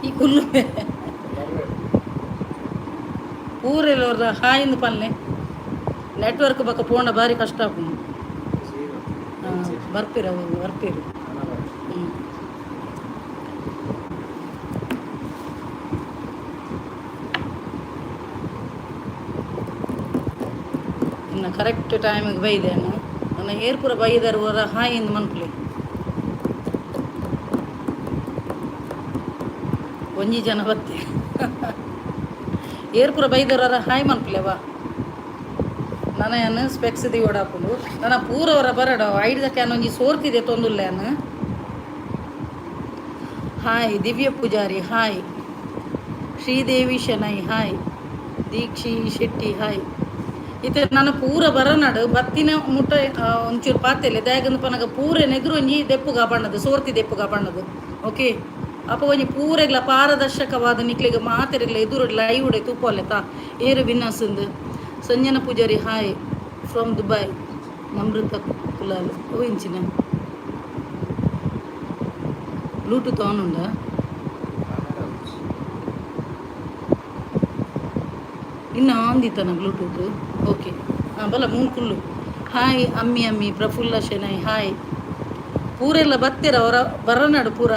ಈ ಕುಲ್ಲು ಪೂರೆಲ್ಲ ಹಾಯಿಂದ ಪಲ್ಲೆ. ನೆಟ್ವರ್ಕ್ ಬಕ್ಕ ಪೋಂಡ ಬಾರಿ ಕಷ್ಟ ಆಪುಂಡು. ಬರ್ಪಿರ, ಅವು ಬರ್ಪಿರು. ಹ್ಮ್. ಇನ್ನು ಕರೆಕ್ಟ್ ಟೈಮಿಗೆ ಬೈದೇನು. ನನ್ನ ಏರ್ ಪೂರ ಬೈದಾರು ಹೊರ ಹಾಯ್ ಇಂದು ಮನ್ಪುಲೆ. ಒಂಜಿ ಜನ ಬತ್ತಿ. ಏರ್ ಪೂರ ಬೈದಾರ, ಹಾಯ್ ಮನ್ಪುಲೆವಾ. ನನ ಸ್ಪೆಕ್ಸ್ the ಓಡಾಪುಂಡು. ನನ್ನ ಪೂರವರ ಬರಡ ಐಡ್ದಕ್ಕೆ ಒಂಜಿ ಸೋರ್ತಿದೆ ತೊಂದುಲ್ಲೆ. Hi Divya Poojari, hi Sridevi Shenoy, hi Deekshi Shetty, hi. ಇತ್ತೆ ನನ್ನ ಪೂರ ಬರನಾಡು ಬತ್ತಿನ ಮುಟ್ಟ ಒಂಚೂರು ಪಾತೆಲೆ. ದಾಯಗಂದು ಪನಗ ಪೂರ ನೆದುರು ಒಂಜಿ ದೆಪ್ಪುಗ ಬಣ್ಣದು, ಸೋರ್ತಿ ದೆಪ್ಪುಗ ಬಣ್ಣದು. ಓಕೆ, ಅಪ್ಪ ಒಂಜಿ ಪೂರೆಗ್ಲ ಪಾರದರ್ಶಕವಾದ ನಿಕ್ಲೆಗ್ ಮಾತೆರೆಗ್ಲ ಎದುರು ಲೈವ್ ಉಡೆ ತೂಪೊಲ್ಲೆತ ಏರು winners. Sanjana Poojary, hi from Dubai. Namrata Kulal. ಓ ಇಂಚಿನ ಬ್ಲೂಟೂತ್ ಆನ್ ಉಂಡಾ? ಇನ್ನು ಆನ್ ದಿತ್ತನ ಬ್ಲೂಟೂತ್? ಓಕೆ, ಹಾಂ, ಬಲ ಮೂನ್ ಕುಲ್ಲು. ಹಾಯ್ ಅಮ್ಮಿ, ಅಮ್ಮಿ ಪ್ರಫುಲ್ಲ ಶೆಣೈ, ಹಾಯ್. ಪೂರೆಲ್ಲ ಬತ್ತೀರ ಅವರ ಬರನಾಡು ಪೂರ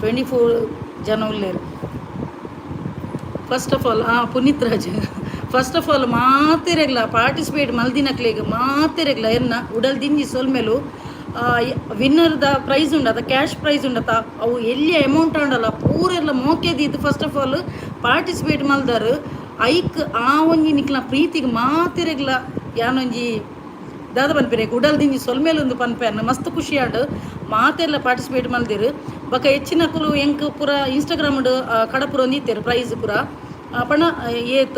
24 ಜನ ಉಲ್ಲೇರು. ಫಸ್ಟ್ ಆಫ್ ಆಲ್, ಹಾಂ Puneeth Raj, first of all ಮಾತೆರೆಗ್ಲ, ಪಾರ್ಟಿಸಿಪೇಟ್ ಮಲ್ದಿನಕ್ಲೆಗ್ ಮಾತೆರೆಗ್ಲ ಎನ್ನ ಉಡಲ್ ದಿಂಜಿ ಸೊಲ್ಮೆಲು. ವಿನ್ನರ್ದ ಪ್ರೈಸ್ ಉಂಡತ, ಕ್ಯಾಶ್ ಪ್ರೈಸ್ ಉಂಡತ, ಅವು ಎಲ್ಲಿ ಅಮೌಂಟ್ ಆಂಡಲ್ಲ ಪೂರೆಲ್ಲ ಮೋಕೆ ದೀದ್ ಫಸ್ಟ್ ಆಫ್ ಆಲ್ ಪಾರ್ಟಿಸಿಪೇಟ್ ಮಲ್ದಾರು. ಐಕ್ ಆ ಒಂಜಿ ನಿಕ್ಲ ಪ್ರೀತಿಗೆ ಮಾತೆರೆಗ್ಲ ಯಾನೊಂಜಿ ದಾದ ಪನ್ಪೆರೆ, ಉಡಲ್ ದಿಂಜಿ ಸೊಲ್ಮೆಲು ಪನ್ಪೆನ್. ಮಸ್ತ್ ಖುಷಿ ಆಂಡ್ ಮಾತೆರ್ಲ ಪಾರ್ಟಿಸಿಪೇಟ್ ಮಲ್ದಿರು. ಬೊಕ ಹೆಚ್ಚಿನಕುಲು ಎಂಕ್ ಪೂರ ಇನ್ಸ್ಟಾಗ್ರಾಮ್ ಕಡಪುರ ಒಂದಿತ್ತೆರ್ ಪ್ರೈಸ್ ಪೂರ. ಪಂಡ ಏತ್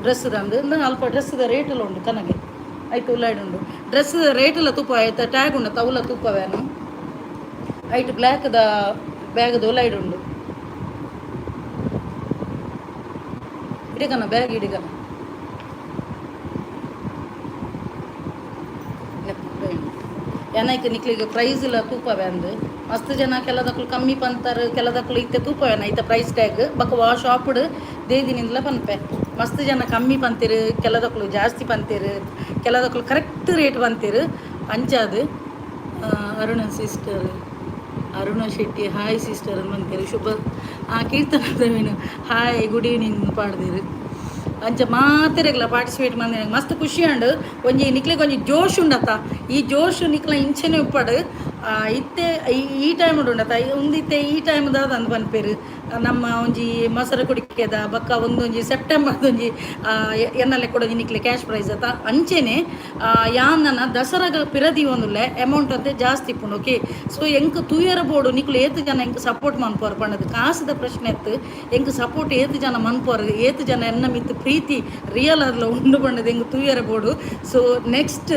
ಡ್ರೆಸ್ ಅಂದ್ ಅಲ್ಪ ಡ್ರೆಸ್ದ ರೇಟ್ ಎಲ್ಲ ಉಂಡು ಕನಗೆ ಐತು ಉಲ್ಲಾಯ್ಡ್ ಉಂಡು. ಡ್ರೆಸ್ ರೇಟ್ ಎಲ್ಲ ತೂಪ ಆಯ್ತ, ಟ್ಯಾಗ್ ಉಂಡು, ತವುಲ ತೂಪವೇನು. ಐಟ್ ಬ್ಲ್ಯಾಕ್ದ ಬ್ಯಾಗ್ದ ಉಲೈಡ್ ಉಂಡು. ಇಡಕನ ಬ್ಯಾಗ್ ಇಡಕನ. ಏನೈಕ್ ನಿಕ್ಲಿಗೆ ಪ್ರೈಸ್ ಇಲ್ಲ ತೂಪವೆ ಅಂದು. ಮಸ್ತ್ ಜನ ಕೆಲದಕ್ಲು ಕಮ್ಮಿ ಪಂತಾರ, ಕೆಲದಕ್ಲು ಇತ್ತೆ ತೂಪವೇನ ಐತ ಪ್ರೈಸ್ ಟ್ಯಾಗ್. ಬೊಕ ವಾ ಶಾಪ್ಡ್ ದೇದಿನಿಂದಲ ಪನ್ಪೆ. ಮಸ್ತ್ ಜನ ಕಮ್ಮಿ ಪಂತೀರು, ಕೆಲದಕ್ಲು ಜಾಸ್ತಿ ಪಂತೀರು, ಕೆಲದಕ್ಲು ಕರೆಕ್ಟ್ ರೇಟ್ ಪಂತೀರು. ಅಂಚಾದು Aruna sister, Aruna Shetty, hi sister ಬಂತೀರು. Shubha Keerthana Praveen, hi, good evening ಪಾಡ್ದಿರು. ಅಂಚ ಮಾತೆರೆಗ್ಲ ಪಾರ್ಟಿಸಿಪೇಟ್ ಮಂದಿನ ಮಸ್ತ್ ಖುಷಿ ಆಂಡ್. ಒಂಜಿ ನಿಕ್ಲೆಗ್ ಒಂಜಿ ಜೋಶ್ ಉಂಡತ, ಈ ಜೋಶ್ ನಿಕ್ಲ ಇಂಚೆನೆ ಉಪ್ಪಡ್. ಇತ್ತೆ ಈ ಈ ಟೈಮ್ ಉಂಡತ, ಉಂದು ಇತ್ತೆ ಈ ಟೈಮ್ ದಾದ ಅಂದ್ ಪನ್ಪೆರ್, ನಮ್ಮ ಒಂಜಿ ಮೊಸರು ಕುಡಿಕೆದ ಬೊಕ್ಕ ಒಂದೊಂಜಿ ಸೆಪ್ಟೆಂಬರ್ ಒಂಜಿ ಎನ್ನಲೆ ಕೂಡ ನಿಕ್ಲೆ ಕ್ಯಾಶ್ ಪ್ರೈಸ್ ಅತ. ಅಂಚೆನೆ ಯಾನ್ ನನ ದಸರಾಗ ಪಿರ ದೀವೊಂದುಲ್ಲೆ, ಅಮೌಂಟ್ ಅಂತೆ ಜಾಸ್ತಿ ಇಪ್ಪುಂಡು. ಓಕೆ, ಸೊ ಎಂಕ್ ತೂಯರ ಬೋಡು ನಿಕ್ಲು ಏತ್ ಜನ ಎಂಕ್ ಸಪೋರ್ಟ್ ಮನ್ಪುವರ್ ಪಂಡದು. ಕಾಸುದ ಪ್ರಶ್ನೆ ಇತ್ತು, ಎಂಕ್ ಸಪೋರ್ಟ್ ಏತ್ ಜನ ಮನ್ಪುವರ್, ಏತ್ ಜನ ಎನ್ನ ಮಿತ್ತು ಪ್ರೀತಿ ರಿಯಲ್ ಆದ್ಲ ಉಂಡು ಪಂಡದು ಎಂಕ್ ತೂಯರ ಬೋಡು. ಸೊ ನೆಕ್ಸ್ಟ್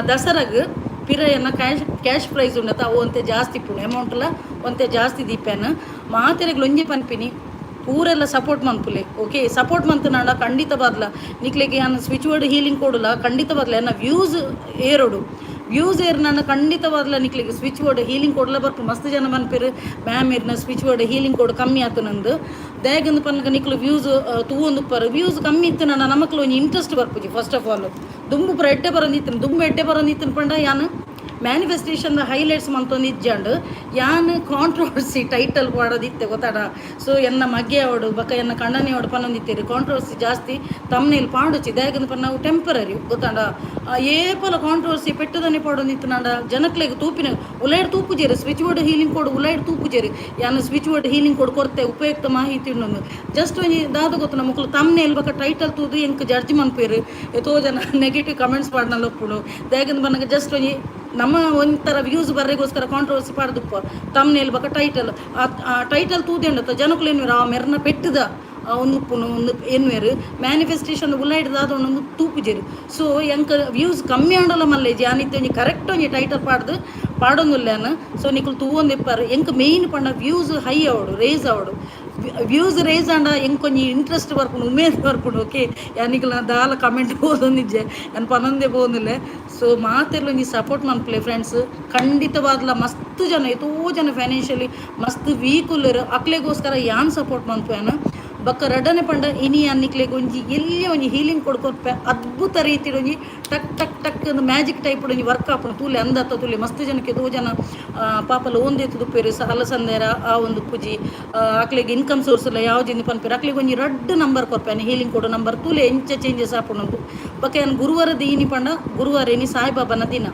ದಸರಾಗ್ ಪಿರ ಎನ್ನ ಕ್ಯಾಶ್ ಕ್ಯಾಶ್ ಪ್ರೈಸ್ ಉಂಡತ, ಅವು ಒಂತೆ ಜಾಸ್ತಿ ಇಪ್ಪುಂಡು, ಅಮೌಂಟ್ಲ ಒಂತೆ ಜಾಸ್ತಿ ದೀಪೇನು. ಮಾತೆರೆಗ್ಲ ಒಂಜಿ ಪನ್ಪಿನಿ, ಪೂರೆಲ್ಲ ಸಪೋರ್ಟ್ ಮನ್ಪುಲೆ. ಓಕೆ, ಸಪೋರ್ಟ್ ಮಂತುನಾಂಡ ಖಂಡಿತ ಬಾದ್ಲ ನಿಕ್ಲೆಗ್ ಯಾನ್ ಸ್ವಿಚ್ ವರ್ಡ್ ಹೀಲಿಂಗ್ ಕೊಡುಲ. ಖಂಡಿತ ಬಾದ್ಲ ಎನ್ನ ವ್ಯೂಸ್ ಏರೋಡು. ವ್ಯೂಸ್ ಏರ್ನಾಂಡ ಖಂಡಿತವಾದ್ಲ ನಿಕ್ಲೆಗ್ ಸ್ವಿಚ್ ವರ್ಡ್ ಹೀಲಿಂಗ್ ಕೊಡ್ಲ ಬರ್ಪು. ಮಸ್ತ್ ಜನ ಪನ್ಪೆರ್, ಮ್ಯಾಮ್ ಇರ್ನ ಸ್ವಿಚ್ ವರ್ಡ್ ಹೀಲಿಂಗ್ ಕೋಡ್ ಕಮ್ಮಿ ಆತುನಂದು. ದಾಯೆಗಂದ್ ಪನ್ಕ ನಿಕ್ಲು ವ್ಯೂಸ್ ತೂವೊಂದುಪ್ಪರ್. ವ್ಯೂಸ್ ಕಮ್ಮಿ ಇತ್ತುನಂಡ ನಮಕ್ಲ ಒಂಜಿ ಇಂಟ್ರೆಸ್ಟ್ ಬರ್ಪುಜಿ. ಫಸ್ಟ್ ಆಫ್ ಆಲ್ ದುಂಬು ಪೂರ ಎಡ್ಡೆ ಬರೊಂದಿತ್ತಿನ. ದುಂಬು ಎಡ್ಡೆ ಬರೊಂದಿತ್ತಿನ ಪಂಡ ಯಾನ್ ಮ್ಯಾನಿಫೆಸ್ಟೇಷನ್ ಹೈಲೈಟ್ಸ್ ಮಂತೊಂದು ಇಜ್ಜಂಡ್, ಯಾನ್ ಕಾಂಟ್ರವರ್ಸಿ ಟೈಟಲ್ ಪಾಡೋದಿತ್ತೆ, ಗೊತ್ತಾಡ? ಸೊ ಎನ್ನ ಮಗೆ ಅವಡು ಬೊಕ ಎನ್ನ ಕಂಡನಿ ಅವಡು ಪನ್ನೊಂದಿತ್ತೆರ್, ಕಾಂಟ್ರವರ್ಸಿ ಜಾಸ್ತಿ ತಮ್ನೇಲ್ ಪಾಡೊಚಿ. ದಾಯೆಗಂದ್ ಪಂಡ ಅವು ಟೆಂಪರರಿ, ಗೊತ್ತಾಂಡ? ಏಪಲ ಕಾಂಟ್ರವರ್ಸಿ ಪೆಟ್ಟದನೆ ಪಾಡೊಂದಿತ್ತುನಾಂಡ ಜನಕ್ಲೆಗ್ ತೂಪಿನ ಉಲೈಡ್ ತೂಪುಜೆರ್. ಸ್ವಿಚ್ ಬೋರ್ಡ್ ಹೀಲಿಂಗ್ ಕೋಡ್ ಉಲೈಡ್ ತೂಪುಜೆರ್. ಯಾನ್ ಸ್ವಿಚ್ ಬೋರ್ಡ್ ಹೀಲಿಂಗ್ ಕೋಡ್ ಕೊರ್ತೆ, ಉಪಯುಕ್ತ ಮಾಹಿತಿ ಉಂಡು. ಜಸ್ಟ್ ಒಂಜಿ ದಾದ ಗೊತ್ತುನ, ಮುಕುಲು ತಮ್ನೇಲ್ ಬೊಕ ಟೈಟಲ್ ತೂದು ಎಂಕ್ ಜಡ್ಜ್ ಮನ್ಪುವೆರ್. ಏತೋ ಜನ ನೆಗೆಟಿವ್ ಕಮೆಂಟ್ಸ್ ಪಾಡ್ನಲ ಉಪ್ಪುಂಡು. ದಾಯೆಗಂದ್ ಪನ್ನಗ ಜಸ್ಟ್ ಒಂಜಿ ನಮ್ಮ ಒಂಥರ ವ್ಯೂಸ್ ಬರ್ರೆಗೋಸ್ಕರ ಕಾಂಟ್ರವರ್ಸಿ ಪಾಡ್ದುಪ್ಪ ತಮ್ನೇಲ್ ಬೊಕ ಟೈಟಲ್. ಆ ಟೈಟಲ್ ತೂದೆಂಡತ ಜನಕುಲು ಎನ್ನುವೆರ್, ಆ ಮೆರ್ನ ಪೆಟ್ಟುದ ಉಂದು ಉಂದು ಎನ್ನುವೆರ್. ಮ್ಯಾನಿಫೆಸ್ಟೇಷನ್ ಉಲೈಡ್ ದಾದ ಉಂಡು ತೂಪುಜೆರ್. ಸೊ ಎಂಕ್ ವ್ಯೂಸ್ ಕಮ್ಮಿ ಆಂಡಲ ಮಲ್ಲೆಜಿ, ಯಾನ್ ಇತ್ತೆ ಒಂಜಿ ಕರೆಕ್ಟ್ ಒಂಜಿ ಟೈಟಲ್ ಪಾಡ್ದು. ಪಾಡೊಂದುಲ್ಲೆನ್. ಸೊ ನಿಕುಲು ತೂವೊಂದಿಪ್ಪರ್. ಎಂಕ್ ಮೇಯ್ನ್ ಪಂಡ ವ್ಯೂಸ್ ಹೈ ಆವೊಡು, ರೇಸ್ ಆವೊಡು. ವ್ಯೂಸ್ ರೇಸ್ ಆಂಡ ಎಂಕೊಂಜಿ ಇಂಟ್ರೆಸ್ಟ್ ಬರ್ಪುಂಡು, ಉಮೇದ್ ಬರ್ಪುಂಡು. ಓಕೆ, ಯಾನ್ ನಿಕಲ್ನ ದಾಲ ಕಮೆಂಟ್ ಓದೊಂದಿಜ್ಜೆ, ಯಾನ್ ಪನೊಂದೇ ಪೋವೊಂದುಲ್ಲೆ. ಸೊ ಮಾತೆರ್ಲ ಒಂಜಿ ಸಪೋರ್ಟ್ ಮನ್ಪುಲೆ ಫ್ರೆಂಡ್ಸ್. ಖಂಡಿತವಾದ್ಲ ಮಸ್ತ್ ಜನ, ಏತೋ ಜನ ಫೈನಾನ್ಷಿಯಲಿ ಮಸ್ತ್ ವೀಕ್ ಉಲ್ಲೆರ್. ಅಕ್ಲೆಗೋಸ್ಕರ ಯಾನ್ ಸಪೋರ್ಟ್ ಮನ್ಪುವೆನ್. ಬೊಕ್ಕ ರಡ್ಡನೆ ಪಂಡ, ಇನಿ ಯಾನ್ ನಿಕ್ಲೆಗ್ ಒಂಜಿ ಎಲ್ಯ ಒಂಜಿ ಹೀಲಿಂಗ್ ಕೊಡ್ಕೊರ್ಪೆ. ಅದ್ಭುತ ರೀತಿಡ್ ಒಂಜಿ ಟಕ್ ಟಕ್ ಟಕ್ ಒಂದು ಮ್ಯಾಜಿಕ್ ಟೈಪ್ ಒಂಜಿ ವರ್ಕ್ ಆಪುಂಡು. ತೂಲೆ ಅಂದತ್ತ ತೂಲೆ. ಮಸ್ತ್ ಜನಕ್ಕೆ, ಏತೋ ಜನ ಪಾಪ ಲೋನ್ ದೆತ್ತುದುಪ್ಪೆರ್, ಸಾಲ ಸಂದೇರ ಆ ಒಂದು ಪುಜಿ, ಅಕ್ಲೆಗ್ ಇನ್ಕಮ್ ಸೋರ್ಸ್ ಇಲ್ಲ ಯಾವ್ಜಿಂದ್ ಪನ್ಪೆರ್. ಅಕ್ಲೆಗ್ ಒಂಜಿ ರಡ್ಡ್ ನಂಬರ್ ಕೊರ್ಪೆ ಹೀಲಿಂಗ್ ಕೊಡು ನಂಬರ್. ತೂಲೆ ಎಂಚ ಚೇಂಜಸ್ ಆಪುಂಡು. ಬೊಕ್ಕ ಯಾನ್ ಗುರುವಾರದ ಇನಿ ಪಂಡ, ಗುರುವಾರ ಇನಿ ಸಾಯಿಬಾಬಾನ ದಿನ.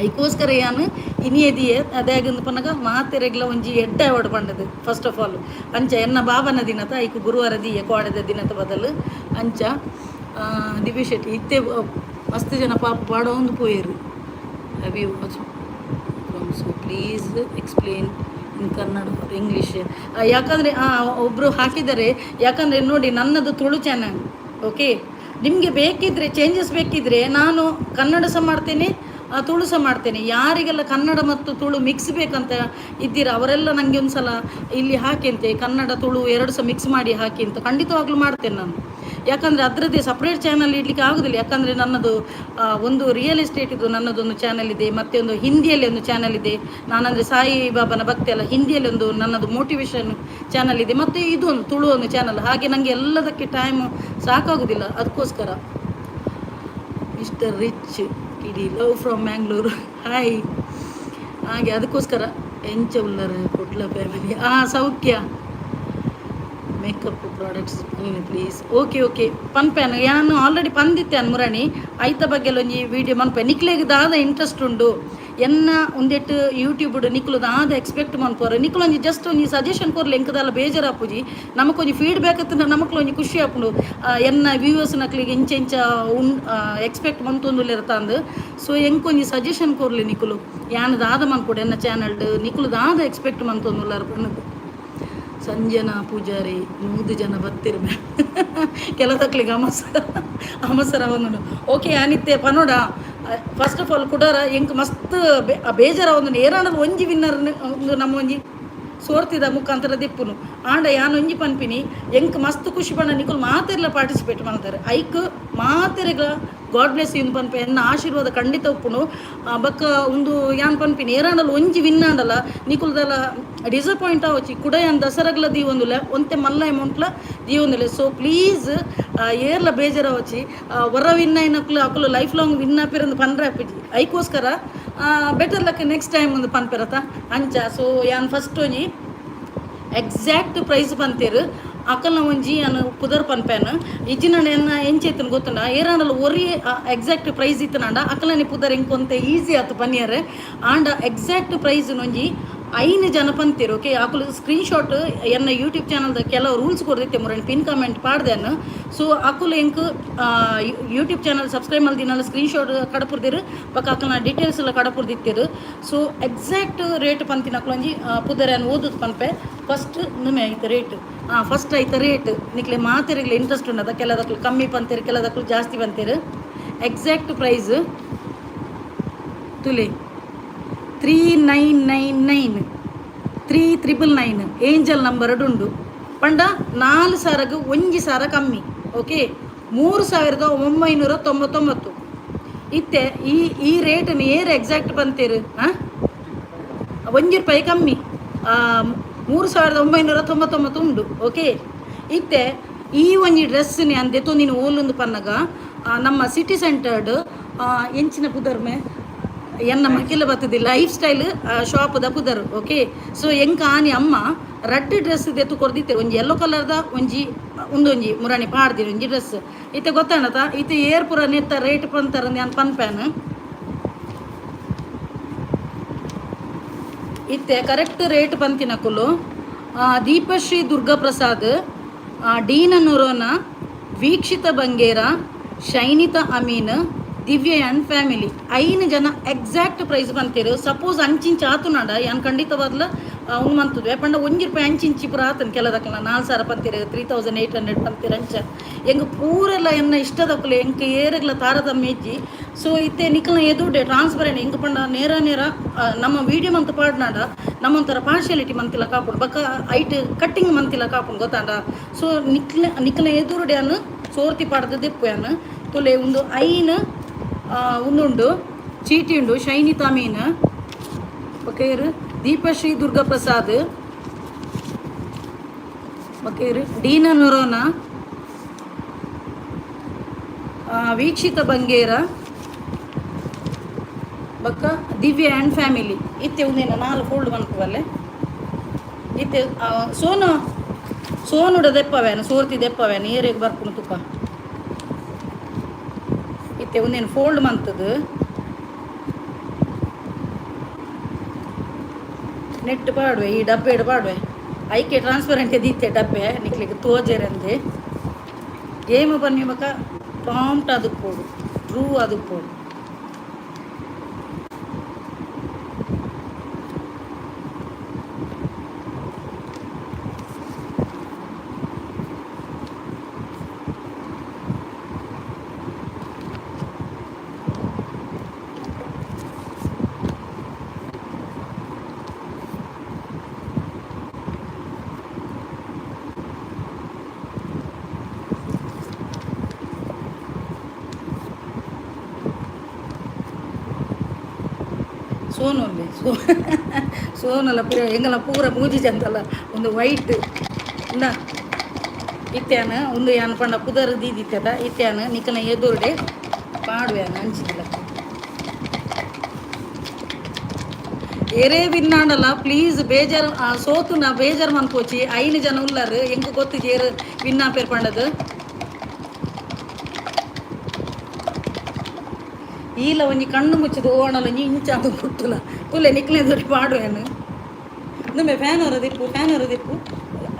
ಐಕೋಸ್ಕರ ಯಾನ್ ಇನಿಯೇ ದಿಯೆ. ದಾಯೆಗಂದ್ ಪನ್ನಗ ಮಾತೆರೆಗ್ಲ ಒಂಜಿ ಎಡ್ಡೆ ಆವಡ್ ಪಂಡದು ಫಸ್ಟ್ ಆಫ್ ಆಲ್. ಅಂಚ ಎನ್ನ ಬಾಬನ ದಿನತ, ಐಕ್ ಗುರುವಾರ ದಿಯೆ ಕೋಡೆದ ದಿನತ ಬದಲು. ಅಂಚ ದಿವ್ಯ ಶೆಟ್ಟಿ ಇತ್ತೆ ಮಸ್ತ್ ಜನ ಪಾಪ ಪಾಡೊಂದು ಪೋಯೆರ್. Have you watch from? So please explain in Kannada or English. ಯಾಕಂದರೆ ಒಬ್ಬರು ಹಾಕಿದ್ದಾರೆ. ಯಾಕಂದರೆ ನೋಡಿ, ನನ್ನದು ತುಳು ಚಾನಲ್, ಓಕೆ. ನಿಮಗೆ ಬೇಕಿದ್ದರೆ, ಚೇಂಜಸ್ ಬೇಕಿದ್ದರೆ ನಾನು ಕನ್ನಡ ಸಹ ಮಾಡ್ತೇನೆ, ತುಳು ಸಹ ಮಾಡ್ತೇನೆ. ಯಾರಿಗೆಲ್ಲ ಕನ್ನಡ ಮತ್ತು ತುಳು ಮಿಕ್ಸ್ ಬೇಕಂತ ಇದ್ದೀರ, ಅವರೆಲ್ಲ ನನಗೆ ಒಂದು ಸಲ ಇಲ್ಲಿ ಹಾಕಿ ಅಂತೆ, ಕನ್ನಡ ತುಳು ಎರಡು ಸಹ ಮಿಕ್ಸ್ ಮಾಡಿ ಹಾಕಿ ಅಂತ. ಖಂಡಿತವಾಗ್ಲೂ ಮಾಡ್ತೇನೆ ನಾನು. ಯಾಕಂದರೆ ಅದರದ್ದೇ ಸಪ್ರೇಟ್ ಚಾನಲ್ ಇಡಲಿಕ್ಕೆ ಆಗೋದಿಲ್ಲ. ಯಾಕಂದರೆ ನನ್ನದು ಒಂದು ರಿಯಲ್ ಎಸ್ಟೇಟ್ ಇದು ನನ್ನದೊಂದು ಚಾನಲ್ ಇದೆ, ಮತ್ತು ಒಂದು ಹಿಂದಿಯಲ್ಲಿ ಒಂದು ಚಾನಲ್ ಇದೆ. ನಾನಂದರೆ ಸಾಯಿ ಬಾಬಾನ ಭಕ್ತಿ ಅಲ್ಲ. ಹಿಂದಿಯಲ್ಲಿ ಒಂದು ನನ್ನದು ಮೋಟಿವೇಶನ್ ಚಾನಲ್ ಇದೆ, ಮತ್ತು ಇದು ಒಂದು ತುಳು ಒಂದು ಚಾನಲ್. ಹಾಗೆ ನನಗೆ ಎಲ್ಲದಕ್ಕೆ ಟೈಮ್ ಸಾಕಾಗೋದಿಲ್ಲ, ಅದಕ್ಕೋಸ್ಕರ. ಮಿಸ್ಟರ್ ರಿಚ್ ಕಿಡಿ, ಲವ್ ಫ್ರಮ್ ಮ್ಯಾಂಗ್ಳೂರು, ಹಾಯ್. ಹಾಗೆ ಅದಕ್ಕೋಸ್ಕರ. ಎಂಚ ಉಲ್ಲರ್ ಕುಡ್ಲ ಫ್ಯಾಮಿಲಿ? ಸೌಖ್ಯ. Makeup products please. Okay okay, ಪನ್ಪೆನ್. ಯಾನು ಆಲ್ರೆಡಿ ಪಂದಿತ್ತೆ ಮುರಣಿ. ಐತ ಬಗ್ಗೆ ಒಂಜಿ ವೀಡಿಯೋ ಮನ್ಪೆ. ನಿಕ್ಲೆಗ್ ದಾದ ಇಂಟ್ರೆಸ್ಟ್ ಉಂಡು ಎನ್ನ ಒಂದೆಟ್ಟು ಯೂಟ್ಯೂಬ್ ನಿಕ್ಲು ದಾದ ಎಕ್ಸ್ಪೆಕ್ಟ್ ಮನ್ಪೋರು, ನಿಕ್ಲು ಒಂಜಿ ಜಸ್ಟ್ ಒಂಜಿ ಸಜೆಷನ್ ಕೊರ್ಲೆ. ಎಂಕದಾಲ ಬೇಜಾರಾಪುಜಿ. ನಮಕೊಂಜಿ ಫೀಡ್ಬ್ಯಾಕ್ ಇತ್ತಂಡ ನಮಕ್ಲ ಒಂಜಿ ಖುಷಿ ಆಪುಂಡು. ಎನ್ನ ವ್ಯೂವರ್ಸ್ ನಕ್ಲಿಗೆ ಇಂಚ ಇಂಚ ಉನ್ ಎಕ್ಸ್ಪೆಕ್ಟ್ ಮಂತೊಂದುಲ್ಲೆರ್ ಸೊ ಎಂಕೊಂಜಿ ಸಜೆಷನ್ ಕೊರ್ಲಿ ನಿಕುಲು. ಯಾನ್ ದಾದ ಮನ್ಪೊಡು ಎನ್ನ ಚಾನಲ್ಡ್, ನಿಕುಲು ದಾದ ಎಕ್ಸ್ಪೆಕ್ಟ್ ಮಂತೊಂದುಲ್ಲಾರ ಪನ್ನದು. ಸಂಜನಾ ಪೂಜಾರಿ, 100 ಜನ ಬತ್ತಿರ್. ಕೆಲತಕ್ಲಿಗೆ ಅಮಸರ ಅಮಸರ ಒಂದುಂಡು. ಓಕೆ, ಅನಿತ್ತೆ ಪನೋಡ. ಫಸ್ಟ್ ಆಫ್ ಆಲ್ ಕುಡಾರ ಎಂಕ್ ಮಸ್ತ್ ಬೇಜಾರ ಒಂದುಂಡು. ಏನಾಂಡಲ ಒಂಜಿ ವಿನ್ನರ್ ಒಂದು ನಮ್ಮ ಒಂಜಿ ಸೋರ್ತಿದ ಮುಖಾಂತರ ದಿಪ್ಪುನು. ಆಂಡ ಯಾನ್ ಒಂಜಿ ಪನ್ಪಿನಿ, ಎಂಕ್ ಮಸ್ತ್ ಖುಷಿ ಪಂಡ ನಿಕುಲು ಮಾತೆರ್ಲ ಪಾರ್ಟಿಸಿಪೇಟ್ ಮಲ್ತಾರೆ. ಐಕ್ ಮಾತೆರೆಗ್ಲ ಗಾಡ್ ಬ್ಲೆಸ್ you ಪನ್ಪೆ. ಎನ್ನ ಆಶೀರ್ವಾದ ಖಂಡಿತ ಉಪ್ಪುಂಡು. ಬೊಕ್ಕ ಉಂದು ಯಾನ್ ಪನ್ಪಿನಿ, ಏರಾಂಡಲ ಒಂಜಿ ವಿನ್ ಆಂಡಲ ನಿಕುಲ್ದಲ ಡಿಸಪಾಯಿಂಟ್ ಆವೊಚಿ. ಕುಡ ಯಾನ್ ದಸರಾಗ್ಲ ದೀವೊಂದುಲ್ಲೆ, ಒಂತೆ ಮಲ್ಲ ಅಮೌಂಟ್ಲ ದೀವೊಂದುಲ್ಲೆ. ಸೊ ಪ್ಲೀಸ್, ಏರ್ಲ ಬೇಜಾರಾವೊಚಿ. ಒರ ವಿನ್ ಆಯಿನಕ್ಲು ಅಕುಲು ಲೈಫ್ ಲಾಂಗ್ ವಿನ್ ಆಪೆರಂದು ಪನ್ರೆ ಆಪುಜಿ. ಐಕೋಸ್ಕರ ಬೆಟರ್ ಲಕ್ ನೆಕ್ಸ್ಟ್ ಟೈಮ್ ಒಂದು ಪನ್ಪೆರತ. ಅಂಚ ಸೊ ಯಾನ್ ಫಸ್ಟ್ ಒಂಜಿ ಎಕ್ಸಾಕ್ಟ್ ಪ್ರೈಸ್ ಪಂತೇರು. ಅಕಲ್ನ ಒಂಜಿ ಯಾನ್ ಪುದರ್ ಪನ್ಪೇನ್. ಇಜ್ಜಿನಂಡ ಎನ್ನ ಎಂಚ ಇತ್ತನ ಗೊತ್ತುಂಡ? ಏರಾಂಡಲ ಒರಿ ಎಕ್ಸಾಕ್ಟ್ ಪ್ರೈಸ್ ಇತ್ತನಂಡ ಅಕಲನಿ ಪುದರ್ ಎಂಕೊಂತೆ ಈಸಿ ಆತು ಪನ್ಯರೆ. ಆಂಡ ಎಕ್ಸಾಕ್ಟ್ ಪ್ರೈಸ್ ಒಂಜಿ ಐನು ಜನ ಪಂತೀರು, ಓಕೆ. ಅಕುಲು ಸ್ಕ್ರೀನ್ ಶಾಟ್ ಎನ್ನ ಯೂಟ್ಯೂಬ್ ಚಾನಲ್ದ ಕೆಲವು ರೂಲ್ಸ್ ಕೊರ್ದಿತ್ತೆ ಮುರಣಿ, ಪಿನ್ ಕಮೆಂಟ್ ಪಾಡ್ದೇನು. ಸೊ ಅಕುಲು ಎಂಕ್ ಯೂಟ್ಯೂಬ್ ಚಾನಲ್ ಸಬ್ಸ್ಕ್ರೈಬ್ ಮಲ್ದಿನಲ್ಲ ಸ್ಕ್ರೀನ್ ಶಾಟ್ ಕಡಪುರ್ದಿರು, ಬೊಕ್ಕ ಅಕಲ್ನ ಡೀಟೇಲ್ಸ್ ಎಲ್ಲ ಕಡಪುರ್ದಿತ್ತಿರು. ಸೊ ಎಕ್ಸಾಕ್ಟ್ ರೇಟ್ ಪಂತಿನ ಅಕುಲು ಒಂಜಿ ಪುದರ್ ಓದುದು ಪನ್ಪೆ. ಫಸ್ಟ್ ನುಮೆ ಐತೆ ರೇಟ್. ಹಾಂ, ಫಸ್ಟ್ ಐತೆ ರೇಟ್. ನಿಕ್ಲೆ ಮಾತೆರೆಗ್ಲ ಇಂಟ್ರೆಸ್ಟ್ ಉಂಡದ. ಕೆಲದಕ್ಲು ಕಮ್ಮಿ ಪಂತೇರು, ಕೆಲದಕ್ಲು ಜಾಸ್ತಿ ಪಂತೇರು. ಎಕ್ಸಾಕ್ಟ್ ಪ್ರೈಸ್ ತುಲೆ, 3999, 3999. Angel number ಉಂಡು ಪಂಡ 4 ಸಾವಿರಗೆ 1 ಸಾವಿರ ಕಮ್ಮಿ. ಓಕೆ, 3999 ಇತ್ತೆ. ಈ ಈ ರೇಟ್ ಏರ್ ಎಕ್ಸಾಕ್ಟ್ ಬಂತೀರು? ಹಾಂ, 1 ರೂಪಾಯಿ ಕಮ್ಮಿ. 3999 ಉಂಡು. ಓಕೆ, ಇತ್ತೆ ಈ ಒಂಜಿ ಡ್ರೆಸ್ ಯಾನ್ ದೆತ್ತೊಂದಿನ ಓಲುಂದು ಪನ್ನಗ, ನಮ್ಮ ಸಿಟಿ ಸೆಂಟರ್ಡ್ ಎಂಚಿನ ಪುದರ್ಮೆ, ಎನ್ನ ಮಕಿಲ ಬತ್ತದಿ, ಲೈಫ್ ಸ್ಟೈಲ್ ಶಾಪ್ದ ಪುದರ್. ಓಕೆ, ಸೊ ಎಂಕ ಆನಿ ಅಮ್ಮ ರಡ್ಡ್ ಡ್ರೆಸ್ ದೆತ್ತು ಕೊರ್ದಿತ್ತೆ. ಒಂಜಿ ಯೆಲ್ಲೋ ಕಲರ್ದ ಒಂಜಿ, ಉಂದೊಂಜಿ ಮುರಾಣಿ ಪಾಡ್ದಿರಿ ಒಂಜಿ ಡ್ರೆಸ್. ಇತ್ತೆ ಗೊತ್ತಾಣತ, ಇತ್ತೆ ಏರ್ ಪೂರ ನೆತ್ತ ರೇಟ್ ಪಂತಾರ ಯಾನ್ ಪನ್ಪೇನ್. ಇತ್ತೆ ಕರೆಕ್ಟ್ ರೇಟ್ ಪಂತಿನಕುಲು ದೀಪಶ್ರೀ ದುರ್ಗಾ ಪ್ರಸಾದ್, ಡೀನ ನೊರೋನ, ವೀಕ್ಷಿತ ಬಂಗೇರ, ಶೈನಿತಾ ಅಮೀನ್, ದಿವ್ಯ ಆ್ಯಂಡ್ ಫ್ಯಾಮಿಲಿ. ಐನು ಜನ ಎಕ್ಸಾಕ್ಟ್ ಪ್ರೈಸ್ ಬಂತೀರು. ಸಪೋಸ್ ಅಂಚಿಂಚ ಆತುನಾಡ ಯಾನ್ ಖಂಡಿತವಾದ್ಲ ಉಂದು ಮಂತುದ್ವೆ ಪಂಡ 1 ರೂಪಾಯಿ ಅಂಚಿ ಇಂಚಿ ಪೂರ ಆತನ. ಕೆಲದಕ್ಲ 4000 ಪಂತೀರು, 3800 ಪಂತೀರು. ಅಂಚ ಎಂಕ್ ಪೂರೆಲ್ಲ ಎನ್ನ ಇಷ್ಟದಕ್ಕಲು, ಎಂಕ್ ಏರೆಗ್ಲ ತಾರತಮ್ಯ ಇಜ್ಜಿ. ಸೊ ಇತ್ತೆ ನಿಕಲ್ನ ಎದುರುಡೆ ಟ್ರಾನ್ಸ್ಪರೆಂಟ್. ಎಂಕ್ ಪಂಡ ನೇರ ನೇರ ನಮ್ಮ ವೀಡಿಯೋ ಮಂತ್ ಪಾಡ್ನಾಡ ನಮ್ಮೊಂಥರ ಪಾರ್ಶಿಯಾಲಿಟಿ ಮಂತಿಲ್ಲ ಕಾಪುಂಡು, ಬೊಕ್ಕ ಐಟ್ ಕಟ್ಟಿಂಗ್ ಮಂತಿಲ್ಲ ಕಾಪುಂಡು, ಗೊತ್ತಾಂಡ? ಸೊ ನಿಕ್ಲ ನಿಕ್ಲ ಎದುರುಡೆ ಅನ್ನು ಸೋರ್ತಿ ಪಾಡ್ದು ದೆಪ್ಪು. ತುಲೆ, ಒಂದು ಐನ್ ಉಂದುಂಡು, ಚೀಟಿ ಉಂಡು. ಶೈನಿ ತಮೀನ್, ಬೊಕ್ಕ ದೀಪಶ್ರೀ ದುರ್ಗಾ ಪ್ರಸಾದ್, ಬೊಕ್ಕ ಡೀನಾ ನೊರೋನಾ, ವೀಕ್ಷಿತ ಬಂಗೇರ, ಬೊಕ್ಕ ದಿವ್ಯ ಆ್ಯಂಡ್ ಫ್ಯಾಮಿಲಿ. ಇತ್ತೆ ಒಂದೇನ ನಾಲ್ ಫೋಲ್ಡ್ ಮನ್ಪುವಲ್ಲೆ. ಇತ್ತೆ ಸೋನು ಸೋನುಡ ದೆಪ್ಪವೇನು, ಸೋರ್ತಿ ದೆಪ್ಪವೇನು, ಏರೆಗ್ ಬರ್ಪುನು ತುಪ್ಪ. ಇತ್ತೆ ಒಂದೇನು ಫೋಲ್ಡ್ ಮಂತದು ನೆಟ್ ಪಾಡುವೆ, ಈ ಡಬ್ಬೆಡ್ ಪಾಡುವೆ. ಐಕೆ ಟ್ರಾನ್ಸ್ಪರೆಂಟ್ ದೀತೆ ಡಬ್ಬೆ ನಿಕ್ಲಿಗೆ ತೋಜೆರಂದೆ. ಗೇಮ್ ಬನ್ನಿ ಬೊಕ ಪ್ರಾಂಪ್ಟ್ ಅದಕ್ಕೆ ಪೋಡು, ಟ್ರೂ ಅದಕ್ಕೆ ಪೋಡು. ಸೋನು ಅಲ್ಲಿ ಸೋನಲ್ಲ ಪೂರ ಎಂಗಲ ಪೂರ ಮೂಜಿ ಜಂತಲ್ಲ ಒಂದು ವೈಟ್. ಇಂದ, ಇತ್ಯಾನ ಒಂದು ಯಾನ್ ಪಂಡ ಪುದರ್ ದೀದಿತ್ತದ. ಇತ್ಯಾನ ನಿಕನ ಎದುರುಡೆ ಪಾಡುವೆ ಅಂಚಿದಿಲ್ಲ. ಏರೇ ವಿನ್ನಾಂಡಲ ಪ್ಲೀಸ್ ಬೇಜಾರು ಸೋತು ನಾ ಬೇಜಾರು ಮನ್ಪೋಚಿ. ಐನು ಜನ ಉಲ್ಲರು, ಎಂಕ್ ಗೊತ್ತು ಏರು ವಿನ್ ಆಪೇರ್ ಪಂಡದು. ಈಲ ಒಂಜಿ ಕಣ್ಣು ಮುಚ್ಚಿದ ಓಣಲ ಒಂಜಿ ಇಂಚಾದ ಕುಟ್ಟುಲ. ತುಲೆ, ನಿಕ್ಲೆ ದೊಡ್ಡ ಪಾಡುವೇನು. ನುಮ್ಮೆ ಫ್ಯಾನ್ ಹೊರದಿಪ್ಪು, ಫ್ಯಾನ್ ಹೊರದಿಪ್ಪು.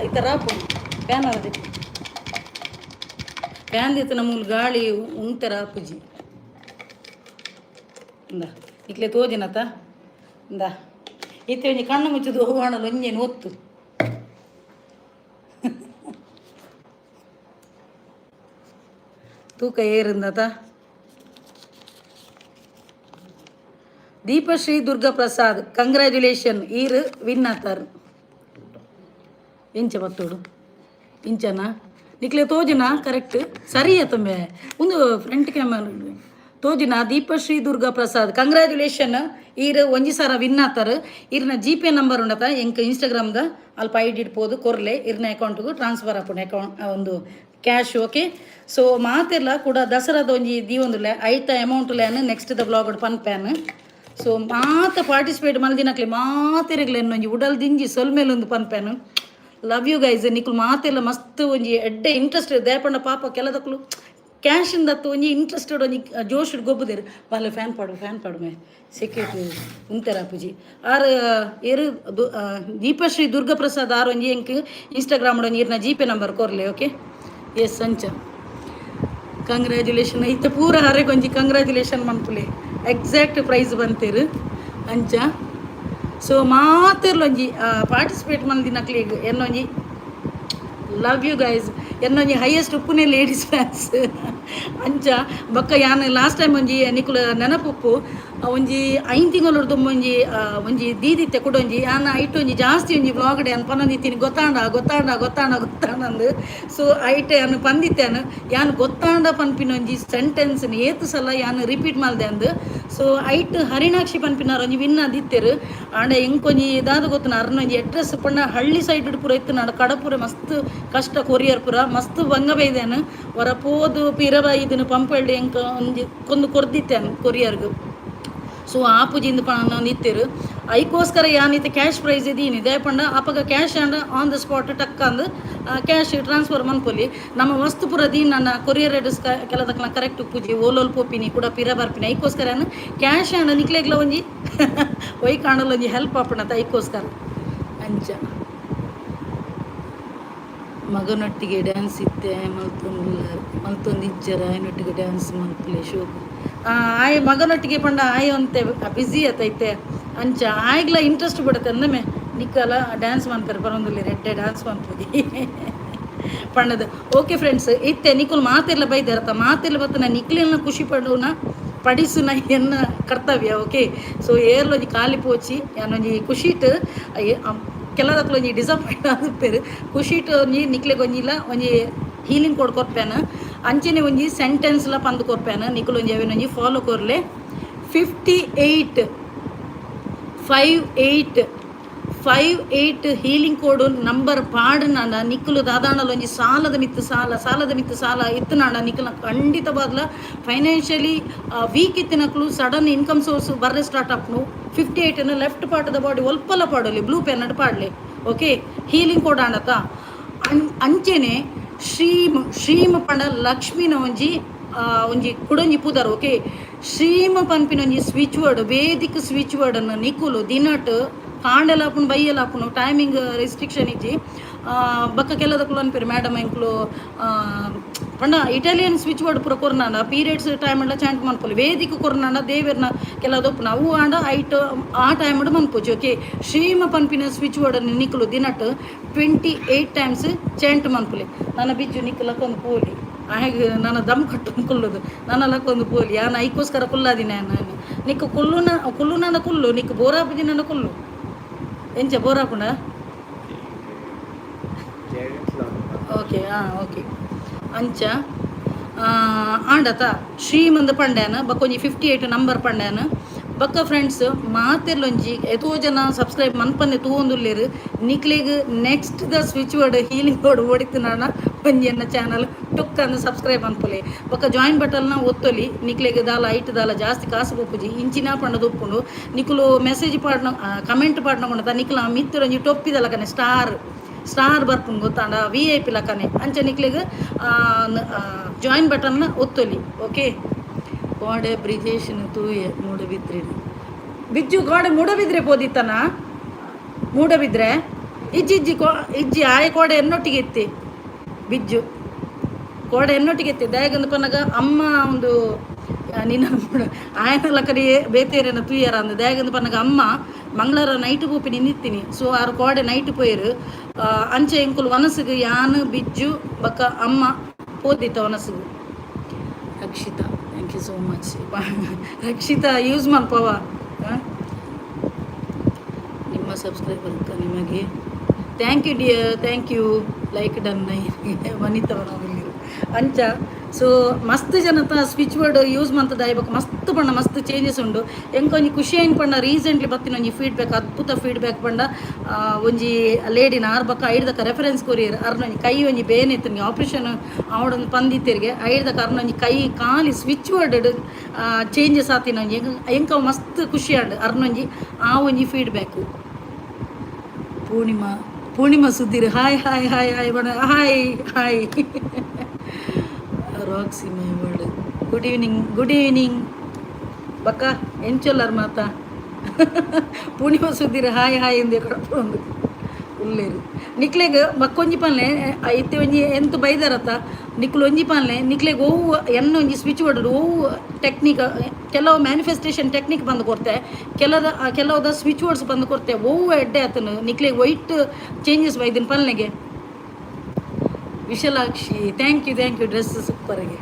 ಈ ಥರ ಫ್ಯಾನ್ ಹೊರದಿಪ್ಪು. ಫ್ಯಾನ್ ದಿತ್ತಿನ ಮೂಲು ಗಾಳಿ ಉಂತರ ಪುಜಿ. ಇಂದ, ಇಕ್ಲೆ ತೋಜಿನತ. ಇಂದ, ಇತ್ತೆ ಒಂಜಿ ಕಣ್ಣು ಮುಚ್ಚಿದ ಹೋಗೋಣಲ್ಲ ಒಂಜೇನು ಒತ್ತು. ತೂಕ ಏರಿಂದತ. ದೀಪಶ್ರೀ ದುರ್ಗಾ ಪ್ರಸಾದ್, ಕಂಗ್ರ್ಯಾಚುಲೇಷನ್, ಈರ್ ವಿನ್ ಆತಾರ್. ಇಂಚ ಬತ್ತೋಡು, ಇಂಚನಾ? ನಿಕ್ಲೆ ತೋಜಿನ ಕರೆಕ್ಟ್ ಸರಿ ತುಂಬೆ? ಒಂದು ಫ್ರಂಟ್ ಕ್ಯಾಮರಾ ತೋಜಿನ? ದೀಪಶ್ರೀ ದುರ್ಗಾ ಪ್ರಸಾದ್, ಕಂಗ್ರ್ಯಾಚುಲೇಷನ್, ಈರ್ ಒಂಜಿ ಸಾರ ವಿನ್ ಆತಾರ್. ಇರ್ನ ಜಿ ಪೇ ನಂಬರ್ ಉಂಡತ ಎಂಕ್ ಇನ್ಸ್ಟಾಗ್ರಾಮ್ದ ಅಲ್ಪ I D ಪೋದು ಕೊರ್ಲೆ. ಇರ್ನ ಅಕೌಂಟ್ಗೂ ಟ್ರಾನ್ಸ್ಫರ್ ಆಪುಂಡು ಅಕೌಂಟ್ ಒಂದು ಕ್ಯಾಶ್. ಓಕೆ, ಸೊ ಮಾತೆರ್ಲ ಕೂಡ ದಸರಾದ ಒಂಜಿ ದೀವೊಂದುಲ್ಲೆ, ಐತ amount LAN next the blog ಪನ್ಪ್ಯಾನ್. ಸೊ ಮಾತ ಪಾರ್ಟಿಸಿಪೇಟ್ ಮಲ್ದಿನಕ್ಲೆ ಮಾತೆರೆಗ್ಲ ಒಂಜಿ ಉಡಲ್ ದಿಂಜಿ ಸೊಲ್ಮೆಲ್ ಒಂದು ಪನ್ಪ್ಯಾನು. Love you guys. ನಿಕುಲು ಮಾತೆಲ್ಲ ಮಸ್ತ್ ಒಂಜಿ ಎಡ್ಡೆ ಇಂಟ್ರೆಸ್ಟ್ ದೇಪಂಡ. ಪಾಪ ಕೆಲದಕ್ಲು ಕ್ಯಾಶ್ ಇಂದತ್ತು ಒಂಜಿ ಇಂಟ್ರೆಸ್ಟೆಡ್, ಒಂಜಿ ಜೋಶ್ ಗೊಬ್ಬುದೇರು. ಬಾಲೆ, ಫ್ಯಾನ್ ಪಾಡು, ಫ್ಯಾನ್ ಪಾಡು. ಮೇ ಸೆಕ್ಯೂರಿಟಿ ಉಂತೆರ ಪೂಜಿ ಆರ್ ಏರು ದೀಪಶ್ರೀ ದುರ್ಗಪ್ರಸಾದ್ ಆರ್ ಒಂಜಿ ಎಂಕ್ ಇನ್ಸ್ಟಾಗ್ರಾಮ್ ಒಂಜಿ ಇರ್ನ ಜಿ ಪೇ ನಂಬರ್ ಕೊರ್ಲೆ. ಓಕೆ, ಎಸ್, ಅಂಚ ಕಂಗ್ರ್ಯಾಚುಲೇಷನ್. ಇತ್ತ ಪೂರ ಹರೆಗೊಂಜಿ ಒಂಜಿ ಕಂಗ್ರ್ಯಾಚುಲೇಷನ್ ಮನ್ಪುಲೆ. ಎಕ್ಸಾಕ್ಟ್ ಪ್ರೈಸ್ ಬಂತೇರು ಅಂಚ. ಸೊ ಮಾತೆರ್ಲೊಂಜಿ ಪಾರ್ಟಿಸಿಪೇಟ್ ಮಲ್ದಿನಕ್ಲೆಗ್ ಎನ್ನೊಂಜಿ ಲವ್ you guys. ಎನ್ನೊಂಜಿ ಹೈಯೆಸ್ಟ್ ಉಪ್ಪುನೆ ಲೇಡೀಸ್ ಫ್ಯಾನ್ಸ್ ಅಂಚ. ಬೊಕ್ಕ ಯಾನ್ ಲಾಸ್ಟ್ ಟೈಮ್ ಒಂಜಿ ನಿಕುಲು ನೆನಪುಪ್ಪು, ಒಂಜಿ 5 ತಿಂಗಳು ಒಂಜಿ ಒಂಜಿ ದೀದಿತ್ತೆ ಕುಡೊಂಜಿ. ಯಾನ್ ಐಟ್ ಒಂಜಿ ಜಾಸ್ತಿ ಒಂಜಿ ವ್ಲಾಗ್ ಯಾನ್ ಪನೊಂದಿತ್ತೀನಿ, ಗೊತ್ತಾಂಡ, ಗೊತ್ತಾಂಡ, ಗೊತ್ತಾಂಡ, ಗೊತ್ತಾಂಡ ಅಂದ್. ಸೊ ಐಟ್ ಯಾನ್ ಪಂದಿತ್ತೇನು, ಯಾನ್ ಗೊತ್ತಾಂಡ ಪನ್ಪಿನ ಒಂಜಿ ಸೆಂಟೆನ್ಸ್ ಏತ್ ಸಲ ಯಾನ್ ರಿಪೀಟ್ ಮಲ್ದೆ ಅಂದ್. ಸೊ ಐಟ್ ಹರಿಣಾಕ್ಷಿ ಪನ್ಪಿನಾರ್ ಒಂಜಿ ವಿನ್ ಆದಿತ್ತೆರ್. ಆಂಡ ಎಂಕೊಂಜಿ ದಾದ ಗೊತ್ತುನ, ಅರ್ನ ಒಂಜಿ ಅಡ್ರೆಸ್ ಪಂಡ ಹಳ್ಳಿ ಸೈಡ್ ಪೂರ ಇತ್ತು ನಾಡ ಕಡಪುರ ಮಸ್ತ್ ಕಷ್ಟ. ಕೊರಿಯರ್ ಪೂರ ಮಸ್ತ್ ಬಂಗ ಬೈದೇನು. ಹೊರ ಪೋದು ಪಿರವ ಇದನ್ನು ಪಂಪೆಲ್ಡ್ ಎಂಕ್ ಒಂಜಿ ಕೊಂದು ಕೊರ್ದಿತ್ತೇನು ಕೊರಿಯರ್ಗ್. ಸೊ ಆಪುಜಿಂದ ಪನೊಂದಿತ್ತೆರ್. ಐಕೋಸ್ಕರ ಯಾನಿತ್ತೆ ಕ್ಯಾಶ್ ಪ್ರೈಸ್ ಇದೀನಿ. ದಾಯೆ ಅಪಗ cash and on the spot ಟಕ್ ಅಂದ್ ಕ್ಯಾಶ್ ಟ್ರಾನ್ಸ್ಫರ್ ಮನ್ಪೊಲಿ. ನಮ್ಮ ವಸ್ತು ಪೂರ ದೀನ್ ನನ್ನ ಕೊರಿಯರ್ ಅಡ್ರೆಸ್ ಕೆಲದಕ್ಲ ಕರೆಕ್ಟ್ ಉಪ್ಪುಜಿ, ಓಲೋಲ್ ಪೋಪಿನಿ ಕೂಡ ಪಿರ ಬರ್ಪಿನಿ. ಐಕೋಸ್ಕರ ಕ್ಯಾಶ್ ಆಂಡ ನಿಕ್ಲೆಗ್ಲ ಒಂಜಿ ಒಯ್ ಕಾಣಲ್ ಒಂಜಿ ಹೆಲ್ಪ್ ಆಪುಂಡತ, ಐಕೋಸ್ಕರ ಅಂಚ. ಮಗನೊಟ್ಟಿಗೆ ಡ್ಯಾನ್ಸ್ ಇತ್ತೆ ಮಲ್ತೊಂದು ಮಲ್ತೊಂದು ಇಜ್ಜರ? ಆಯನೊಟ್ಟಿಗೆ ಡ್ಯಾನ್ಸ್ ಮಲ್ಪುಲೆ ಶೋಕು. ಆಯ್ ಮಗನೊಟ್ಟಿಗೆ ಪಂಡ ಆಯ್ ಅಂತೆ ಬ್ಯುಸಿ ಆತೈತೆ ಅಂಚ. ಆಯ್ಗ್ಲ ಇಂಟ್ರೆಸ್ಟ್ ಬಿಡುತ್ತೆ ಅಂದಮೆ. ನಿಕ್ಕಲ ಡ್ಯಾನ್ಸ್ ಮನ್ಪೆರ್ ಬರೊಂದುಲ್ಲೆರ್, ಎಡ್ಡೆ ಡ್ಯಾನ್ಸ್ ಮನ್ಪುನಿ ಪಂಡದು. ಓಕೆ ಫ್ರೆಂಡ್ಸ್, ಇತ್ತೆ ನಿಕುಲು ಮಾತೆರ್ಲ ಬೈದೆರತ, ಮಾತೆರ್ಲ ಬತ್ತನ ನಿಕ್ಲೆನ ಖುಷಿ ಪಡುನ ಪಡಿಸುನ ಎನ್ನ ಕರ್ತವ್ಯ. ಓಕೆ, ಸೊ ಏರ್ಲೊಂಜಿ ಖಾಲಿ ಪೋಚಿ, ಯಾನೊಂಜಿ ಖುಷಿಟ್, ಕೆಲದಕ್ಲು ಒಂಜಿ ಡಿಸಪಾಯಿಂಟ್ ಆದುಪ್ಪೆರ್. ಖುಷಿಟ್ ಒಂಜಿ ನಿಕ್ಲೆಗ್ ಒಂಜಿಲ ಒಂಜಿ ಹೀಲಿಂಗ್ ಕೋಡ್ ಕೊರ್ಪೇನ, ಅಂಚನೆ ಒಂಜಿ ಸೆಂಟೆನ್ಸ್ಲ ಪಂದ್ ಕೊರ್ಪೇನ. ನಿಕುಲು ಒಂಜಿ ಅವೆನೊಂಜಿ ಫಾಲೋ ಕೊರ್ಲೆ. 58 58 58 healing code number ಪಾಡುನಾಂಡ ನಿಕ್ಕುಲು ದಾದಾಂಡಲ ಒಂಜಿ ಸಾಲದ ಮಿತ್ತು ಸಾಲ, ಸಾಲದ ಮಿತ್ತು ಸಾಲ ಇತ್ತುನಾಂಡ, ನಿಕ್ಕುಲ ಖಂಡಿತವಾದ್ಲ ಫೈನಾನ್ಷಿಯಲಿ ವೀಕ್ ಇತ್ತಿನಕ್ಲು ಸಡನ್ ಇನ್ಕಮ್ ಸೋರ್ಸ್ ಬರ್ರೆ ಸ್ಟಾರ್ಟ್ ಆಪ್ನು. 58 left part the body ಒಲ್ಪಲ ಪಾಡಲಿ, ಬ್ಲೂ ಪೆನ್ ಪಾಡ್ಲಿ. ಓಕೆ, ಹೀಲಿಂಗ್ ಕೋಡ್ ಆಂಡತ. ಅಂಚೆನೆ ಶ್ರೀಮ್, ಶ್ರೀಮ್ ಪಂಡ ಲಕ್ಷ್ಮಿನ ಒಂಜಿ ಒಂಜಿ ಕುಡೊಂಜಿ ಪುದರ್. ಓಕೆ, ಶ್ರೀಮ ಪನ್ಪಿನ ಒಂಜಿ ಸ್ವಿಚ್ ವರ್ಡ್, ವೇದಿಕ್ ಸ್ವಿಚ್ ವರ್ಡನ್ನು ನಿಕುಲು ದಿನಟ್ ಕಾಂಡೆಲ ಆಪುಂಡು, ಬಯ್ಯಲ ಆಪುಂಡು, ಟೈಮಿಂಗ್ ರೆಸ್ಟ್ರಿಕ್ಷನ್ ಇಜ್ಜಿ. ಬೊಕ್ಕ ಕೆಲದಕ್ಲು ಅನ್ಪೆರ್, ಮೇಡಮ್, ಎಂಕ್ಲು ಪಂಡ ಇಟಾಲಿಯನ್ ಸ್ವಿಚ್ ವರ್ಡ್ ಪೂರ ಕೊರ್ನಾಂಡ ಪೀರಿಯಡ್ಸ್ ಟೈಮ್ ಎಲ್ಲ ಚಾಂಟ್ ಮನ್ಪೊಲಿ, ವೇದಿಕ್ ಕೊರ್ನಾಂಡ ದೇವೆರ್ನ ಕೆಲದೊಪ್ಪುನ ಅವು ಆಂಡ ಐಟ್ ಆ ಟೈಮ್ ಮನ್ಪೊಚಿ. ಓಕೆ, ಶ್ರೀಮ ಪನ್ಪಿನ ಸ್ವಿಚ್ ವರ್ಡ್ ನಿಕುಲು ದಿನಟ್ 28 ಟೈಮ್ಸ್ ಚಾಂಟ್ ಮನ್ಪುಲೆ. ನನ್ನ ಬಿಜ್ಜು ನಿಕ್ಕು ಲಕ್ಕೊಂದು ಪೋಲಿ ಆಗ ನನ್ನ ದಮ್ ಕಟ್ಟು ಕುಲ್ಲುದು, ನನ್ನ ಲಕ್ಕೊಂದು ಪೋಲಿ. ಯಾನ್ ಐಕೋಸ್ಕರ ಕುಲ್ಲಾದಿನ ನಾನು. ನಿಕ್ಕು ಕುಲ್ಲುನ ಕುಲ್ಲುನನ ಕುಲ್ಲು, ನಿಕ್ಕು ಬೋರಾಪುಜಿನ ಕುಲ್ಲು. ಎಂಚ, ಬೋರಾಪುಂಡ? ಓಕೆ, ಹಾಂ, ಓಕೆ. ಅಂಚ ಆಂಡತ ಶ್ರೀಮಂದ್ ಪಂಡ್ಯಾನ, ಬೊಕ್ಕ ಒಂಜಿ 58 ನಂಬರ್ ಪಂಡ್ಯಾನ. ಬೊಕ್ಕ ಫ್ರೆಂಡ್ಸ್, ಮಾತೆರ್ಲೊಂಜಿ ಏತೋ ಜನ ಸಬ್ಸ್ಕ್ರೈಬ್ ಮನ್ಪಂದೆ ತೂವೊಂದುಲ್ಲೆರ್. ನಿಕ್ಲೆಗ್ next the switch word, healing code ಓಡಿತ್ತುನಾಂಡ ಒಂಜಿ ಎನ್ನ ಚಾನಲ್ ಟುಕ್ ಅಂದ್ ಸಬ್ಸ್ಕ್ರೈಬ್ ಮನ್ಪುಲೆ. ಬೊಕ್ಕ ಜಾಯಿನ್ ಬಟನ್ನ ಒತ್ತೊಲಿ. ನಿಕ್ಲೆಗ್ ದಾಲ ಐಟ್ ದಾಲ ಜಾಸ್ತಿ ಕಾಸು ಪೋಪುಜಿ. ಇಂಚಿನ ಪಂಡದು ಉಪ್ಪುಂಡು. ನಿಕುಲು ಮೆಸೇಜ್ ಪಾಡ್ನ, ಕಮೆಂಟ್ ಪಾಡ್ನ ಕೊಂಡ ನಿಕ್ಲ ಮಿತ್ತೊಂಜಿ ಟೊಪ್ಪಿದ ಲಕನೆ ಸ್ಟಾರ್ ಸ್ಟಾರ್ ಬರ್ಪುಂಡು, ಗೊತ್ತಾಂಡ? ವಿಐಪಿ ಲಕನೆ. ಅಂಚ ನಿಕ್ಲೆಗ್ ಜಾಯಿನ್ ಬಟನ್ನ ಒತ್ತೊಲಿ. ಓಕೆ, ಕೋಡೆ ಬ್ರಿಜೇಶನ್ ತೂಯೆ ಮೂಡಬಿದ್ರಿ. ಬಿಜ್ಜು ಗೋಡೆ ಮೂಡಬಿದ್ರೆ ಪೋದಿತ್ತನ? ಮೂಡಬಿದ್ರೆ ಇಜ್ಜಿ, ಇಜ್ಜಿ ಕೋ ಇಜ್ಜಿ. ಆಯ ಕೋಡೆ ಎನ್ನೊಟ್ಟಿಗೆ ಇತ್ತಿ. ಬಿಜ್ಜು ಕೋಡೆ ಎನ್ನೊಟ್ಟಿಗೆ ಇತ್ತಿ. ದಯಗಂದು ಪನ್ನಗ ಅಮ್ಮ ಒಂದು ನಿನ್ನ ಆಯನ ಲಕರಿ ಬೇತೇರೇನ ತೂಯರ ಅಂದ್. ದಯಗಂದು ಪನ್ನಗ ಅಮ್ಮ ಮಂಗಳವಾರ ನೈಟ್ ಪೋಪಿ ನಿಂದಿತ್ತೀನಿ. ಸೊ ಆರು ಕೋಡೆ ನೈಟ್ ಪೋಯರು. ಅಂಚೆ ಎಂಕುಲು ವನಸುಗು ಯಾನ್, ಬಿಜ್ಜು ಬಕ್ಕ ಅಮ್ಮ ಪೋದಿತ್ತ ವನಸುಗು. Rakshita, thank you so much Rakshita. Use ಮನ್ಪವ. ನಿಮ್ಮ ಸಬ್ಸ್ಕ್ರೈಬರ್ ನಿಮಗೆ thank you dear, thank you. Like done. Vanita. ಅಂಚ ಸೊ ಮಸ್ತ್ ಜನತ ಸ್ವಿಚ್ ವರ್ಡ್ ಯೂಸ್ ಮಂತದ ಬೊಕ್ಕ ಮಸ್ತ್ ಪಂಡ ಮಸ್ತ್ ಚೇಂಜಸ್ ಉಂಡು. ಎಂಕೊಂಜಿ ಖುಷಿ ಆಯ್ನ್ ಪಂಡ ರೀಸೆಂಟ್ಲಿ ಬತ್ತಿನ ಒಂಜಿ ಫೀಡ್ಬ್ಯಾಕ್, ಅದ್ಭುತ ಫೀಡ್ಬ್ಯಾಕ್ ಪಂಡ, ಒಂಜಿ ಲೇಡಿನ ಆರ್ ಬೊಕ್ಕ ಐಡ್ದಕ ರೆಫರೆನ್ಸ್ ಕೊರಿಯರ್. ಅರ್ನ ಒಂಜಿ ಕೈ ಒಂಜಿ ಬೇನೆ ಇತ್ತು, ಆಪರೇಷನ್ ಆವಡೊಂದು ಪಂದಿತ್ತೆರಿಗೆ. ಐಡ್ದಕ ಅರ್ನ ಒಂಜಿ ಕೈ ಖಾಲಿ ಸ್ವಿಚ್ ವರ್ಡ್ ಚೇಂಜಸ್ ಆತಿನ ಒಂಜಿ ಎಂಕ ಮಸ್ತ್ ಖುಷಿ ಆಂಡ್ ಅರ್ನೊಂಜಿ ಆ ಒಂಜಿ feedback. Poornima, Poornima Sudheer, hi hi hi hi ಬಣ. Hi hi. Roxy my world, good evening, good evening. ಬಕ್ಕ ಎಂಚೊಲ್ಲರ್ ಮಾತಾ? ಪೂರ್ಣಿಮಾ ಸುಧೀರ್ ಹಾಯ್ ಹಾಯ್ ಎಂದೇ ಕಡಪೊಂದು ಉಲ್ಲೇರು. ನಿಕ್ಲೆಗ್ ಬಕ್ಕೊಂಜಿ ಪನ್ಲೆ, ಇತ್ತೆ ಒಂಜಿ ಎಂತ ಬೈದಾರತ್ತ, ನಿಕ್ಲು ಒಂಜಿ ಪನ್ಲೆ. ನಿಕ್ಲೆಗ್ ಒವು ಎನ್ನ ಒಂಜಿ ಸ್ವಿಚ್ ವರ್ಡ್ ಒವು ಟೆಕ್ನಿಕ್, ಕೆಲವು ಮ್ಯಾನಿಫೆಸ್ಟೇಷನ್ ಟೆಕ್ನಿಕ್ ಬಂದು ಕೊರ್ತೆ, ಕೆಲದ ಕೆಲವುದ ಸ್ವಿಚ್ ವರ್ಡ್ಸ್ ಬಂದು ಕೊರ್ತೆ, ಒವು ಎಡ್ಡೆ ಆತನು, ನಿಕ್ಲೆಗ್ ವೈಟ್ ಚೇಂಜಸ್ ಬೈದಿನ ಪನ್ಲೆಗೆ. Vishalakshi, thank you, thank you. Dress ಸೂಪರ್ಗೆ.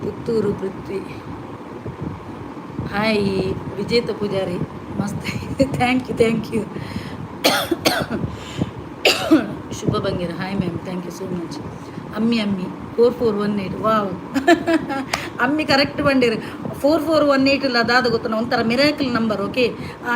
ಪುತ್ತೂರು ಪೃಥ್ವಿ ಹಾಯ್. ವಿಜೇತ ಪೂಜಾರಿ ಮಸ್ತ್, thank you, thank you. Shubha Bangera, hi ma'am, thank you so much. ಅಮ್ಮಿ, ಅಮ್ಮಿ 4418, ವಾವ್. ಅಮ್ಮಿ ಕರೆಕ್ಟ್ ಬಂಡಿರು. 4418 ಇಲ್ಲ ದಾದ ಗೊತ್ತನ? ಒಂಥರ ಮಿರಾಕಲ್ ನಂಬರ್. ಓಕೆ,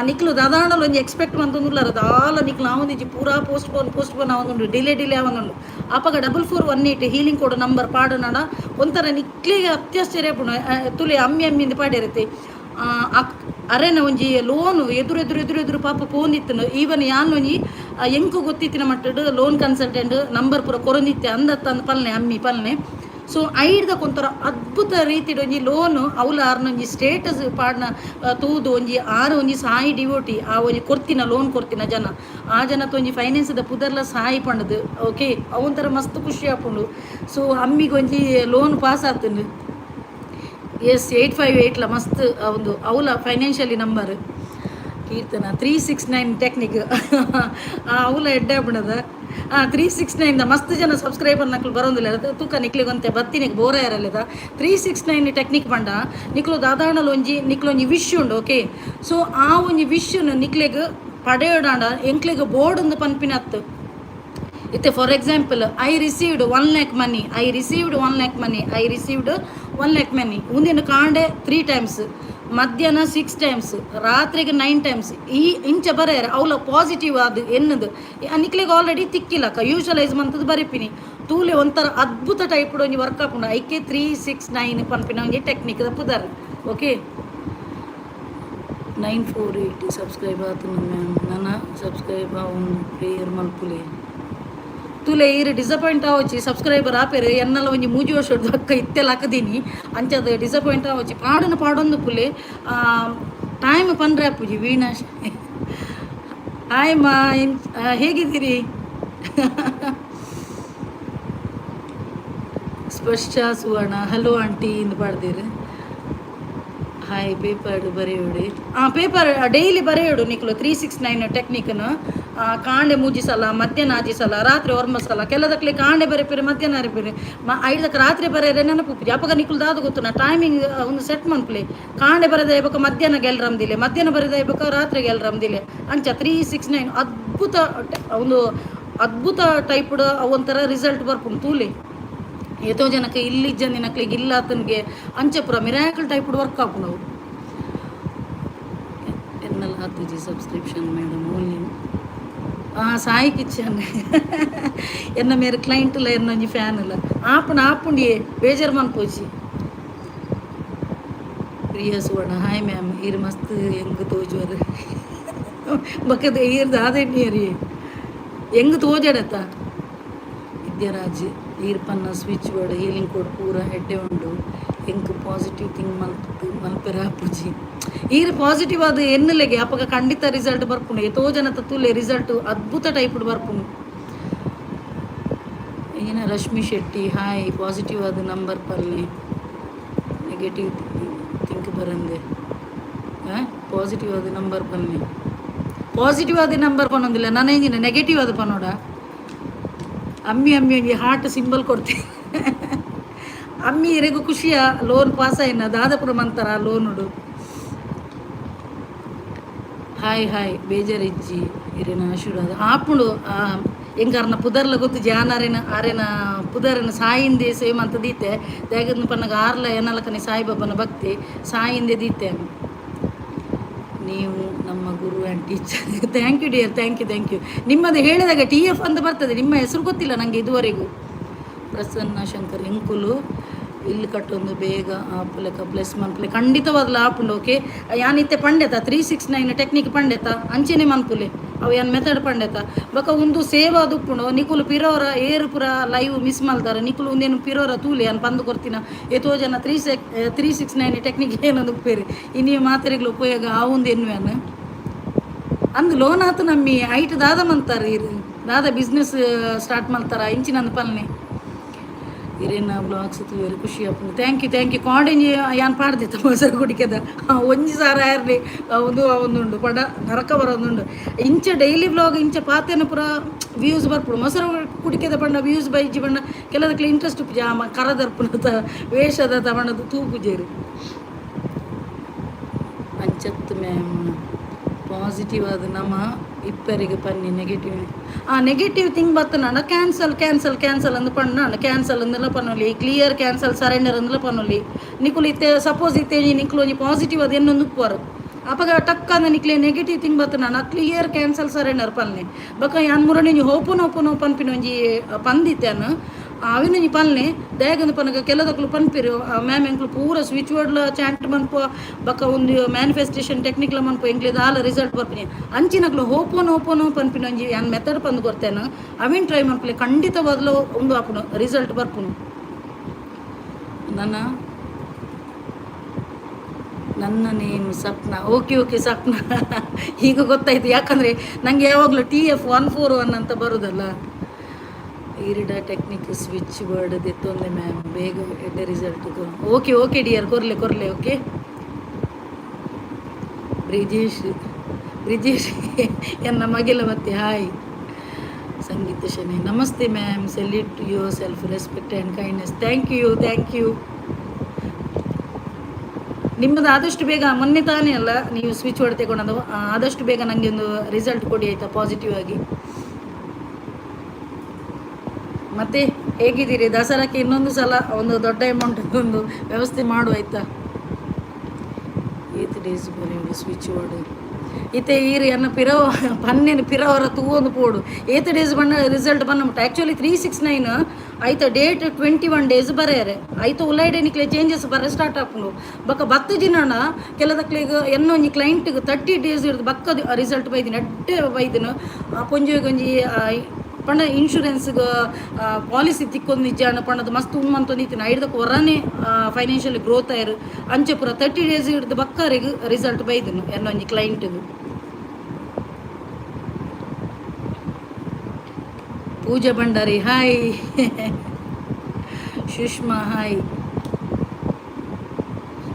ನಿಕ್ಲು ದಾದಾಂಡಲ ಒಂಜಿ ಎಕ್ಸ್ಪೆಕ್ಟ್ ಮಂತೊಂದುಲ್ಲರ ದಾಲ ನಿಕ್ಲು ಆವೊಂದಿಜ್ಜಿ. ಪೂರಾ ಪೋಸ್ಟ್ ಪೋನ್ ಪೋಸ್ಟ್ ಪೋನ್ ಆವೊಂದುಂಡು, ಡಿಲೇ ಡಿಲೇ ಆವೊಂದುಂಡು. ಅಪಗ 4418 ಹೀಲಿಂಗ್ ಕೋಡ್ ನಂಬರ್ ಪಾಡುನಡ ಒಂಥರ ನಿಕ್ಲಿಗೆ ಅತ್ಯಾಶ್ಚರ್ಯ ಆಪುಂಡು. ತುಲೆ ಅಮ್ಮಿ ಅಮ್ಮಿಂದ ಪಾಡಿರತ್ತೆ. ಅರೆನ ಒಂಜಿ ಲೋನು ಎದುರು ಎದುರು ಎದುರು ಎದುರು ಪಾಪ ಪೋಂದಿತ್ತನು. ಈವನ್ ಯಾನ್ ಒಂಜಿ ಎಂಕು ಗೊತ್ತಿತ್ತಿನ ಮಟ್ಟಡ್ ಲೋನ್ ಕನ್ಸಲ್ಟೆಂಟ್ ನಂಬರ್ ಪೂರ ಕೊರೊಂದಿತ್ತೆ ಅಂದತ್ತ ಅಂದ್ ಪಲ್ನೆ ಅಮ್ಮಿ ಪಲ್ನೆ. ಸೊ ಐಡ್ದ ಒಂಥರ ಅದ್ಭುತ ರೀತಿಡ್ ಒಂಜಿ ಲೋನು ಅವ್ಲ ಆರ್ನ ಒಂಜಿ ಸ್ಟೇಟಸ್ ಪಾಡ್ನ ತೂದು ಒಂಜಿ ಆರು ಒಂಜಿ ಸಾಯಿ ಡಿವೋಟಿ, ಆ ಒಂಜಿ ಕೊರ್ತಿನ ಲೋನ್ ಕೊರ್ತಿನ ಜನ, ಆ ಜನತ ಒಂಜಿ ಫೈನಾನ್ಸ್ದ ಪುದರ್ಲ ಸಾಯಿ ಪಂಡದು. ಓಕೆ, ಅವೊಂಥರ ಮಸ್ತ್ ಖುಷಿ ಆಪುಂಡು. ಸೊ ಅಮ್ಮಿಗೆ ಒಂಜಿ ಲೋನ್ ಪಾಸ್ ಆತುಂಡು. ಎಸ್, 858ಲ ಮಸ್ತ್ ಒಂದು ಅವಲ ಫೈನಾನ್ಷಿಯಲಿ ನಂಬರ್. ಕೀರ್ತನ, 369 ಟೆಕ್ನಿಕ್ ಅವುಲ ಎಡ್ಡೆ ಆಪುಂಡದ. 369 ಮಸ್ತ್ ಜನ ಸಬ್ಸ್ಕ್ರೈಬರ್ ನಕ್ಲು ಬರೋಂದಿಲ್ಲ. ತೂಕ, ನಿಕ್ಲಿಗೆ ಒಂತೆ ಬತ್ತಿನಿಗೆ ಬೋರ ಯಾರಲ್ಲಿದ. 369 ಟೆಕ್ನಿಕ್ ಪಂಡ ನಿಕ್ಲು ದಾದಾಣಲ್ ಒಂಜಿ ನಿಕ್ಲೊಂಜಿ ವಿಶ್ ಉಂಡು, ಓಕೆ? ಸೊ ಆ ಒಂಜಿ ವಿಶ್ನು ನಿಕ್ಲೆಗ್ ಪಡೆಯೋಡಾಂಡ ಎಂಕ್ಲೆಗ್ ಬೋರ್ಡ್ ಒಂದು ಪನ್ಪಿನತ್ತು. ಇತ್ತೆ for example, "I received 1 lakh money, I received 1 lakh money, I received 1 lakh money." ಮುಂದಿನ ಕಾಂಡೆ ತ್ರೀ ಟೈಮ್ಸ್, ಮಧ್ಯಾಹ್ನ ಸಿಕ್ಸ್ ಟೈಮ್ಸ್, ರಾತ್ರಿಗೆ ನೈನ್ ಟೈಮ್ಸ್ ಈ ಇಂಚ ಬರೆಯರೆ ಅವಲ ಪಾಸಿಟಿವ್ ಅದು ಎನ್ನದು ನಿಕ್ಲೆಗ್ ಆಲ್ರೆಡಿ ತಿಕ್ಕಿಲ್ಲಕ್ಕ. ಯೂಶಲೈಸ್ ಮಂತದ್ದು ಬರೆಪಿನಿ ತೂಲೆ, ಒಂಥರ ಅದ್ಭುತ ಟೈಪ್ ಒಂಜಿ ವರ್ಕ್ ಆಪುಂಡು. ಐಕೆ 369 ಪನ್ಪಿನ ಒಂಜಿ ಟೆಕ್ನಿಕ್ ಪುದರ್, ಓಕೆ? 948 ಸಬ್ಸ್ಕ್ರೈಬ್ ಆತುಂಡು ಮ್ಯಾಮ್. ನನ್ನ ಸಬ್ಸ್ಕ್ರೈಬ್ ಒಂದು ಪ್ರೇಯರ್ ಮಲ್ಪುಲೆ. ತೂಲೆ, ಈರು ಡಿಸಪಾಯಿಂಟ್ ಆವಚ್ಚಿ. ಸಬ್ಸ್ಕ್ರೈಬರ್ ಆಪೇರು ಎನ್ನಲ ಒಂಜಿ ಮೂಜಿ ವರ್ಷದ ಅಕ್ಕ ಇತ್ತೆಲ್ಲ ಹಾಕದೀನಿ. ಅಂಚದ ಡಿಸಪಾಯಿಂಟ್ ಆವಚ್ಚಿ. ಪಾಡನ ಪಾಡೊಂದು ಪುಲೆ, ಟೈಮ್ ಪನ್ರೆ ಅಪ್ಪುಜಿ. ವೀಣಾ, ಹಾಯ್ ಮಾ. ಹೇಗಿದ್ದೀರಿ? ಸ್ಪರ್ಶ ಸುವರ್ಣ, ಹಲೋ ಆಂಟಿ ಇಂದು ಪಾಡ್ದಿರು. ಹಾಯ್. ಪೇಪರ್ ಬರೆಯೋಡಿ. ಪೇಪರ್ ಡೈಲಿ ಬರೆಯೋಡು ನಿಕ್ಲು 369 ಟೆಕ್ನಿಕ್ನು. ಕಾಂಡೆ ಮೂಜಿ ಸಲ, ಮಧ್ಯಾಹ್ನ ಆಜಿ ಸಲ, ರಾತ್ರಿ ಒರ್ಂಬ ಸಲ. ಕೆಲದಕ್ಲೆ ಕಾಂಡೆ ಬರೆಪಿರಿ, ಮಧ್ಯಾಹ್ನ ಬರೆಪಿರಿ, ಮ ಐದಕ್ಕೆ ರಾತ್ರಿ ಬರೆಯರೆ ನೆನಪು. ಅಪಗ ನಿಕ್ಲು ದಾದ ಗೊತ್ತು ನಾ ಟೈಮಿಂಗ್ ಒಂದು ಸೆಟ್ ಮನ್ಪುಲೆ. ಕಾಂಡೆ ಬರೆದ ಬೊಕ ಮಧ್ಯಾಹ್ನ ಗೆಲ್ರಂದಿಲೆ, ಮಧ್ಯಾಹ್ನ ಬರೆದ ಬೊಕ ರಾತ್ರಿ ಗೆಲ್ರಂದಿಲೆ. ಅಂಚ 369 ಅದ್ಭುತ ಒಂದು ಅದ್ಭುತ ಟೈಪ್ಡ್ ಒಂಥರ ರಿಸಲ್ಟ್ ಬರ್ಪುಂಡು ತೂಲೆ. ಏತೋ ಜನಕ್ಕೆ ಇಲ್ಲಿ ಜನಿನಕ್ಲಿಗೆ ಇಲ್ಲ ಆತನಿಗೆ ಅಂಚ ಪೂರ ಮಿರಾಕಲ್ ಟೈಪ್ ವರ್ಕ್ ಆಪುಂಡು ಅವು. ಎನ್ನಲ್ ಆತುಜಿ subscription madam only. Sai kitchen ಎನ್ನ ಮೇರೆ ಕ್ಲೈಂಟ್ ಇಲ್ಲ, ಎನ್ನ ಒಂಜಿ ಫ್ಯಾನ್ ಇಲ್ಲ. ಆಪುಂಡು, ಆಪುಂಡಿಯೇ, ಬೇಜಾರು ಮನ್ಪೋಚಿ. ಪ್ರಿಯ ಸುವರ್ಣ, ಹಾಯ್ ಮ್ಯಾಮ್. ಈರ್ ಮಸ್ತ್ ಹೆಂಗ್ ತೋಜುವರು ಬಕ್ಕದ. ಈರ್ದು ಆದೆಣ್ಣಿ ಹೆಂಗ್ ತೋಜಡತ್ತ. ವಿದ್ಯಾರಾಜ್, ಈರ್ಪನ್ನ ಸ್ವಿಚ್ ವರ್ಡ್ ಹೀಲಿಂಗ್ ಕೋಡ್ ಪೂರ ಎಡ್ಡೆ ಉಂಡು. ಎಂಕ್ ಪಾಸಿಟಿವ್ ಥಿಂಕ್ ಮಲ್ತ್ ಮಲ್ಪೆರ ಆಪುಜಿ. ಈರ್ ಪಾಸಿಟಿವ್ ಅದು ಎನ್ನುಲೆಗೆ ಅಪಗ ಖಂಡಿತ ರಿಸಲ್ಟ್ ಬರ್ಪುಂಡು. ಏತೋ ಜನ ತೂಲೆ, ರಿಸಲ್ಟ್ ಅದ್ಭುತ ಟೈಪ್ ಬರ್ಪುಂಡು. ಏನ ರಶ್ಮಿ ಶೆಟ್ಟಿ, ಹಾಯ್. ಪಾಸಿಟಿವ್ ಅದು ನಂಬರ್ ಪಲ್ಲೆ, ನೆಗೆಟಿವ್ ಥಿಂಕ್ ಬರಂದೆ. ಪಾಸಿಟಿವ್ ಅದು ನಂಬರ್ ಪಲ್ಲೆ, ಪಾಸಿಟಿವ್ ಆದ ನಂಬರ್ ಪನ್ನೊಂದಿಲ್ಲ. ನಾನು ನೆಗೆಟಿವ್ ಅದು ಪನ್ನೋಡ. ಅಮ್ಮಿ, ಅಮ್ಮಿ ಒಂಜಿ ಹಾರ್ಟ್ ಸಿಂಬಲ್ ಕೊಡ್ತೀನಿ. ಅಮ್ಮಿ, ಇರೆಗೂ ಖುಷಿಯ ಲೋನ್ ಪಾಸ್ ಆಯ್ನ? ದಾದಪುರ ಮಂತರ ಲೋನುಡು. Hi hi. ಬೇಜಾರಿಜ್ಜಿ, ಇರೆನ ಆಶೀರ್ವಾದ ಆಪುಂಡು. ಎಂಕರ್ನ ಪುದರ್ಲ ಗೊತ್ತು ಜಾನರಿನ ಆರೆನ ಪುದರನ ಸಾಯಿಂದೆ ಸೇಮ್ ಅಂತ ದೀತೆ. ದಾಗದ ಪನ್ನಗ ಆರ್ಲ ಏನಲಕನೆ ಸಾಯಿಬಾಬನ ಭಕ್ತಿ, ಸಾಯಿಂದೆ ದೀತೆ. ನೀವು ನಮ್ಮ ಗುರು and teacher. Thank you dear, thank you, thank you. ನಿಮ್ಮದು ಹೇಳಿದಾಗ ಟಿ ಎಫ್ ಅಂತ ಬರ್ತದೆ. ನಿಮ್ಮ ಹೆಸರು ಗೊತ್ತಿಲ್ಲ ನನಗೆ ಇದುವರೆಗೂ. ಪ್ರಸನ್ನ ಶಂಕರ್, ಎಂಕುಲು ಇಲ್ಲಿ ಕಟ್ಟೊಂದು ಬೇಗ ಆಪುಲೆಕ ಪ್ಲಸ್ ಮನ್ಪುಲೆ. ಖಂಡಿತವಾದ್ಲ ಆಪುಂಡು, ಓಕೆ? ಯಾನ್ ಇತ್ತೆ ಪಂಡೆತ, 369 ಟೆಕ್ನಿಕ್ ಪಂಡೆತ, ಅಂಚೆನೆ ಮನ್ಪುಲೆ. ಅವು ಯಾನ್ ಮೆಥಡ್ ಪಂಡೆತ ಬೊಕ ಒಂದು ಸೇವಾ ಉಪ್ಪುಂಡು. ನಿಕುಲು ಪಿರೋರ ಏರು ಪುರ ಲೈವ್ ಮಿಸ್ ಮಲ್ತಾರ. ನಿಕುಲು ಒಂದೇನು ಪಿರೋರ ತೂಲೆ, ಯಾನ್ ಪಂದು ಕೊರ್ತಿನ. ಏತೋ ಜನ 369 ಟೆಕ್ನಿಕ್ ಏನೊಂದು ಉಪ್ಪೇರಿ. ಇನಿ ಮಾತೆರೆಗ್ಲ ಉಪಯೋಗ ಆವುಂದು ಎನ್ನುವೆನ್. ಅಂದ್ ಲೋನ್ ಆತು ನಮ್ಮಿ. ಐಟ್ ದಾದ ಮಂತಾರ ಇರು? ದಾದ ಬಿಸ್ನೆಸ್ ಸ್ಟಾರ್ಟ್ ಮಲ್ತಾರ? ಇಂಚಿನಂದು ಪಲ್ನೆ. ಇರೇನ ಬ್ಲಾಗ್ಸ್ ತೂವೆರೆ ಖುಷಿ ಆಪುಂಡು. Thank you, thank you. ಕಾಡೆಂಜಿ ಯಾನ್ ಪಾಡ್ದಿತ್ತ ಮೊಸರು ಕುಡಿಕೆದ ಒಂಜಿ ಸಾರ ಆರ್ಲಿ ಒಂದು ಒಂದುಂಡು ಪಡ ನರಕ ಬರೋದುಂಡು. ಇಂಚ ಡೈಲಿ ವ್ಲಾಗ್ ಇಂಚ ಪಾತೆನ ಪೂರ ವ್ಯೂಸ್ ಬರ್ಪುಂಡು. ಮೊಸರು ಕುಡಿಕೆದ ಪಂಡ ವ್ಯೂಸ್ ಬೈಜಿ ಪಂಡ ಕೆಲದಕ್ಲೆ ಇಂಟ್ರೆಸ್ಟ್ ಉಪ್ಪುಜಿ. ಆ ಕರದರ್ಪುನ ವೇಷದ ತವಣದ ತೂಪುಜೇರು. ಅಂಚತ್ತು ಮ್ಯಾಮ್, ಪಾಸಿಟಿವ್ ಅದು ನಮ್ಮ ಇಪ್ಪರಿಗೆ ಪನ್ನಿ. ನೆಗೆಟಿವ್, ಆ ನೆಗೆಟಿವ್ ಥಿಂಕ್ ಬತ್ತನ ಕ್ಯಾನ್ಸಲ್, ಕ್ಯಾನ್ಸಲ್, ಕ್ಯಾನ್ಸಲ್ ಅಂದು ಪಣ್ಣ. ಕ್ಯಾನ್ಸಲ್ ಅಂದೆಲ್ಲ ಪನ್ನೊಲಿ, ಕ್ಲಿಯರ್, ಕ್ಯಾನ್ಸಲ್, ಸರೆಂಡರ್ ಅಂದೆಲ್ಲ ಪನ್ನೊಲಿ. ನಿಕುಲು ಇತ್ತೆ ಸಪೋಸ್ ಇತ್ತೆ ನಿಕ್ಲು ಒಂಜಿ ಪಾಸಿಟಿವ್ ಅದು ಎನ್ನೊಂದು ಉಪ್ಪುವರು. ಅಪಗ ಟಕ್ ಅಂದ ನಿಕ್ಲೆ ನೆಗೆಟಿವ್ ಥಿಂಕ್ ಬತ್ತನ ಕ್ಲಿಯರ್, ಕ್ಯಾನ್ಸಲ್, ಸರೆಂಡರ್ ಪನ್ನೆ. ಬೊಕ ಯಾನ್ ಮುರಣಿ ಹೋಪುನ ಹೋಪುನ ಪನ್ಪಿನ ಒಂಜಿ ಪಂದಿತ್ತೇನು ಅವಿನೊಂಜಿ ಪನ್ನೆ. ದಾಯೆಗಂದ್ ಪನಗ ಕೆಲದಕ್ಲು ಪನ್ಪಿರು, ಮ್ಯಾಮ್, ಎಂಕ್ಲು ಪೂರ ಸ್ವಿಚ್ ವರ್ಡ್ಲ ಚಾಂಟ್ ಮನ್ಪುವ, ಬೊಕ ಒಂದು ಮ್ಯಾನಿಫೆಸ್ಟೇಷನ್ ಟೆಕ್ನಿಕ್ಲ ಮನ್ಪುವ, ಎಂಕ್ಲೆ ದಾಲ ರಿಸಲ್ಟ್ ಬರ್ಪಿನಿ. ಅಂಚಿನಕ್ಲು ಹೋಪೋನ್ ಹೋಪೋನು ಪನ್ಪಿನ ಒಂಜಿ ಯಾನ್ ಮೆಥಡ್ ಪಂದ್ ಕೊರ್ತೇನೆ. ಅವಿನ್ ಟ್ರೈ ಮನ್ಪುಲೆ, ಖಂಡಿತವಾಗ್ಲೂ ಒಂದು ಆಪುಂಡು, ರಿಸಲ್ಟ್ ಬರ್ಪುನು. ನನ್ನ ನನ್ನ name Sapna. Okay okay Sapna, ಈಗ ಗೊತ್ತಾಯ್ತು. ಯಾಕಂದರೆ ನನಗೆ ಯಾವಾಗಲೂ TF141 ಅಂತ ಬರೋದಲ್ಲ. ಈರಿಡ ಟೆಕ್ನಿಕ್ ಸ್ವಿಚ್ ವರ್ಡ್ ದೆತ್ತೊಂದೆ ಮ್ಯಾಮ್, ಬೇಗ ಎಡ್ಡೆ ರಿಸಲ್ಟ್. ಓಕೆ ಓಕೆ ಡಿಯರ್, ಕೊರ್ಲೆ ಕೊರ್ಲೆ. ಓಕೆ ಬ್ರಿಜೇಶ್, ಬ್ರಿಜೇಶ್ ಎನ್ನ ಮಗಿಲ ಬತ್ತಿ. ಹಾಯ್ ಸಂಗೀತ ಶನಿ. Namaste ma'am. Salute your self respect and kindness. Thank you, thank you. ನಿಮ್ಮದು ಆದಷ್ಟು ಬೇಗ, ಮೊನ್ನೆ ತಾನೇ ಅಲ್ಲ ನೀವು ಸ್ವಿಚ್ ವರ್ಡ್ ತಗೊಂಡದ್ದು? ಆದಷ್ಟು ಬೇಗ ನನಗೆ ಒಂದು ರಿಸಲ್ಟ್ ಕೊಡಿ, ಆಯಿತಾ? ಪಾಸಿಟಿವ್ ಆಗಿ. ಮತ್ತೆ ಹೇಗಿದ್ದೀರಿ? ದಸರಾಕ್ಕೆ ಇನ್ನೊಂದು ಸಲ ಒಂದು ದೊಡ್ಡ ಅಮೌಂಟ್ ಒಂದು ವ್ಯವಸ್ಥೆ ಮಾಡು, ಆಯಿತಾ? ಏತ್ ಡೇಸ್ ಬರೀ ಸ್ವಿಚ್ ವರ್ಡ್? ಇತ್ತೆ ಈರ್ ಎನ್ನ ಪಿರವ ಪನ್ನೆನ್ ಪಿರವರ ತೂವೊಂದು ಪೋಡು. ಏತ್ ಡೇಸ್ ಬಣ್ಣ ರಿಸಲ್ಟ್ ಬನ್ನ ಮುಟ್ಟ? ಆ್ಯಕ್ಚುಲಿ 369 ಐತ ಡೇಟ್ 21 ಡೇಸ್ ಬರೆಯರೆ. ಐತ ಉಲೈಡೆ ನಿಕ್ಲೆ ಚೇಂಜಸ್ ಬರ ಸ್ಟಾರ್ಟ್ ಆಪುಂಡು. ಬೊಕ ಬತ್ತು ದಿನಣ ಕೆಲದಕ್ಲೆಗ್, ಎನ್ನೊಂಜಿ ಕ್ಲೈಂಟ್ಗೆ 30 ಡೇಸ್ ಹಿಡ್ದು ಬಕ್ಕ ರಿಸಲ್ಟ್ ಬೈದಿನ, ಎಡ್ಡೆ ಬೈದಿನ. ಪೊಂಜೊಗ್ ಒಂಜಿ ಪಂಡ ಇನ್ಶೂರೆನ್ಸ್ಗೆ ಪಾಲಿಸಿ ತಿಕ್ಕೊಂದು ನಿಜಾಣ ಪಂಡದು ಮಸ್ತ್ ಉಮ್ಮಂತೊಂದು ಇತ್ತಿನ. ಐಡ್ದಕ್ಕೆ ಹೊರನೇ ಫೈನಾನ್ಷಿಯಲಿ ಗ್ರೋತ್ ಆಯ್ರು. ಅಂಚೆ ಪೂರ 30 ಡೇಸ್ ಹಿಡ್ದು ಬಕ್ಕರಿಗೆ ರಿಸಲ್ಟ್ ಬೈದನು ಎನ್ನೊಂಜಿ ಕ್ಲೈಂಟ್ಗೆ. Pooja Bhandari hi. Sushma hi.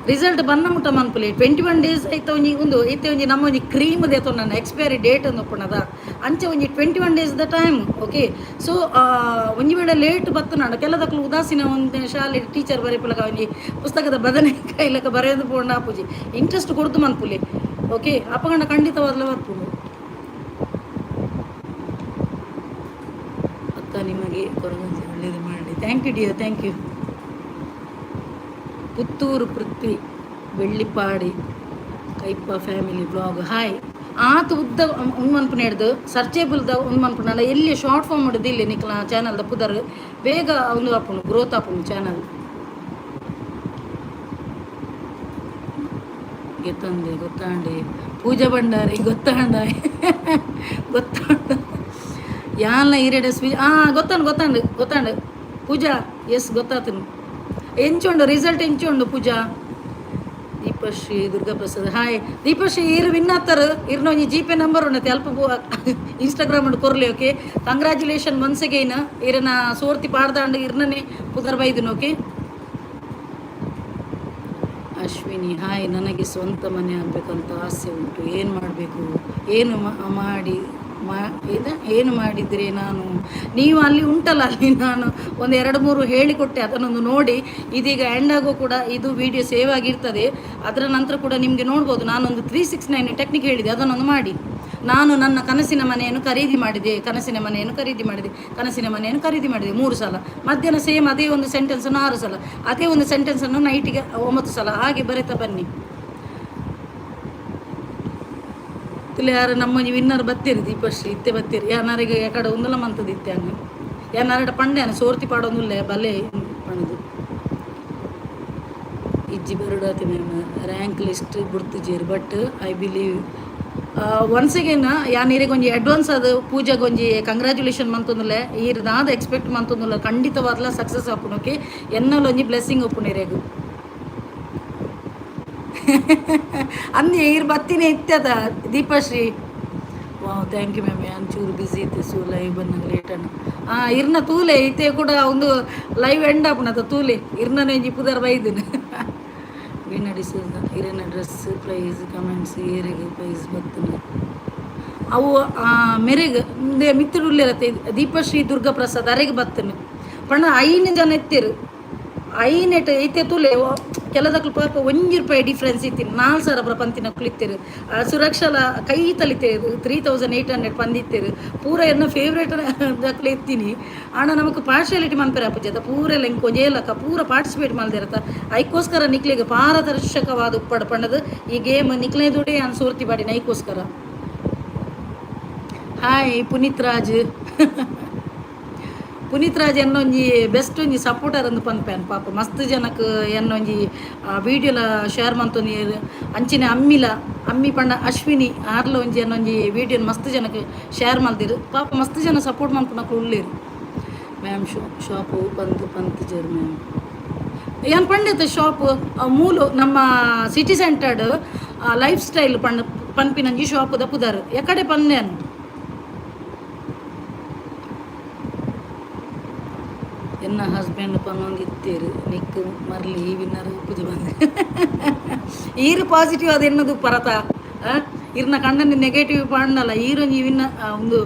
Result ಬನ್ನ ಮುಟ್ಟ ಮನ್ಪುಲಿ. 21 ಡೇಸ್ ಐತ ಒಂಜಿ ಒಂದು ಇತ್ತೆ ಒಂಜಿ ನಮ್ಮ ಒಂಜಿ ಕ್ರೀಮ್ ದೇತೊ ನನ್ನ ಎಕ್ಸ್ಪೈರಿ ಡೇಟ್ ಒಂದು ಉಪ್ಪುನದ ಅಂಚೆ ಒಂಜಿ 21 days the time, okay? So ಒಂಜಿ ವೇಳೆ ಲೇಟ್ ಬತ್ತುನಾಂಡ ಕೆಲದಕ್ಲು ಉದಾಸೀನ. ಒಂದು ಶಾಲೆ ಟೀಚರ್ ಬರೆಪುಲಕ ಒಂಜಿ ಪುಸ್ತಕದ ಬದನೆ ಕೈಲಕ ಬರೆಯೋದು ಪೋಂಡ ಆಪುಜಿ. Interest ಕೊಡ್ದು ಮನ್ಪುಲಿ, okay? ಅಪಗಂಡ ಖಂಡಿತವಾದ್ಲ ಬರ್ಪುಂಡು. ಅಕ್ಕ, ನಿಮಗೆ ಕೊರಗಂಜಿ ಒಳ್ಳೇದು ಮಾಡಲಿ. Thank you dear, thank you. Puttur Prithvi Bellipadi Kaipa family blog hi. ಆತ ಉದ್ದ ಉಂದು ಹಿಡ್ದು ಸರ್ಚೇಬಲ್ದ ಉಂದು ಮನ್ಪುನಲ್ಲ. ಎಲ್ಲಿ ಶಾರ್ಟ್ ಫಾರ್ಮ್ ಹಿಡ್ದು ಇಲ್ಲಿ ನಿಕ್ಲ ಚಾನಲ್ದ ಪುದರ್ ಬೇಗ ಒಂದು ಆಪುಂಡು, ಗ್ರೋತ್ ಆಪುಂಡು ಚಾನಲ್. ಗೆತ್ತಂದೆ ಗೊತ್ತಾಂಡೆ. ಪೂಜಾ ಭಂಡಾರಿ ಗೊತ್ತಾಂಡ, ಗೊತ್ತಾಂಡ. ಯಾನ್ಲ ಈರೆಡೆ ಸ್ವಿ ಗೊತ್ತಾಂಡು, ಗೊತ್ತಾಂಡು, ಗೊತ್ತಾಂಡು ಪೂಜಾ. ಎಸ್, ಗೊತ್ತಾತನು. ಎಂಚುಂಡು ರಿಸಲ್ಟ್? ಎಂಚುಂಡು ಪೂಜಾ? ದೀಪಶ್ರೀ ದುರ್ಗಾಪ್ರಸಾದ್ ಹಾಯ್. ದೀಪಶ್ರೀ, ಇರು ವಿನ್ ಆತರು. ಇರ್ನ ಒಂಜಿ ಜಿಪೇ ನಂಬರ್ ಉಂಡತೆ, ಅಲ್ಪ ಇನ್ಸ್ಟಾಗ್ರಾಮ್ ಉಂಡು ಕೊರ್ಲಿ. Okay, congratulation once again. ಇರನ ಸೋರ್ತಿ ಪಾಡ್ದಾಂಡು, ಇರ್ನನೆ ಪುದರ್ ಬೈದನು. ಓಕೆ. ಅಶ್ವಿನಿ ಹಾಯ್. ನನಗೆ ಸ್ವಂತ ಮನೆ ಆಗಬೇಕಂತ ಆಸೆ ಉಂಟು. ಏನು ಮಾಡಬೇಕು? ಏನು ಮಾಡಿ ಮಾ ಏನು ಮಾಡಿದರೆ ನಾನು ನೀವು ಅಲ್ಲಿ ಉಂಟಲ್ಲ, ಅಲ್ಲಿ ನಾನು ಒಂದು ಎರಡು ಮೂರು ಹೇಳಿಕೊಟ್ಟೆ, ಅದನ್ನೊಂದು ನೋಡಿ. ಇದೀಗ ಎಂಡ್ ಆಗೋ ಕೂಡ ಇದು ವಿಡಿಯೋ ಸೇವ್ ಆಗಿರ್ತದೆ. ಅದರ ನಂತರ ಕೂಡ ನಿಮಗೆ ನೋಡ್ಬೋದು. ನಾನೊಂದು 369 ಟೆಕ್ನಿಕ್ ಹೇಳಿದೆ, ಅದನ್ನೊಂದು ಮಾಡಿ. ನಾನು ನನ್ನ ಕನಸಿನ ಮನೆಯನ್ನು ಖರೀದಿ ಮಾಡಿದೆ, ಕನಸಿನ ಮನೆಯನ್ನು ಖರೀದಿ ಮಾಡಿದೆ, ಕನಸಿನ ಮನೆಯನ್ನು ಖರೀದಿ ಮಾಡಿದೆ ಮೂರು ಸಲ. ಮಧ್ಯಾಹ್ನ ಸೇಮ್ ಅದೇ ಒಂದು ಸೆಂಟೆನ್ಸನ್ನು ಆರು ಸಲ, ಅದೇ ಒಂದು ಸೆಂಟೆನ್ಸನ್ನು ನೈಟಿಗೆ ಒಂಬತ್ತು ಸಲ, ಹಾಗೆ ಬರೀತಾ ಬನ್ನಿ. ಯಾರು ನಮ್ಮ ವಿನ್ನರ್ ಬತ್ತೀರಿ? ದೀಪಶ್ರೀ ಇತ್ತೆ ಬತ್ತೀರಿ. ಯಾನಾರಿಗೆ ಕಡೆ ಉಂದಲ ಮಂತದ ಇತ್ತೆ ಹಂಗ ಯಾನಾರಡ ಪಂಡ್ಯಾನ ಸೋರ್ತಿ ಪಾಡೊಂದುಲ್ಲೆ ಬಲೆ ಪಣದು. ಇಜ್ಜಿ ಬರುಡಾತಿ ಮ್ಯಾಮ್. ರ್ಯಾಂಕ್ ಲಿಸ್ಟ್ ಗುರ್ತಿಜೇರು, but I believe. Once again ಯಾನ್ ಇರೆಗ್ ಒಂಜಿ ಅಡ್ವಾನ್ಸ್ ಅದು ಪೂಜೆಗೆ ಒಂಜಿ ಕಂಗ್ರ್ಯಾಚುಲೇಷನ್ ಮಂತೊಂದುಲ್ಲೆ. ಈರ್ ದಾದ ಎಕ್ಸ್ಪೆಕ್ಟ್ ಮಂತೊಂದುಲ್ಲ, ಖಂಡಿತವಾದ್ಲ ಸಕ್ಸಸ್ ಆಪುಂಡು, ಓಕೆ? ಎನ್ನಲ ಒಂಜಿ ಬ್ಲೆಸ್ಸಿಂಗ್ ಉಪ್ಪುಂಡು ಇರೆಗ್. ಅಂದೆ ಈರ್ ಬತ್ತಿನೇ ಇತ್ತದ ದೀಪಶ್ರೀ. ವಾವ್, thank you ma'am. ಒಂಚೂರು ಬ್ಯುಸಿ ಇತ್ತು, ಸೊ ಲೈವ್ ಬಂದಾಗ ಲೇಟ್ ಅಣ್ಣ. ಇರ್ನ ತೂಲೆ, ಇತ್ತೆ ಕೂಡ ಒಂದು ಲೈವ್ ಎಂಡ್ ಆಪುನತ ತೂಲೆ. ಇರ್ನನೆ ಒಂಜಿ ಪುದರ್ ಬೈದಿನ. ವೀಣಾ ಡಿಸೋಜ, ಇರೆನ ಡ್ರೆಸ್ ಪ್ರೈಸ್ ಕಮೆಂಟ್ಸ್. ಏರೆಗ್ ಪ್ರೈಸ್ ಬತ್ತನ? ಅವು ಮೆರೆಗ್ ಮಿತ್ತುಡುಲ್ಲೆರತ್ತೆ ದೀಪಶ್ರೀ ದುರ್ಗಾ ಪ್ರಸಾದ್ ಅರೆಗ್ ಬತ್ತನು. ಪಂಡ ಐನು ಜನ ಎತ್ತೆರು ಐನೆಟ್ ಇತ್ತೆ ತೂಲೆ. ಕೆಲದಕ್ಲು ಪಾಪ 1 ರೂಪಾಯಿ ಡಿಫ್ರೆನ್ಸ್ ಇತ್ತಿನ 4000 ಪುರ ಪಂತಿನಕ್ಲು ಇತ್ತೆರು. ಸುರಕ್ಷಲ ಕೈ ತಲಿತೇರು, 3800 ಪಂದಿತ್ತೇರು. ಪೂರ ಎನ್ನ ಫೇವ್ರೇಟ್ ದಕ್ಲು ಇತ್ತೀನಿ. ಆಂಡ ನಮಕ್ ಪಾರ್ಶಿಯಾಲಿಟಿ ಮನ್ಪೆರೆ ಆಪುಜಿ ಅತ್ತ? ಪೂರ ಎಂಕ್ ಒಂಜೇ ಲಕ್ಕ ಪೂರ ಪಾರ್ಟಿಸಿಪೇಟ್ ಮಲ್ದಿರತ್ತ. ಐಕೋಸ್ಕರ ನಿಕ್ಲೆಗ್ ಪಾರದರ್ಶಕವಾದ ಉಪ್ಪಡ್ ಪಂಡದು ಈ ಗೇಮ್ ನಿಕ್ಲೆ ದುಡೆ ಅನ್ ಸೋರ್ತಿ ಬಾಡಿನ ಐಕೋಸ್ಕರ. ಹಾಯ್ ಪುನೀತ್ ರಾಜ್. ಪುನೀತ್ ರಾಜ್ ಎನ್ನೊಂಜಿ ಬೆಸ್ಟ್ ಒಂಜಿ ಸಪೋರ್ಟರ್ ಅಂದ್ ಪನ್ಪೇನ್. ಪಾಪ ಮಸ್ತ್ ಜನಕ್ ಎನ್ನೊಂಜಿ ವೀಡಿಯೋಲ ಶೇರ್ ಮಂತೊಂದು. ಅಂಚಿನ ಅಮ್ಮಿಲ, ಅಮ್ಮಿ ಪಂಡ ಅಶ್ವಿನಿ ಆರ್ಲ ಒಂಜಿ ಎನ್ನೊಂಜಿ ವೀಡಿಯೋನ್ ಮಸ್ತ್ ಜನಕ್ ಶೇರ್ ಮಲ್ದಿರು. ಪಾಪ ಮಸ್ತ್ ಜನ ಸಪೋರ್ಟ್ ಮನ್ಪುನಕ್ಲು ಉಲ್ಲೇರು. ಮ್ಯಾಮ್, ಶಾಪು ಬಂದು ಪಂತಿಜರ್ ಮ್ಯಾಮ್? ಯಾನ್ ಪಂಡಿತ ಶಾಪ್ ಮೂಲು ನಮ್ಮ ಸಿಟಿ ಸೆಂಟರ್ಡ್ ಲೈಫ್ ಸ್ಟೈಲ್ ಪಂಡ ಪನ್ಪಿನಂಜಿ ಶಾಪುದ ಪುದರ್. ಎಕಡೆ ಪನ್ನೇನು. ಎನ್ನ ಹಸ್ಬೆಂಡ್ ಪನ್ನೊಂದಿತ್ತೇರು, ನಿಕ್ ಮರ್ಲಿ ವಿನ್ನರ್ ಪೂಜೆ ಬಂದು. ಈರು ಪಾಸಿಟಿವ್ ಅದು ಎನ್ನದು ಪರತ. ಇರ್ನ ಕಂಡನಿ ನೆಗೆಟಿವ್ ಪಾಂಡಲ್ಲ. ಈರೊಂಜಿ ವಿನ್ನ ಒಂದು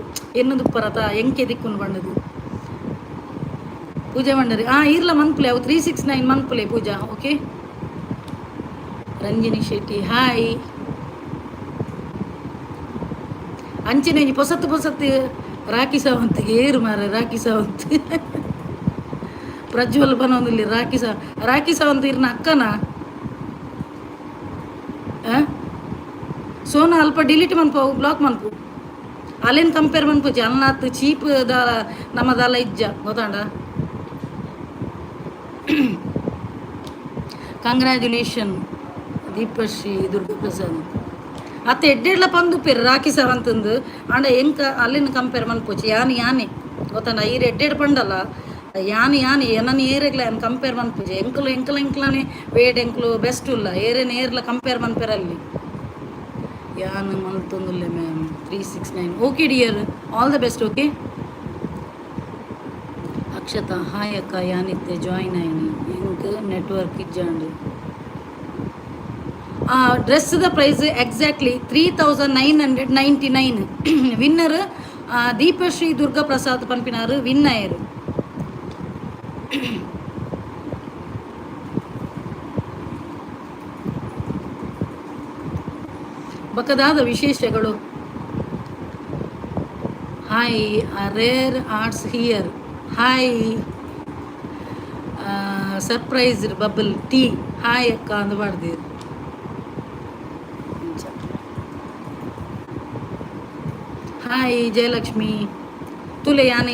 ಎನ್ನು ದುಪ್ಪರತ ಎಂಕೆ ದಿಕ್ಕುನು ಪಂಡದು. ಪೂಜೆ ಮಂಡರಿ ಈರ್ಲ ಮನ್ಪುಲೆ. ಅವು 369 ಮನ್ಪುಲೆ ಪೂಜಾ. Okay, Ranjini Shetty hi. ಅಂಚನೆ ಒಂಜಿ ಪೊಸತ್ತು ಪೊಸತ್ತು ರಾಖಿ ಸಾವಂತ್ ಏರು ಮಾರ. ರಾಖಿ ಸಾವಂತ್, ಪ್ರಜ್ವಲ್ ಬನೊಂದಿಲ್ಲಿ. ರಾಖಿ ಸಾವಂತ್ ಇರ್ನ ಅಕ್ಕನ? ಸೋನ ಅಲ್ಪ ಡಿಲೀಟ್ ಮನ್ಪು, ಬ್ಲಾಕ್ ಮನ್ಪು. ಅಲ್ಲೇನು ಕಂಪೇರ್ ಮನ್ಪುಜಿ. ಅಲ್ನಾತ್ ಚೀಪ್ ದಾಲ ನಮ್ಮದಾಲ ಇಜ್ಜ, ಗೊತ್ತಾಂಡ? ಕಂಗ್ರ್ಯಾಚುಲೇಷನ್ ದೀಪಶ್ರೀ ದುರ್ಗಾಪ್ರಸಾದ್. ಅತ್ತ ಎಡ್ಡೆಡ್ಲ ಪಂದು ಪೇರು ರಾಖಿ ಸಾವಂತಂದು. ಆಂಡ ಎಂಕ ಅಲ್ಲಿನ ಕಂಪೇರ್ ಮನ್ಪುಚಿ. ಯಾನ್ ಯಾನೆ, ಗೊತ್ತಾಂಡ? ಈರ್ ಎಡ್ಡೆಡ್ ಪಂಡಲ್ಲ. ಯಾನ್ ಯಾನ್ ಎನನ್ ಏರೆಗ್ಲ ಯಾನ್ ಕಂಪೇರ್ ಮನ್ಪುಜಿ. ಎಂಕುಲು ಎಂಕಲ ಎಂಕ್ಲನೆ ವೇಟ್, ಎಂಕುಲು ಬೆಸ್ಟ್ ಉಲ್ಲ. ಏರೇನು ಏರ್ಲ ಕಂಪೇರ್ ಮನ್ಪೆರಲ್ಲಿ. ಯಾನ್ ಮಲ್ತೊಂದುಲ್ಲೆ ma'am. 369, okay dear, all the best. Okay, Akshata hi. ಅಕ್ಕ, ಯಾನಿತ್ತೆ ಜಾಯಿನ್ ಆಯ್ನಿ, ಎಂಕ್ ನೆಟ್ವರ್ಕ್ ಇಜ್ಜಾಂಡ್. Dress the price exactly 3999. Winner Deepashree Durga Prasad ಪನ್ಪಿನಾರು win ಆಯರು. ಬಕದಾದ ವಿಶೇಷಗಳು. Hi, Rare Arts here, hi. Surprise bubble tea, hi ಅಕ್ಕ ಅಂದ್ ಪಾಡ್ದೀರ್. ಹಾಯ್ ಜಯಲಕ್ಷ್ಮಿ. ತುಲೆ, ಯಾನ್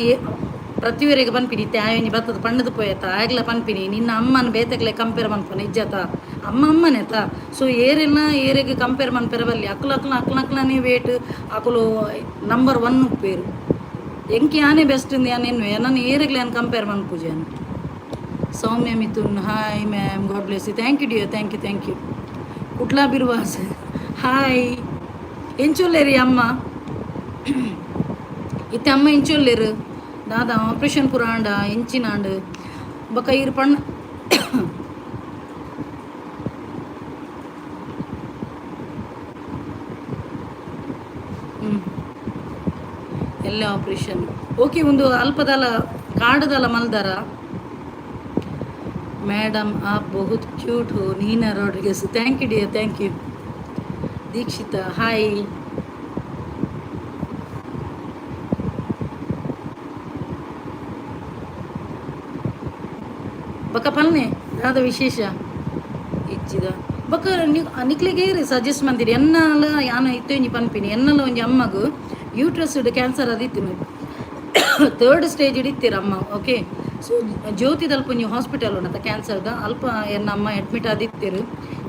ಪ್ರತಿಯೊರಿಗೆ ಪನ್ಪಿನಿ, ಇತ್ತೆ ಆಯೊಂಜಿ ಬತ್ತದ ಪಂಡದು ಪೋಯತ, ಆಗ್ಲ ಪನ್ಪಿನಿ, ನಿನ್ನ ಅಮ್ಮನ ಬೇತೆಗ್ಲೆ ಕಂಪೇರ್ ಮನ್ಪುನ ಇಜ್ಜತ. ಅಮ್ಮ ಅಮ್ಮನೇತ. ಸೊ ಏರೆನ ಏರೆಗ್ ಕಂಪೇರ್ ಮನ್ಪೆರ ಬಲ್ಲಿ. ಅಕ್ಲು ಅಕ್ಲು ಅಕ್ಲು ಅಕ್ಲನೇ ವೇಟ್, ಅಕುಲು ನಂಬರ್ ಒನ್ ಉಪ್ಪೇರು. ಎಂಕ್ ಯಾನೇ ಬೆಸ್ಟ್ ಇಂದ್ ಯಾನ್ ಎನ್ನುವೆ. ಎನನ್ ಏರೆಗ್ಲ ಯಾನ್ ಕಂಪೇರ್ ಮನ್ಪುಜಿ ಯಾನ್. ಸೌಮ್ಯ Mithun, hi ma'am, God bless you. Thank you dear, thank you, thank you. Kudla Birwas, hi. ಎಂಚೊಲ್ಲೇರಿ ಅಮ್ಮ? ಇತ್ತೆ ಅಮ್ಮ ಎಂಚೊಲ್ಲೇರು? ದಾದಾ ಆಪರೇಷನ್ ಪೂರ ಆಂಡ? ಎಂಚಿನಾಂಡ್? ಬೊಕ ಈರ್ ಪಣ್ಣ. ಎಲ್ಲ ಆಪರೇಷನ್ ಓಕೆ. ಒಂದು ಅಲ್ಪದಾಲ ಕಾಡದಲ ಮಲ್ದಾರ. ಮೇಡಮ್, आप बहुत ಕ್ಯೂಟ್ हो. ನೀನಾ Rodrigues, thank you dear, thank you. Dikshita hi. ಬಕ ಪಲ್ನೆ, ದಾದ ವಿಶೇಷ ಇಚ್ಚಿದ? ಬೊಕ ನಿಕ್ಲೆಗೆ ಸಜೆಸ್ಟ್ ಮಂದಿರಿ. ಎನ್ನಲ ಯಾನ ಇತ್ತೆ ಒಂಜಿ ಪನ್ಪಿನಿ. ಎನ್ನಲ ಒಂಜಿ ಅಮ್ಮಗ್ ಯೂಟ್ರಸ್ ಕ್ಯಾನ್ಸರ್ ಅದಿತ್ತಿನ. ಥರ್ಡ್ ಸ್ಟೇಜ್ ಇತ್ತಿರ ಅಮ್ಮ. ಓಕೆ, ಸೊ ಜ್ಯೋತಿದಲ್ಪ ಒಂಜಿ ಹಾಸ್ಪಿಟಲ್ ಉಂಡತ ಕ್ಯಾನ್ಸರ್ದ, ಅಲ್ಪ ಎನ್ನ ಅಮ್ಮ ಅಡ್ಮಿಟ್ ಆದಿತ್ತೆರು.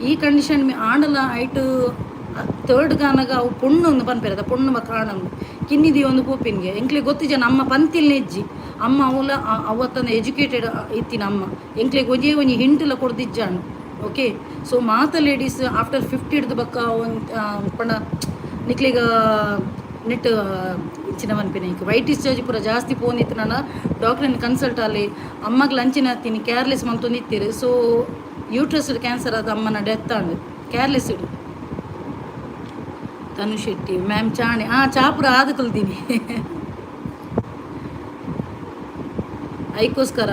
ಈ ಕಂಡೀಷನ್ ಆಂಡಲ ಐಟ್ ಥರ್ಡ್ ಗಾನಗ ಅವು ಪೊಣ್ಣು ಒಂದು ಪನ್ಪೆರದ, ಪೊಣ್ಣು ಬೊಕ ಆಣಂದು ಕಿನ್ನಿದಿ ಒಂದು ಪೋಪಿನ್ಗೆ. ಎಂಕ್ಲೆಗ್ ಗೊತ್ತಿಜ, ಅಮ್ಮ ಪಂತಿಲ್ನೆ ಇಜ್ಜಿ. ಅಮ್ಮ ಅವಲ ಅವತ್ತನ ಎಜುಕೇಟೆಡ್ ಇತ್ತಿನ ಅಮ್ಮ. ಎಂಕ್ಲೆಗ್ ಒಂಜೇ ಒಂಜಿ ಹಿಂಟುಲ ಕೊರ್ದಿಜ್ಜಾಂಡ್. ಓಕೆ, ಸೊ ಮಾತ ಲೇಡೀಸ್ ಆಫ್ಟರ್ 50 ಹಿಡ್ದು ಬೊಕ್ಕ ಒಂದು ಪಂಡ ನಿಕ್ಲೆಗ್ ನೆಟ್ ಇಂಚಿನ ಪನ್ಪಿನ ಈಗ ವೈಟ್ ಡಿಸ್ಚಾರ್ಜ್ ಪೂರ ಜಾಸ್ತಿ ಪೋಂದಿತ್ತು. ನಾನು ಡಾಕ್ಟ್ರನ್ನ ಕನ್ಸಲ್ಟ್ ಅಲ್ಲಿ ಅಮ್ಮಗ್ ಲಂಚಿನ ಹತ್ತೀನಿ ಕೇರ್ಲೆಸ್ ಮಂತೊಂದಿತ್ತೀರು. ಸೊ ಯೂಟ್ರಸ್ ಕ್ಯಾನ್ಸರ್ ಆದ ಅಮ್ಮನ ಡೆತ್ ಆಂಡ್ ಕೇರ್ಲೆಸ್. ತನು ಶೆಟ್ಟಿ ಮ್ಯಾಮ್, ಚಾಣೆ ಚಾಪುರ ಆದ ಕಲ್ತೀನಿ. ಅದಕ್ಕೋಸ್ಕರ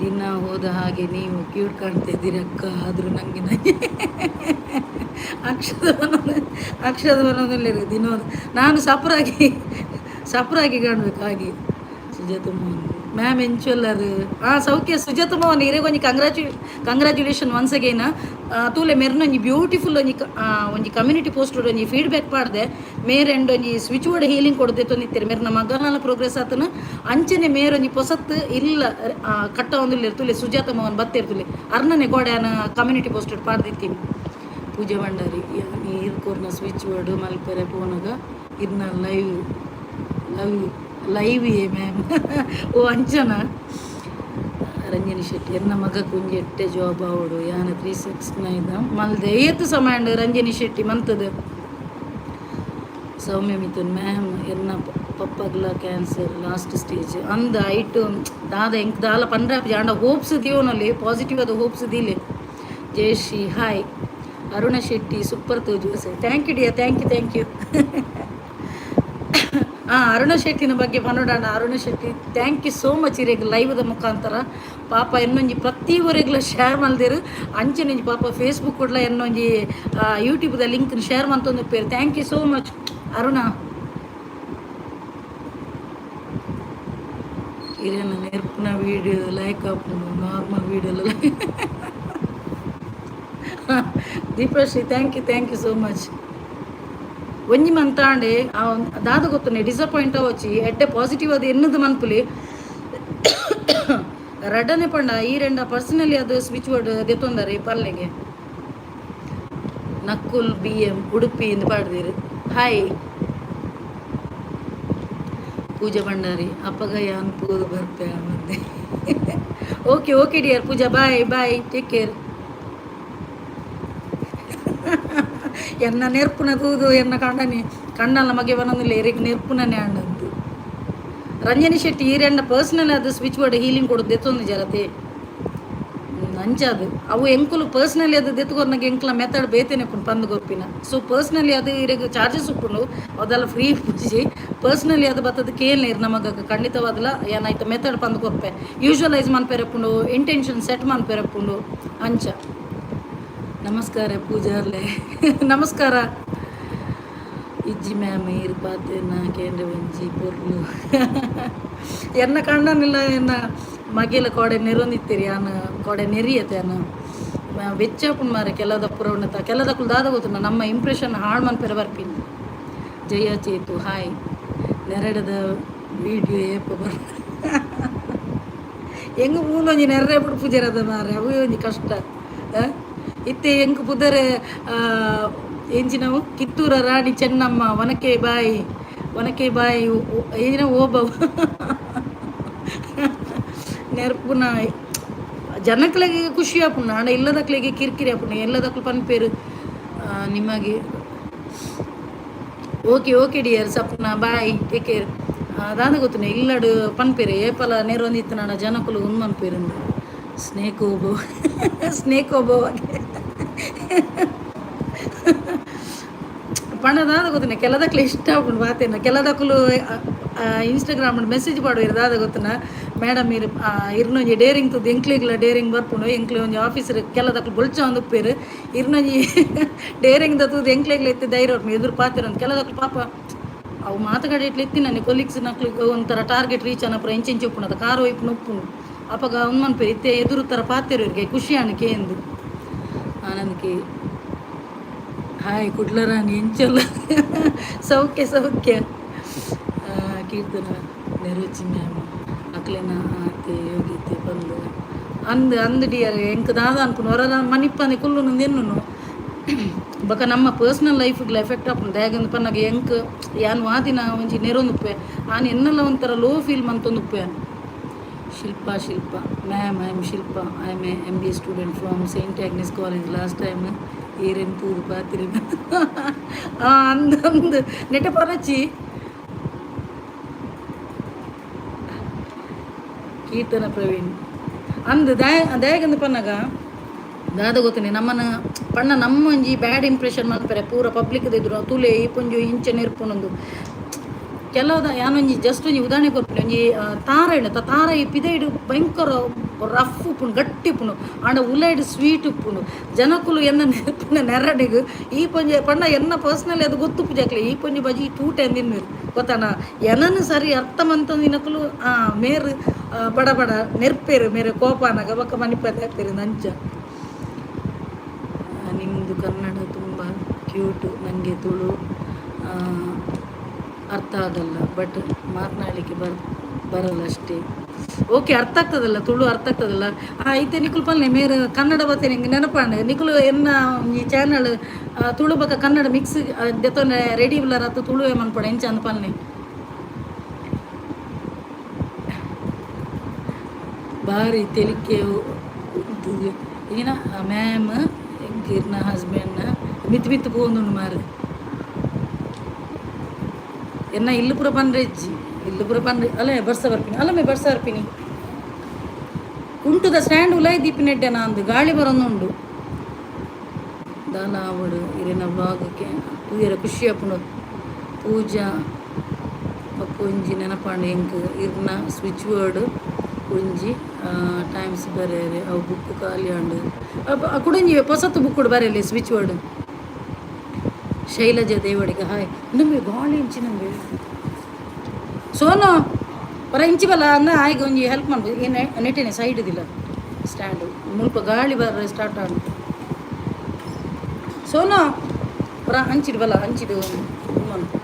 ದಿನ ಹೋದ ಹಾಗೆ ನೀವು ಕ್ಯೂಟ್ ಕಾಣ್ತಿದ್ದೀರಿ ಅಕ್ಕ. ಆದರೂ ನನಗೆ ಅಕ್ಷದ ಅಕ್ಷದ ಬನೋದಿಲ್ಲ. ದಿನ ನಾನು ಸಪರಾಗಿ ಸಪರಾಗಿ ಕಾಣಬೇಕು ಹಾಗೆ. ಸುಜಾತ ಮೋಹನ್ ಮ್ಯಾಮ್, ಎಂಚೊಲ್ಲರು? ಸೌಖ್ಯ. ಸುಜಾತ ಮೋಹನ್, ಇರೆಗ್ ಒಂಜಿ ಕಂಗ್ರ್ಯಾಚುಲೇಷನ್ ಒನ್ಸ್ ಅಗೇನ್. ತೂಲೆ, ಮೆರ್ನ ಒಂಜಿ ಬ್ಯೂಟಿಫುಲ್ ಒಂಜಿ ಒಂಜಿ ಕಮ್ಯುನಿಟಿ ಪೋಸ್ಟ್ ಒಂಜಿ ಫೀಡ್ಬ್ಯಾಕ್ ಪಾಡ್ದೆ. ಮೇರೆಂಡ್ ಒಂಜಿ ಸ್ವಿಚ್ ಬೋರ್ಡ್ ಹೀಲಿಂಗ್ ಕೊಡ್ದೆ ತೊಂದಿತ್ತೆರ್. ಮೆರ್ನ ಮಗನಾಲ ಪ್ರೋಗ್ರೆಸ್ ಆತನ. ಅಂಚನೆ ಮೇರ್ ಒಂಜಿ ಪೊಸತ್ ಇಲ್ಲ ಕಟ್ಟ ಒಂದುಲ್ಲೆರ್. ತೂಲೆ, ಸುಜಾತ ಮೋಹನ್ ಬತ್ತೆರ್ ತೂಲೆ. ಅರ್ನನೆ ಗೋಡೆ ಕಮ್ಯುನಿಟಿ ಪೋಸ್ಟ್ ಪಾಡ್ದಿತ್ತೀನಿ. ಪೂಜೆ ಭಂಡಾರಿ, ನೀರು ಕೊರ್ನ ಸ್ವಿಚ್ ಬೋರ್ಡ್ ಮಲ್ಪೆರೆ ಪೋನಗ ಇರ್ನ ಲೈವ್ ಲೈವ್ ಲೈವ್ ಏ ಮ್ಯಾಮ್. ಓ ಅಂಚನ. ರಂಜನಿ ಶೆಟ್ಟಿ, ಎನ್ನ ಮಗ ಒಂಜಿ ಎಟ್ಟೆ ಜಾಬ್ ಆವಡು. ಯಾನ 369 ಮಲ್ದೆ. ಏತ್ ಸಮಯ ರಂಜನಿ ಶೆಟ್ಟಿ ಮಂತದ? ಸೌಮ್ಯ ಮಿಥುನ್ ಮ್ಯಾಮ್, ಎನ್ನ ಪಪ್ಪಗ್ಲ ಕ್ಯಾನ್ಸರ್ ಲಾಸ್ಟ್ ಸ್ಟೇಜ್ ಅಂದ. ಐಟ್ ದಾದ ಎಂಕ್ ದಾಲ ಪಂಡ್ರೆ ಆಂಡ ಹೋಪ್ಸ್ ದೀವನಲ್ಲಿ, ಪಾಸಿಟಿವ್ ಅದು ಹೋಪ್ಸ್ ದೀಲೆ. ಜಯಶ್ರೀ ಹಾಯ್. ಅರುಣ ಶೆಟ್ಟಿ ಸೂಪರ್ ತೋಜು. Thank you dear, thank you, thank you. ಹಾಂ, ಅರುಣ ಶೆಟ್ಟಿನ ಬಗ್ಗೆ ಪನೋಡಾಣ. Aruna Shetty, thank you so much. ಇರೆಗ್ ಲೈವ್ದ ಮುಖಾಂತರ ಪಾಪ ಎನ್ನೊಂಜಿ ಪ್ರತಿ ಊರೆಗ್ಲ ಶೇರ್ ಮಲ್ದಿರು. ಅಂಚೆನೊಂಜಿ ಪಾಪ ಫೇಸ್ಬುಕ್ ಕೂಡಲ ಎನ್ನೊಂಜಿ ಯೂಟ್ಯೂಬ್ದ ಲಿಂಕ್ ಶೇರ್ ಮಂತೊಂದು ಉಪ್ಪೇರು. Thank you so much Aruna. ಇರೇನ ನೆರ್ಪುನ video like ಆಪುಂಡು, normal video. Deepashree, thank you, thank you so much. ಒಂಜಿ ಮಂತಾಂಡೆ ದಾದ ಗೊತ್ತುನೆ ಡಿಸಪಾಯಿಂಟ್ ಅವಚ್ಚಿ, ಎಡ್ಡೆ ಪಾಸಿಟಿವ್ ಅದು ಎನ್ನದು ಮನ್ಪುಲಿ. ರಡ್ಡನೆ ಪಂಡ ಈ ರೆಂಡ ಪರ್ಸನಲಿ ಅದು ಸ್ವಿಚ್ ಬೋರ್ಡ್ ದೆತ್ತೊಂದರೆ ಪಲ್ಲೆಗೆ. ನಕುಲ್ ಬಿ ಎಂ ಉಡುಪಿ ಇಂದು ಪಾಡ್ದಿರು. ಹಾಯ್ ಪೂಜಾ ಭಂಡಾರಿ. ಅಪ್ಪಗ ಯಾನ್ ಪೂದು ಬರ್ಪೆ ಮಂದೆ. Okay okay dear Pooja, bye bye, take care. ಎನ್ನ ನೆರ್ಪುನ ತೂದು ಎನ್ನ ಕಂಡನಿ ಕಣ್ಣಲ್ಲ ಮಗೆ ಬನೊಂದಿಲ್ಲ, ಎರಿಗ್ ನೆರ್ಪುನನೆ ಅಂಡಂತು. ರಂಜನಿ ಶೆಟ್ಟಿ, ಈರೆಂಡ ಪರ್ಸನಲ್ ಅದು ಸ್ವಿಚ್ ಬೋರ್ಡ್ ಹೀಲಿಂಗ್ ಕೊಡು ದೆತ್ತೊಂದು ಜರತೆ ಅಂಚಾದು. ಅವು ಎಂಕುಲು ಪರ್ಸ್ನಲಿ ಅದು ದೆತ್ತುಕೊರ್ನಾಗ ಎಂಕ್ಲ ಮೆಥಡ್ ಬೇತೇನೆ ಉಪ್ಪುಂಡು ಪಂದ್ ಗೊಪ್ಪಿನ. ಸೊ ಪರ್ಸ್ನಲಿ ಅದು ಇರೆಗ್ ಚಾರ್ಜಸ್ ಉಪ್ಪುಂಡು, ಅದೆಲ್ಲ ಫ್ರೀ ಪೂಜಿ. ಪರ್ಸ್ನಲಿ ಅದು ಬತ್ತದ ಕೇಳ್ನೇರು ನಮಗ ಖಂಡಿತವಾದಲ ಏನಾಯ್ತು ಮೆಥಡ್ ಪಂದ್ ಕೊರ್ಪೆ. ಯೂಶುವಲೈಸ್ ಮನ್ಪೆರಪ್ಪುಂಡು, ಇಂಟೆನ್ಷನ್ ಸೆಟ್ ಮನ್ಪೆರಪ್ಪುಂಡು ಅಂಚ. ನಮಸ್ಕಾರ ಪೂಜಾರ್ಲೆ, ನಮಸ್ಕಾರ. ಇಜ್ಜಿ ಮ್ಯಾಮ್, ಇರು ಪಾತೆನ ಕೇಂದ್ರ ಒಂಜಿ ಪೊರ್ಲು. ಎನ್ನ ಕಂಡನಿಲ್ಲ, ಎನ್ನ ಮಗಿಲ ಕೋಡೆ ನೆರೊಂದಿತ್ತೀರಿ. ಆನ ಕೋಡೆ ನೆರಿಯತೆ ಆನ ಬೆಚ್ಚಾಪುಂಡು ಮಾರೆ. ಕೆಲದ ಪುರವಣತ ಕೆಲದಕ್ಕುಲು ದಾದ ಗೊತ್ತುಂಡ, ನಮ್ಮ ಇಂಪ್ರೆಷನ್ ಹಾಳು ಮನ್ಪೆರ ಬರ್ಪಿನಿ. ಜಯ ಚೇತು ಹಾಯ್. ನೆರಡದ ವೀಡಿಯೋ ಏಪ ಬರ್ ಹೆಂಗೆ ಮೂಲೊಂಜಿ ನೆರ್ರೆ ಬಿಡು ಪೂಜಾರದ ಮಾರೆ, ಅವು ಒಂಜಿ ಕಷ್ಟ. ಇತ್ತೆ ಎಂಕ್ ಪುದರೆ ಎಂಚಿನವು ಕಿತ್ತೂರ ರಾಣಿ ಚೆನ್ನಮ್ಮ, ಒನಕೆ ಬಾಯಿ, ಒನಕೆ ಬಾಯಿ ಏನ ಓಬವ್ವ ನೆರ್ಪುನ. ಜನಕ್ಲೆಗೆ ಖುಷಿ ಆಪುಂಡು, ಆಂಡ ಇಲ್ಲದಕ್ಲೆಗೆ ಕಿರಿಕಿರಿ ಆಪುಂಡು. ಎಲ್ಲದಕ್ಲು ಪನ್ಪೇರು ನಿಮಗೆ. Okay okay dear Sapna, bye, take care. ದಾದ ಗೊತ್ತುನೆ ಇಲ್ಲಡು ಪನ್ಪೇರು ಏಪಲ ನೆರೊಂದಿತ್ತು ಜನಕುಲು ಉಂದು ಮನ್ಪೇರು. ಸ್ನೇಕ್ ಓಬೋ, ಸ್ನೇಕ್ ಓಬೋ ಪಂಡ ದಾದ ಗೊತ್ತುನೆ ಕೆಲದಕ್ಲು ಇಷ್ಟ ಆಪುಂಡು ಬಾತೇನ. ಕೆಲದಕ್ಲು ಇನ್ಸ್ಟಾಗ್ರಾಮ್ ಮೆಸೇಜ್ ಪಾಡುವೆರ್, ದಾದ ಗೊತ್ತುನ ಮೇಡಮ್, ಇರ್ ಇರ್ನೊಂಜಿ ಡೇರಿಂಗ್ ತೂದು ಎಂಕ್ಲೆಗ್ಲ ಡೇರಿಂಗ್ ಬರ್ಪುಂಡು. ಎಂಕ್ಲೆ ಒಂಜಿ ಆಫೀಸರ್ ಕೆಲದಕ್ಲು ಬೊಲ್ಚ ಉಪ್ಪೇರು. ಇರ್ನೊಂಜಿ ಡೇರಿಂಗ್ the ತೂದು ಎಂಕ್ಲೆಗ್ಲ ಇತ್ತೆ ಧೈರ್ಯ ಬರ್ಪುಂಡು ಎದುರು ಪಾತೆರೊಂದು. ಕೆಲದಕ್ಲು ಪಾಪ ಅವು ಮಾತುಕತೆ ಇಟ್ಲು ಇತ್ತಿನನೆ ಕೊಲೀಗ್ಸ್ ನಕ್ಲಿಗ್ ಒಂಥರ ಟಾರ್ಗೆಟ್ ರೀಚ್ ಅನಪುರ ಎಂಚೆಂಚ ಉಪ್ಪುಂಡು ಅದ ಕಾರ್ ಒಯ್ಪುನ ಉಪ್ಪುಂಡು. ಅಪಗ ಉಂದು ಮನ್ಪೇರು ಇತ್ತೆ ಎದುರು ತರ ಪಾತೆರುವರಿಗೆ ಖುಷಿ ಆಂಡ್ ಕೇಂದು. ಆನಂದ್ಕೆ ಹಾಯ್. ಕುಡ್ಲರಾಣಿ ಎಂಚಲ್ಲ? ಸೌಖ್ಯ ಸೌಖ್ಯ. ಕೀರ್ತನ ನೆರವೇರ್ಚಿ ಮ್ಯಾಮ್ ಅಕ್ಲೆನ ಆತೆ ಯೋಗ್ಯತೆ ಬಂದು ಅಂದ್ ಅಂದ್ ಡಿಯರ್. ಎಂಕ್ ದಾದ ಅನ್ಪುಂಡು, ಹೊರ ಮನಿಪ್ಪಂದೆ ಕುಲ್ಲುನು ಎನ್ನುನು. ಬೊಕ ನಮ್ಮ ಪರ್ಸನಲ್ ಲೈಫ್ಗ್ಲ ಎಫೆಕ್ಟ್ ಆಪುಂಡು. ದಾಯೆಗಂದ್ ಪನ್ನಗ ಎಂಕ್ ಯಾನ್ ವಾದಿನ ಒಂಜಿ ನೆರೊಂದುಪ್ಪೆ ಆನ್ ಎನ್ನಲ ಒಂಥರ ಲೋ feel ಮಂತೊಂದುಪ್ಪೆ. Shilpa Shilpa ma'am, I am Shilpa, I am a MBA student from Saint Agnes College. Last time ಈರೆನ್ ತೂದು ಪಾತಿರಿ ಅಂದ್ ಅಂದ್ ನೆಟ ಪರಚಿ. ಕೀರ್ತನ ಪ್ರವೀಣ್ ಅಂದ್ ದಾಯೆಗಂದ್ ಪನ್ನಗ ದಾದ ಗೊತ್ತುನೆ ನಮ್ಮನ ಪಣ್ಣ ನಮ್ಮ ಒಂಜಿ ಬ್ಯಾಡ್ ಇಂಪ್ರೆಷನ್ ಮಲ್ಪೆರೆ ಪೂರ ಪಬ್ಲಿಕ್ ಎದುರು ತುಲೆ ಈ ಪೊಂಜು ಇಂಚ ನೆರ್ಪುನೊಂದು ಕೆಲವದ. ಯಾನೊಂಜಿ ಜಸ್ಟ್ ಒಂಜಿ ಉದಾಹರಣೆ ಕೊರ್ಪುನಿ. ಒಂಜಿ ತಾರ ಇಣ್ಣತ ತಾರ ಈ ಪಿದೈಡ್ ಭಯಂಕರ ರಫ್ ಉಪ್ಪುಂಡು, ಗಟ್ಟಿ ಉಪ್ಪುಂಡು, ಆಂಡ ಉಲೈಡ್ ಸ್ವೀಟ್ ಉಪ್ಪುಂಡು. ಜನಕುಲು ಎನ್ನ ನೆರ್ಪುನ ನೆರಡಿಗ್ ಈ ಪೊಂಜಿ ಪಂಡ ಎನ್ನ ಪರ್ಸ್ನಲಿ ಅದು ಗೊತ್ತುಪ್ಪು ಜಕ್ಲೆ ಈ ಪೊಂಜಿ ಬಜಿ ತೂಟೆ ಅಂದಿನ್ಮೇರು ಗೊತ್ತಾನ. ಎನನ್ ಸರಿ ಅರ್ಥ ಮಂತೊಂದಿನಕುಲು ಮೇರ್ ಬಡ ಬಡ ನೆರ್ಪೇರು, ಮೇರೆ ಕೋಪಾನಗ ಬೊಕ್ಕ ಮನಿಪತೆ ಆಪೆರ್ ಅಂಚ. ನಿಮ್ಮದು ಕನ್ನಡ ತುಂಬ ಕ್ಯೂಟು. ನನಗೆ ತುಳು ಅರ್ಥ ಆಗಲ್ಲ, ಬಟ್ ಮಾತನಾಡಲಿಕ್ಕೆ ಬರಲ್ಲ ಅಷ್ಟೇ. ಓಕೆ, ಅರ್ಥ ಆಗ್ತದಲ್ಲ, ತುಳು ಅರ್ಥ ಆಗ್ತದಲ್ಲ. ಐತೆ ನಿಕುಲು ಪಲ್ಲೆ ಮೇರು ಕನ್ನಡ ಬತ್ತೇನೆ ಹಿಂಗೆ ನೆನಪಾಂಡ್. ನಿಕುಲು ಎನ್ನ ಈ ಚಾನಲ್ ತುಳು ಬೊಕ ಕನ್ನಡ ಮಿಕ್ಸ್ ದೆತ್ತೊನೆ ರೆಡಿ ಉಲ್ಲರ ಅತ್ತು ತುಳುವೆ ಮನ್ಪೊಡು ಎಂಚ ಅಂದ್ ಪಲ್ಲೆ. ಬಾರಿ ತೆಲಿಕೆ ಈಗಿನ ಮ್ಯಾಮ್ ಇರ್ನ ಹಸ್ಬೆಂಡ್ನ ಮಿತ್ ಮಿತ್ ಪೋವೊಂದುಂಡು ಮಾರು. ಎನ್ನ ಇಲ್ಲು ಪೂರ ಪನ್ರೆ ಇಜ್ಜಿ, ಇಲ್ಲು ಪೂರ ಪನ್ರೆ ಅಲ್ಲ ಬರ್ಸ ಬರ್ಪಿನಿ ಅಲ್ಲ ಮೇ ಬರ್ಸ ಬರ್ಪಿನಿ. ಕುಂಟುದ ಸ್ಟ್ಯಾಂಡ್ ಉಲಾಯಿ ದೀಪಿನೆಡ್ಡೆ ನಾಂದು ಗಾಳಿ ಬರೊಂದುಂಡು. ದಾಲ ಆವಡು, ಇರೆನ ವ್ಲಾಗ್ಗೆ ತೂಯರ ಖುಷಿ ಆಪುಂಡು. ಪೂಜಾ ಬೊಕ್ಕ ಒಂಜಿ ನೆನಪಾಂಡ್ ಎಂಕ್. ಇರ್ನ ಸ್ವಿಚ್ ವರ್ಡ್ ಒಂಜಿ ಟೈಮ್ಸ್ ಬರೆಯರೆ, ಅವು ಬುಕ್ ಖಾಲಿ ಆಂಡ್. ಕುಡೊಂಜಿ ಪೊಸತ್ ಬುಕ್ ಬರೆಯಲಿ switch word. Shailaja Devadiga hi. ನಂಬೆ ಗಾಳಿ ಇಂಚಿ ನಂಬೆ. ಸೋನು, ಪರ ಇಂಚಿ ಬಲ್ಲ ಅಂದ. ಆಯ್ಗೆ ಒಂಜಿ ಹೆಲ್ಪ್ ಮನ್ಪು. ಏನು ನೆಟ್ಟಿನ ಸೈಡ್ ಇದಿಲ್ಲ ಸ್ಟ್ಯಾಂಡ್. ಮುಲ್ಪ ಗಾಳಿ ಬರ ಸ್ಟಾರ್ಟ್ ಆಂಡ್. ಸೋನು, ಪರ ಅಂಚಿಡು ಬಲ್ಲ, ಅಂಚಿಡು ಮನ್ಪು.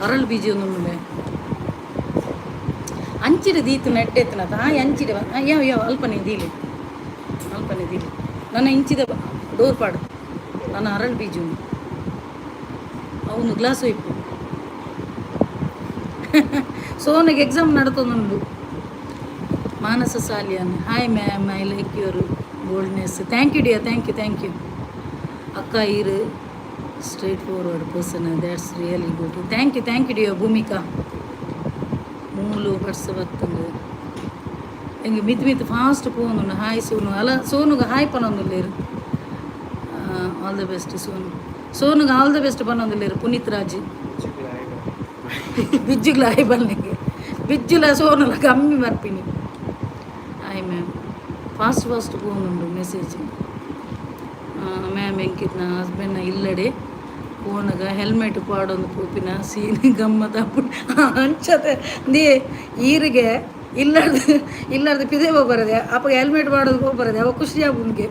ಅರಳು ಬೀಜ ಒಂದುಂಡೆ. ಅಂಚಿಡು ದೀತು ನೆಟ್ಟೆತ್ತಿನ ಆ ಅಂಚಿಡು. ಯಾವ ಯಾವ ಅಲ್ಪನೆ ದೀಲಿ, ಅಲ್ಪನೆ ದೀಲಿ. ನನ್ನ ಇಂಚಿದ ಡೋರ್ ಪಾಡು. ನನ್ನ ಅರಳು ಬೀಜ ಉಂಡು. ಅವನು ಗ್ಲಾಸ್ ಒಯ್ಪು. ಸೋನಿಗೆ ಎಕ್ಸಾಮ್ ನಡತೊಂದುಂಡು. Manasa Saliyan, "Hi ma'am, I like your boldness." Thank you, dear. Thank you, thank you. ಅಕ್ಕ, ಈರ್ straight forward person, that's really good. Thank you, thank you, dear. Bhoomika ಮೂಲು ಬಡ್ಸ ಬತ್ತಂದು ಎಂಗೆ ಮಿತ್ ಮಿತ್ ಫಾಸ್ಟ್ ಪೋನುಂಡು. ಹಾಯ್ ಸೋನು. ಅಲ್ಲ, ಸೋನುಗೆ ಹಾಯ್ ಪನೊಂದುಲ್ಲೇರು. All the best Sonu. ಸೋನುಗೆ all the best ಪನೊಂದುಲ್ಲೇರು ಪುನೀತ್ ರಾಜ್. ಬಿಜ್ಜುಗ್ಲ ಹಾಯ್ ಬನ್ನಿಗೆ. ಬಿಜ್ಜುಲ ಸೋನುಲ ಕಮ್ಮಿ ಬರ್ಪಿನಿ. Hi ma'am. ಫಾಸ್ಟ್ ಫಾಸ್ಟ್ ಪೋನುಂಡು ಮೆಸೇಜ್. ಮ್ಯಾಮ್, ಎಂಕಿತ್ನ ಹಸ್ಬೆಂಡ್ನ ಇಲ್ಲಡೆ ಪೋನಗ ಹೆಲ್ಮೆಟ್ ಪಾಡೊಂದು ಪೋಪಿನ ಸೀನ್ ಗಮ್ಮತ್ ಆಪುಂಡು. ಅಂಚತೆ they ಈರಿಗೆ ಇಲ್ಲರ್ದು ಇಲ್ಲರ್ದು ಪಿದೆ ಹೋಗ್ಬರದೆ. ಅಪ್ಪ ಹೆಲ್ಮೆಟ್ ಮಾಡೋದು ಹೋಗ್ಬರದೆ. ಅವ ಖುಷಿ ಆಪುಂಡ್ಗೆ.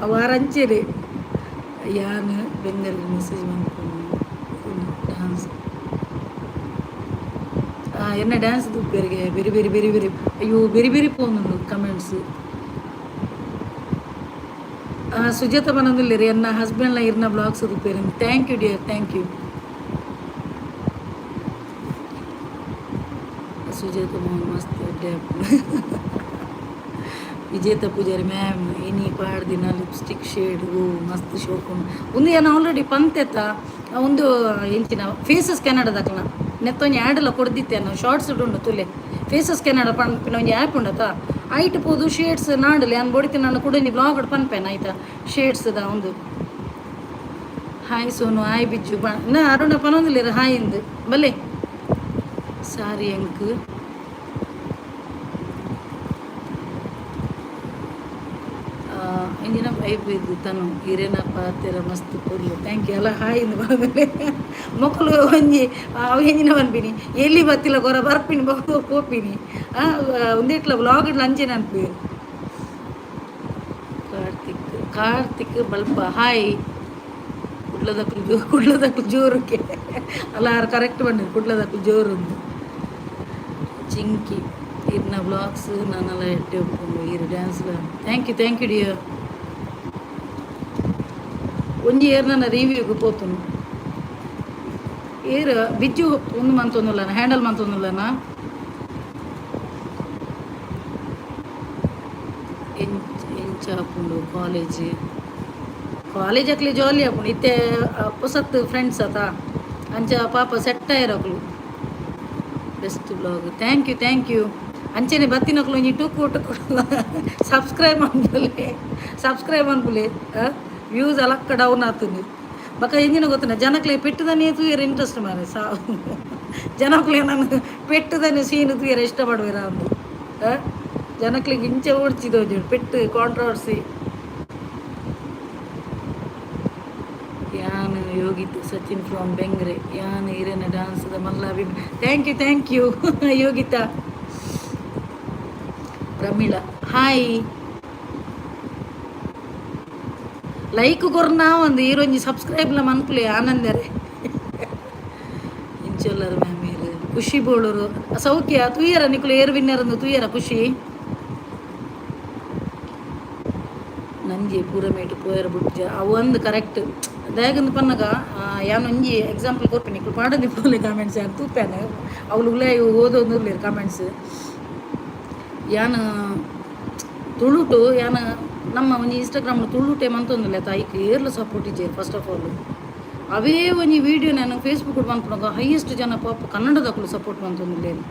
ಅವ ಆರಂಚೇರಿ. ಯಾನ್ ಬೆಂಗಲ್ ಮೆಸೇಜ್ ಮನ್ಪುನು. ಡ್ಯಾನ್ಸ್ ಎನ್ನ ಡ್ಯಾನ್ಸ್ ತೂಪೆರಿಗೆ ಬೆರಿ ಬೆರಿ ಬೆರಿ ಬೆರಿ. ಅಯ್ಯೋ, ಬೆರಿ ಬೆರಿ ಪೋನುಂಡು ಕಮೆಂಟ್ಸ್. ಸುಜಾತ ಪನೊಂದುಲ್ಲೆರ್, ಎನ್ನ ಹಸ್ಬೆಂಡ್ಲ ಇರ್ನ blogs ತೂಪೆರ್. Thank you, dear, thank you. Sujata Mohan ಮಸ್ತ್ ಎಡ್ಡೆ. ವಿಜೇತ ಪೂಜಾರಿ, ಮ್ಯಾಮ್, ಇನಿ ಪಾಡ್ದಿನ ಲಿಪ್ಸ್ಟಿಕ್ ಶೇಡ್ ಮಸ್ತ್ ಶೋಕುಂಡು. ಉಂದು ಏನು ಆಲ್ರೆಡಿ ಪಂತೆತ್ತ. ಒಂದು ಎಂಚಿನ ಫೇಸಸ್ ಕೆನಡಾದಕ್ಲನ ನೆತ್ತೊಂಜಿ ಆ್ಯಡ್ ಕೊಡ್ದಿತ್ತೆ ನಾವು. ಶಾರ್ಟ್ಸ್ ಉಂಡು ತುಲೆ. ಫೇಸಸ್ ಕೆನಡಾ ಪನ್ಪಿನ ಒಂಜಿ ಆ್ಯಪ್ ಉಂಡತ, ಐಟ್ ಪೋದು ಶೇಡ್ಸ್ ನಾಡಲಿ. ನಾನು ಬೊಡಿತಿ, ನಾನು ಕುಡೊಂಜಿ ಬ್ಲಾಗ್ ಪನ್ಪೇನ, ಆಯ್ತಾ? ಶೇಡ್ಸ್ದ ಒಂದು. Hi Sonu, hi Biju. ಬ ನಾ ಅರುಣ ಪನೊಂದುಲ್ಲೆರ್ ಹಾಯ್ ಇಂದು. ಬಲ್ಲೆ ಸಾರಿ ಎಂಕ್. ಇಂಜಿನ ವೈಬ್ ಇದು ತನು. ಇರೇನ ಪಾತೆರ ಮಸ್ತ್ ಪೊರ್ಲು. Thank you. ಅಲ್ಲ, ಹಾಯ್ ಇಂದು ಬಂದ್ರೆ ಮೊಕಲು ಒಂಜಿ ಅವು ಎಂಜಿನ ಪನ್ಪಿನಿ, ಎಲ್ಲಿ ಬತ್ತಿಲ್ಲ ಕೊರ ಬರ್ಪಿನಿ ಬೊಕ ಪೋಪಿನಿ. ಒಂದಿಟ್ಲ ವ್ಲಾಗ್ ಅಂಚೆನೆ ಅನ್ಪಿ. ಕಾರ್ತಿಕ್, ಕಾರ್ತಿಕ್ ಬಲ್ಪ, ಹಾಯ್. ಕುಡ್ಲದಕ್ಲು ಜೋ ಕುಡ್ಲದಕ್ಲು ಜೋರುಕ್ಕೆ. ಅಲ್ಲ, ಆರು ಕರೆಕ್ಟ್ ಬಂದಿರು, ಕುಡ್ಲದಕ್ಲು ಜೋರು. ಚಿಂಕಿ, ಇರ್ನ ಬ್ಲಾಗ್ಸ್ ನಾನೆಲ್ಲ ಎಡ್ಡೆ ಉಪ್ಪುಂಡು. ಇರು dance. Thank you, thank you, dear. ಒಂಜಿ ಏರ್ ನನ್ನ ರಿವ್ಯೂಗೆ ಪೋತುನು. ಏರ್ ಬಿಜ್ಜು ಒಂದು ಮಂತೊಂದುಲ್ಲನ, ಹ್ಯಾಂಡಲ್ ಮಂತೊಂದುಲ್ಲನ. ಎಂಚ ಎಂಚ ಆಪುಂಡು ಕಾಲೇಜ್? ಕಾಲೇಜ್ ಅಕ್ಲಿ ಜಾಲಿ ಆಪುಂಡು. ಇತ್ತೆ ಪೊಸತ್ ಫ್ರೆಂಡ್ಸ್ ಅತ, ಅಂಚ ಪಾಪ ಸೆಟ್ ಆಯಿರಕ್ಲು. Best vlog. Thank you, thank you. ಅಂಚನೆ ಬತ್ತಿನಕ್ಲು ಒಂಜಿ ಟುಕ್ಕು ಟುಕ್ಕು ಸಬ್ಸ್ಕ್ರೈಬ್ ಮನ್ಪುಲೆ, ಸಬ್ಸ್ಕ್ರೈಬ್ ಮನ್ಪುಲೆ. ವ್ಯೂಸ್ ಅಲಕ್ಕ ಡೌನ್ ಆತುಂಡು. ಬೊಕ ಎಂಜಿನ ಗೊತ್ತುಂಡ, ಜನಕ್ಲೆ ಪೆಟ್ಟುದನೇ ತೂಯೆರೆ ಇಂಟ್ರೆಸ್ಟ್ ಮಾರೆ. ಸಾ ಜನಕ್ಲೆ ನಾನು ಪೆಟ್ಟುದನೆ ಸೀನ್ ತೂಯೆರೆ ಇಷ್ಟಪಡುವೆರ ಅಂದು. ಜನಕ್ಲೆಗ್ ಇಂಚ ಓಡ್ಚಿದೋಜು ಪೆಟ್ಟು ಕಾಂಟ್ರವರ್ಸಿ. ಯಾನ್ ಯೋಗಿತ್ ಸಚಿನ್ ಫ್ರಮ್ ಬೆಂಗ್ರೆ. ಯಾನ್ ಇರೆನ ಡಾನ್ಸ್ ದ ಮಲ್ಲ ಅಭಿಮಾನಿ. Thank you, thank you Yogita. Pramila, hi. Like ಕೊರ್ನ ಒಂದು ಈರೊಂಜಿ ಸಬ್ಸ್ಕ್ರೈಬ್ಲ ಮನ್ಪುಲೆ ಆನಂದರೆ. ಇಂಚೊಲ್ಲರು ಮ್ಯಾಮ್ ಈರ್? ಖುಷಿ ಬೋಳೂರು, ಸೌಖ್ಯ. ತೂಯರ ನಿಕುಲು ಏರ್ ವಿನ್ನರ್ ತೂಯರ ಖುಷಿ. ನಂಜಿ ಪೂರ ಮೇಟ್ ಪೋಯರ ಬುಡ್ಜ. ಅವು ಒಂದು ಕರೆಕ್ಟ್ ದಾಯೆಗಂದ್ ಪನ್ನಗ, ಯಾನ್ ಒಂಜಿ ಎಕ್ಸಾಂಪಲ್ ಕೊರ್ಪೆ. ನಿಕುಲು ಪಾಡೊಂದು ಪೋಲೆ ಕಾಮೆಂಟ್ಸ್. ಯಾನ್ ತೂಪೇನೆ, ಅವ್ಲು ಉಲಾಯಿ ಓದೊಂದು ಕಾಮೆಂಟ್ಸ್. ಯಾನ್ ತುಳುಟು ಯಾನ್ ನಮ್ಮ ಒಂಜಿ ಇನ್ಸ್ಟಾಗ್ರಾಮ್ ತುಳುಟೆ ಮಂತೊಂದುಲ್ಲೆ ಐಕ್ ಏರ್ಲ ಸಪೋರ್ಟ್ ಇಜ್ಜೆರ್ ಫಸ್ಟ್ ಆಫ್ ಆಲ್. ಅವೇ ಒಂಜಿ ವೀಡಿಯೋ ನಾನು ಫೇಸ್ಬುಕ್ ಮನ್ಪುನಗ ಹೈಯೆಸ್ಟ್ ಜನ ಪಾಪ ಕನ್ನಡದಕುಲು ಸಪೋರ್ಟ್ ಮಂತೊಂದುಲ್ಲೆರ್.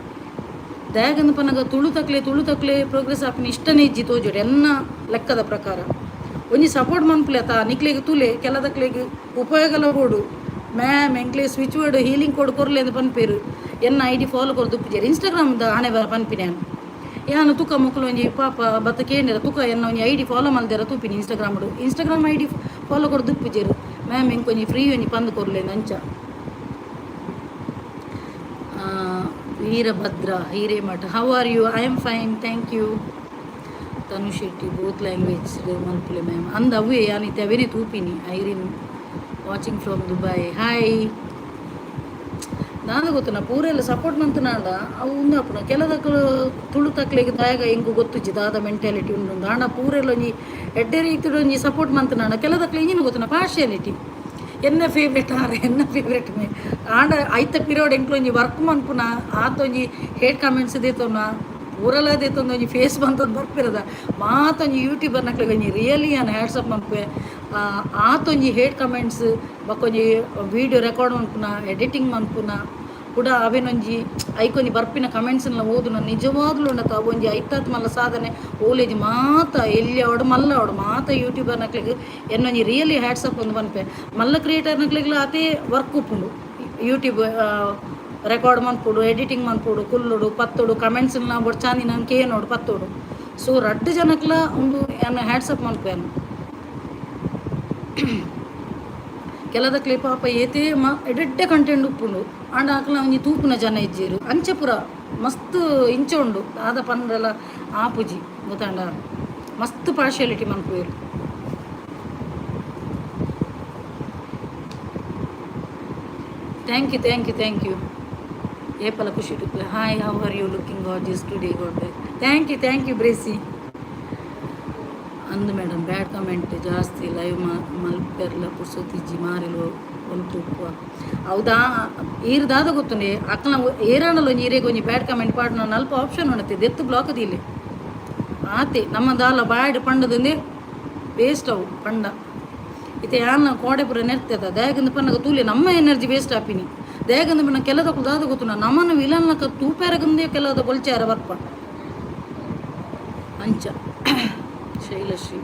ದಾಯೆಗಂದ್ ಪನ್ನಗ ತುಳು ತಕ್ಲೆ ತುಳು ತಕ್ಲೆ ಪ್ರೋಗ್ರೆಸ್ ಆಪಿನ ಇಷ್ಟನೇ ಇಜ್ಜಿ ತೋಜೊಡು ಎನ್ನ ಲೆಕ್ಕದ ಪ್ರಕಾರ. ಒಂಜಿ ಸಪೋರ್ಟ್ ಮನ್ಪುಲೆ ಅತ್ತ ನಿಕ್ಲೆಗ್ ತೂಲೆ ಕೆಲದಕ್ಲೆಗ್ ಉಪಯೋಗಲ ಬೋಡು. ಮ್ಯಾಮ್ ಎಂಕ್ಲೆ ಸ್ವಿಚ್ ವರ್ಡ್ ಹೀಲಿಂಗ್ ಕೋಡ್ ಕೊರ್ಲೆ ಅಂದ್ ಪನ್ಪೆರ್. ಎನ್ನ ಐಡಿ ಫಾಲೋ ಕೊರ್ದು ಉಪ್ಪುಜೆರ್ ಇನ್ಸ್ಟಾಗ್ರಾಮ್ ದ ಹಣೆ ಬರ ಪನ್ಪಿನಿ ಯಾನ್. ಯಾನ್ ತುಕ ಮೊಕುಲು ಒಂಜಿ ಪಾಪ ಬತ್ತ ಕೇಂಡೆರ್ ತುಕ ಎನ್ನ ಒಂಜಿ ಐಡಿ ಫಾಲೋ ಮಲ್ದೆರ ತೂಪಿನಿ ಇನ್ಸ್ಟಾಗ್ರಾಮ್ ಡ್. ಇನ್ಸ್ಟಾಗ್ರಾಮ್ ಐಡಿ ಫಾಲೋ ಕೊರ್ದು ಉಪ್ಪುಜೆರ್. ಮ್ಯಾಮ್ ಎಂಕ್ ಒಂಜಿ ಫ್ರೀ ಒಂಜಿ ಪಂದ್ ಕೊರ್ಲೆ ಅಂಚ. Veerabhadra Hiremath how are you I am fine thank you. Tanu Shetty both language ಮಲ್ಪುಲೆ ma'am ಅಂದ್ ಅವ್ವೆ ಯಾನ್ ಇತ್ತೆ ಅವೇನೆ ತೂಪಿನಿ. Irene watching from Dubai, hi. ದಾದ ಗೊತ್ತುನ ಪೂರೆಲ್ಲ ಸಪೋರ್ಟ್ ಮಂತುನಾಂಡ ಅವು ಉಂದಾಪುನ ಕೆಲದಕ್ಲು ತುಳುತಕ್ಲೆಗ್ ದಾಯೆಗ ಎಂಕ್ ಗೊತ್ತುಜ್ಜಿ ದಾದ ಮೆಂಟಾಲಿಟಿ ಉಂಡು. ಆಂಡ ಪೂರೆಲ್ಲ ಒಂಜಿ ಎಡ್ಡೆ ರೀತಿಡ್ ಒಂಜಿ ಸಪೋರ್ಟ್ ಮಂತುನಾಂಡ ಕೆಲದಕ್ಲು ಎಂಚಿನ ಗೊತ್ತುನ ಪಾರ್ಶಿಯಾಲಿಟಿ. ಎನ್ನ ಫೇವ್ರೇಟ್ ಆರ್ ಎನ್ನ ಫೇವ್ರೇಟ್ ಮೇ ಆಂಡ ಐತ ಪಿರಿಯಡ್ ಎಂಕ್ಲು ಒಂಜಿ ವರ್ಕ್ ಮನ್ಪುನ ಆತ ಒಂಜಿ ಹೇಟ್ ಕಮೆಂಟ್ಸ್ ದೆತೊನ್ನ ಪೂರಲ ದೆತೊಂದು ಒಂಜಿ ಫೇಸ್ ಮಂತೊಂದು ಬರ್ಪಿರದ ಮಾತ ಒಂಜಿ ಯೂಟ್ಯೂಬರ್ನಕ್ಲೆಗ್ ಒಂಜಿ ರಿಯಲಿ ಯಾನ್ ಹ್ಯಾಟ್ಸ್ ಆಫ್ ಮನ್ಪುವೆ. ಆತೊಂಜಿ ಹೇಟ್ ಕಮೆಂಟ್ಸ್ ಬೊಕ್ಕೊಂಜಿ ವೀಡಿಯೋ ರೆಕಾರ್ಡ್ ಮನ್ಪುನ ಎಡಿಟಿಂಗ್ ಮನ್ಪುನ ಕುಡ ಅವೆನೊಂಜಿ ಐಕೊಂಜಿ ಬರ್ಪಿನ ಕಮೆಂಟ್ಸ್ನ್ಲ ಓದುನ ನಿಜವಾಗ್ಲೂ ಉಂಡತ ಅವೊಂಜಿ ಐತಾತ್ ಮಲ್ಲ ಸಾಧನೆ ಓಲೇಜಿ ಮಾತ ಎಲ್ಲಿ ಅವಡು ಮಲ್ಲ ಅವಡು ಮಾತ ಯೂಟ್ಯೂಬರ್ನಕ್ಲೆಗ್ ಎನ್ನೊಂಜಿ ರಿಯಲಿ ಹ್ಯಾಟ್ಸ್ ಆಫ್ ಒಂದು ಪನ್ಪೆ. ಮಲ್ಲ ಕ್ರಿಯೇಟರ್ನಕ್ಲೆಗ್ಲ ಆತೇ ವರ್ಕ್ ಉಪ್ಪುಂಡು. ಯೂಟ್ಯೂಬ್ ರೆಕಾರ್ಡ್ ಮನ್ಪೊಡು, ಎಡಿಟಿಂಗ್ ಮನ್ಪೊಡು, ಕುಲ್ಲೊಡು, ಪತ್ತೊಡು, ಕಮೆಂಟ್ಸ್ನ ಬೊಡ್ಚಾಂದಿನ ಕೇನೋಡು, ಪತ್ತೊಡು. ಸೊ ರಡ್ಡ್ ಜನಕ್ಲ ಉಂದು ಯಾನ್ ಹ್ಯಾಟ್ಸ್ ಆಫ್ ಮನ್ಪುವೆ. ಕೆಲದಕ್ಲೆ ಪಾಪ ಏತೇ ಮ ಎಡ್ಡೆಡ್ಡೆ ಕಂಟೆಂಟ್ ಉಪ್ಪುಂಡು ಆಂಡ ಅಕ್ಲ ಒಂಜಿ ತೂಪುನ ಜನ ಇಜ್ಜೆರ್. ಅಂಚ ಪೂರ ಮಸ್ತ್ ಇಂಚ ಉಂಡು ದಾದ ಪಂಡಲ ಆಪುಜಿ ಗೊತ್ತಾಂಡ. ಮಸ್ತ್ ಪಾರ್ಶಿಯಾಲಿಟಿ ಮನ್ಪುವೆರ್. Thank you thank you thank you. ಏಪಲ ಖುಷಿ ಉಪ್ಪುಲೆ. Hi, how are you? Looking gorgeous today. God bless. Thank you thank you Bracy. ಅಂದ್ ಮೇಡಮ್ ಬ್ಯಾಡ್ ಕಮೆಂಟ್ ಜಾಸ್ತಿ ಲೈವ್ ಮಲ್ಪೆರ್ಲ ಪುರ್ಸೊತ್ತಿಜ್ಜಿ ಮಾರಿಲು ಒಲ್ಪ ಉಪ್ಪುವ. ಹೌದಾ ಈರ್ ದಾದ ಗೊತ್ತುಂಡೆ ಅಕ್ಲ ಏರಾಂಡಲ ಒಂಜಿ ಇರೆಗ್ ಒಂಜಿ ಬ್ಯಾಡ್ ಕಮೆಂಟ್ ಪಾಡುನ ನಲ್ಪ ಆಪ್ಷನ್ ಉಂಡತೆ ದೆತ್ತ್ ಬ್ಲಾಕ್ ದೀಲೆ ಆತೆ. ನಮ್ಮ ದಾಲ ಬಾಯ್ಡ್ ಪಂಡದಂದೇ ವೇಸ್ಟ್ ಅವು ಪಂಡ. ಇತ್ತೆ ಯಾನ್ ಕೋಡೆ ಪೂರ ನೆರ್ತೆದ ದಾಯೆಗಂದ್ ಪನ್ನಗ ತೂಲೆ ನಮ್ಮ ಎನರ್ಜಿ ವೇಸ್ಟ್ ಆಪಿನಿ. ದಾಯೆಗಂದ್ ಪನ್ನ ಕೆಲದಕುಲು ದಾದ ಗೊತ್ತುಂಡ ನಮನ ವಿಲನ್ಲಕ ತೂಪೆರಗಂದೇ ಕೆಲದ ಬೊಲ್ಚಾರ ಬರ್ಪ ಅಂಚ. Shailashree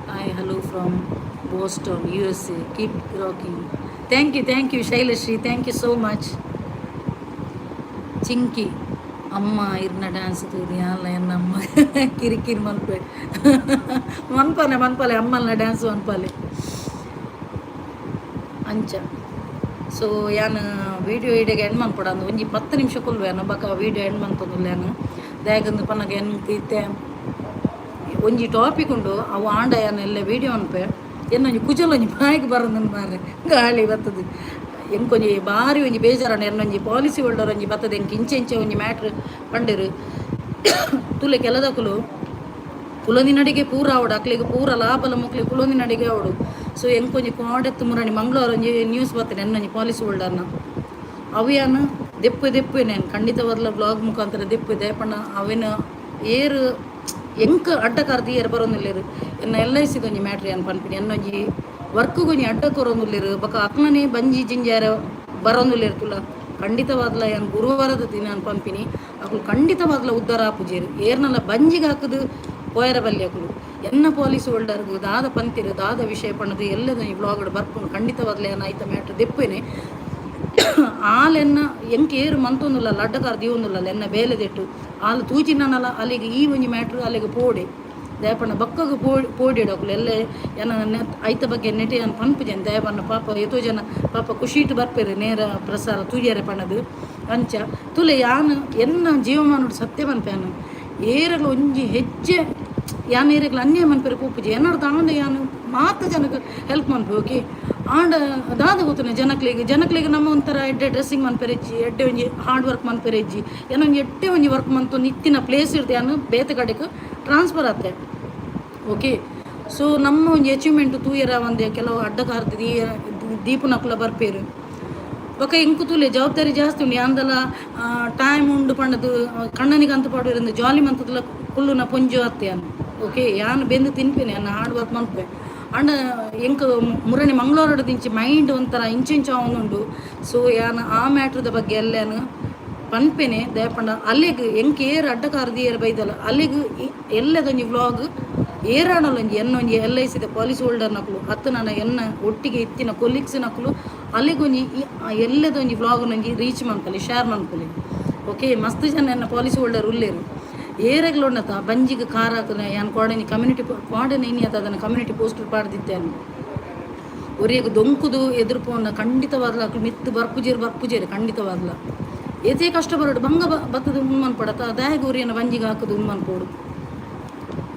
hi hello from Boston USA, keep rocking. Thank you thank you Shailashree, thank you so much. Chinki ಅಮ್ಮ ಇರ್ನ ಡ್ಯಾನ್ಸ್ ತೂದು ಯಾನ್ಲ ಎನ್ನ ಅಮ್ಮ ಕಿರಿಕಿರಿ ಮನ್ಪೆ ಮನ್ಪನೆ ಮನ್ಪಲೆ ಅಮ್ಮಲ್ನ ಡ್ಯಾನ್ಸ್ ಮನ್ಪಲೆ ಅಂಚ. ಸೊ ಯಾನ್ ವೀಡಿಯೋ ಇಡೆಗ್ ಎಂಡ್ ಮನ್ಪೊಡು ಅಂದ್ ಒಂಜಿ ಪತ್ತ್ ನಿಮಿಷ ಕುಲ್ಲುವೆ ಯಾನ್ ಬೊಕ ವೀಡಿಯೋ ಎಂಡ್ ಮನ್ಪೊಂದುಲ್ಲೆ ಯಾನ್. ದಾಯೆಗಂದ್ ಪನ್ನಗ ಎಂಕ್ ಇತ್ತೆ ಒಂಜಿ ಟಾಪಿಕ್ ಉಂಡು ಅವು ಆಂಡ ಯಾನ್ ಎಲ್ಲೆ ವೀಡಿಯೋ ಮನ್ಪೆ. ಎನ್ನೊಂಜಿ ಕುಜಲ್ ಒಂಜಿ ಬಾಯಿಗ್ ಬರಂದುಂಡು ಮಾರ್ರೆ ಗಾಳಿ ಬತ್ತುದು. ಎಂಕೊಂಜಿ ಬಾರಿ ಒಂಜಿ ಬೇಜಾರಾಂಡ್ ಎನ್ನೊಂಜಿ ಪಾಲಿಸಿ ಹೋಲ್ಡರ್ ಒಂಜಿ ಬತ್ತುದು ಎಂಕ್ ಇಂಚ ಇಂಚ ಒಂಜಿ ಮ್ಯಾಟ್ರ್ ಪಂಡೆರ್. ತೂಲೆ ಕೆಲದಕುಲು ಕುಲೊಂದಿನಡೆಗೆ ಪೂರ ಆವೊಡು ಅಕ್ಲೆಗ್ ಪೂರ ಲಾಭಲ ಮೊಕ್ಲೆಗ್ ಕುಲೊಂದಿನಡೆಗೆ ಆವೊಡು. ಸೊ ಎಂಕೊಂಜಿ ಕೋಡೆತ್ತು ಮುರಣಿ ಮಂಗಳವಾರ ಒಂಜಿ ನ್ಯೂಸ್ ಬತ್ತ್ಂಡ್ ಎನ್ನೊಂಜಿ ಪಾಲಿಸಿ ಹೋಲ್ಡರ್ನ ಅವು ಯಾನ್ ದೆಪ್ಪು ದೆಪ್ಪುವೆ ಯಾನ್ ಖಂಡಿತವಾದ್ಲ ಬ್ಲಾಗ್ ಮುಖಾಂತರ ದೆಪ್ಪುವೆ. ದಾಯೆ ಪಂಡ ಅವೆನ್ ಏರ್ ಎಂಕ್ ಅಡ್ಡ ಕಾರ್ ದೀಯೆರೆ ಬರೊಂದುಲ್ಲೆರ್ ಎನ್ನ ಎಲ್ I ಸಿದ ಒಂಜಿ ಮ್ಯಾಟ್ರ್ ಯಾನ್ ಪನ್ಪಿನಿ. ಎನ್ನೊಂಜಿ ವರ್ಕ್ಗ್ ಒಂಜಿ ಅಡ್ಡ ಕೊರೊಂದುಲ್ಲೆರ್ ಬೊಕ ಅಕ್ಲನೆ ಬಂಜಿ ಜಿಂಜಾಯೆರೆ ಬರೊಂದುಲ್ಲೆರ್ ತೂಲ. ಖಂಡಿತವಾದ್ಲ ಯಾನ್ ಗುರುವಾರದ ದಿನ ಯಾನ್ ಪನ್ಪಿನಿ ಅಕುಲು ಖಂಡಿತವಾದ್ಲ ಉದ್ಧಾರ ಆಪುಜೆರ್. ಏರ್ನಲ ಬಂಜಿಗ್ ಹಾಕುದು ಪೋಯೆರೆ ಬಲ್ಲಿ ಅಕುಲು. ಎನ್ನ ಪಾಲಿಸಿ ಹೋಲ್ಡರ್ಗ್ ದಾದ ಪಂತೆರ್ ದಾದ ವಿಷಯ ಪಂಡ್ದ್ ಎಲ್ಲದ ಈ ಬ್ಲಾಗ್ ಡ್ ಬರ್ಪುಂಡು. ಖಂಡಿತವಾದ್ಲ ಯಾನ್ ಐತ ಮ್ಯಾಟ್ರ್ ದೆಪ್ಪುವೆನೆ. ಆಲ್ ಎನ್ನ ಎಂಕ್ ಏರ್ ಮಂತೊಂದುಲ್ಲಲ್ ಅಡ್ಡಕಾರ್ ದೀವೊಂದುಲ್ಲಲ್ ಎನ್ನ ಬೇಲೆದೆಟ್ ಆಲ್ ತೂಜಿನನಲ ಅಲೆಗ್ ಈ ಒಂಜಿ ಮ್ಯಾಟ್ರ್ ಅಲೆಗ್ ಪೋಡೆ. ದಾಯೆ ಪಂಡ ಬೊಕ್ಕಗ್ ಪೋಡ್ಯೆಡ್ ಅಕುಲು ಎಲ್ಲೆ ಎನ ಐತ ಬಗ್ಗೆ ನೆಟೆ ಯಾನ್ ಪನ್ಪುಜೆನ್. ದಾಯೆ ಪಂಡ ಪಾಪ ಏತೋ ಜನ ಪಾಪ ಖುಷಿಟ್ ಬರ್ಪೆರ್ ನೇರ ಪ್ರಸಾರ ತೂಯೆರೆ ಪಂಡ್ದ್. ಅಂಚ ತೂಲೆ ಯಾನ್ ಎನ್ನ ಜೀವಮಾನೊಡು ಸತ್ಯ ಪನ್ಪೆ ಯಾನ್ ಏರೆಗ್ಲ ಒಂಜಿ ಹೆಜ್ಜೆ ಯಾನ್ ಏರೆಗ್ಲ ಅನ್ಯಾಯ ಮನ್ಪೆರೆ ಪೋಪುಜಿ. ಎನ್ನಡ್ ದಾಂಡ ಯಾನ್ ಮಾತ ಜನಕ್ ಹೆಲ್ಪ್ ಮನ್ಪುವೆ ಓಕೆ. ಆಂಡ ದಾದ ಗೊತ್ತುಂಡ ಜನಕ್ಲೆಗ್ ಜನಕ್ಲೆಗ್ ನಮ ಒಂಥರ ಎಡ್ಡೆ ಡ್ರೆಸ್ಸಿಂಗ್ ಮನ್ಪೆರೆ ಇಜ್ಜಿ ಎಡ್ಡೆ ಒಂಜಿ ಹಾರ್ಡ್ ವರ್ಕ್ ಮನ್ಪೆರೆ ಇಜ್ಜಿ. ಯಾನ್ ಒಂಜಿ ಎಡ್ಡೆ ಒಂಜಿ ವರ್ಕ್ ಮಂತೊಂದು ಇತ್ತಿನ ಪ್ಲೇಸ್ ಇರ್ದ್ ಯಾನ್ ಬೇತೆ ಕಡೆಕ್ ಟ್ರಾನ್ಸ್ಫರ್ ಆತೆ ಓಕೆ. ಸೊ ನಮ್ಮ ಒಂಜಿ ಅಚೀವ್ಮೆಂಟ್ ತೂಯೆರೆ ಆವಂದೆ ಕೆಲವು ಅಡ್ಡ ಕಾರ್ ದೀಪುನಕುಲ ಬರ್ಪೆರ್. ಬೊಕ ಎಂಕ್ ತೂಲೆ ಜವಾಬ್ದಾರಿ ಜಾಸ್ತಿ ಉಂಡು. ಯಾಂದಲ ಟೈಮ್ ಉಂಡು ಪಂಡ್ದ್ ಕಣ್ಣನಿಗ್ ಅಂತ್ ಪಾಡುವೆರ್ ಜಾಲಿ ಮಂತುದುಲ ಕುಲ್ಲುನ ಪೊಂಜೊ ಅತ್ತ್ ಯಾನ್ ಓಕೆ. ಯಾನ್ ಬೆಂದ್ ತಿನ್ಪೆನೆ ಯಾನ್ ಹಾರ್ಡ್ ವರ್ಕ್ ಮನ್ಪುವೆ. ಆಂಡ ಎಂಕ್ ಮುರಣಿ ಮಂಗಳವಾರಡ್ದಿಂಚಿ ಮೈಂಡ್ ಒಂಥರ ಇಂಚ ಇಂಚ ಆವೊಂದುಂಡು. ಸೊ ಯಾನ್ ಆ ಮ್ಯಾಟ್ರದ ಬಗ್ಗೆ ಎಲ್ಲೆ ಯಾನ್ ಪನ್ಪೆನೆ ದಾಯೆ ಪಂಡ ಅಲೆಗ್ ಎಂಕ್ ಏರ್ ಅಡ್ಡಕಾರ್ ದೀಯೆರೆ ಬೈದಲ ಅಲೆಗ್ ಎಲ್ಲದೊಂಜಿ ವ್ಲಾಗ್ ಏರಾಂಡಲ ಒಂಜಿ ಎನ್ನ ಒಂಜಿ ಎಲ್ I ಸಿದ ಪಾಲಿಸಿ ಹೋಲ್ಡರ್ನಕುಲು ಅತ್ತ ನನ ಎನ್ನ ಒಟ್ಟಿಗೆ ಇತ್ತಿನ ಕೊಲೀಗ್ಸ್ನಕುಲು ಅಲೆಗೊಂಜಿ ಎಲ್ಲದೊಂಜಿ ವ್ಲಾಗ್ನೊಂಜಿ ರೀಚ್ ಮನ್ಪೊಲಿ, ಶೇರ್ ಮನ್ಪೊಲಿ. ಓಕೆ, ಮಸ್ತ್ ಜನ ಎನ್ನ ಪಾಲಿಸಿ ಹೋಲ್ಡರ್ ಉಲ್ಲೇರು. ಏರೆಗ್ಲ ಉಂಡತ ಬಂಜಿಗ್ ಖಾರ ಹಾಕುನ ಯಾನ್ ಕೋಡನಿ ಕಮ್ಯುನಿಟಿ ಕೋಡನೆ ಇನಿ ಅತ ಅದನ್ನ ಕಮ್ಯುನಿಟಿ ಪೋಸ್ಟ್ ಪಾಡ್ದಿತ್ತೆ. ಒರಿಯಗ್ ದೊಂಕುದು ಎದುರು ಪೋಂಡ ಖಂಡಿತವಾಗ್ಲ ಅಕ್ಲು ಮಿತ್ತ್ ಬರ್ಪುಜೆರ್, ಬರ್ಪುಜೆರ್ ಖಂಡಿತವಾಗ್ಲ. ಏತೇ ಕಷ್ಟ ಬರಡು ಬಂಗ ಬತ್ತದ ಉಂದು ಮನ್ಪಡತ. ದಾಯೆಗ್ ಒರಿಯನ ಬಂಜಿಗ್ ಹಾಕುದು ಉಂದು ಮನ್ಪೊಡು?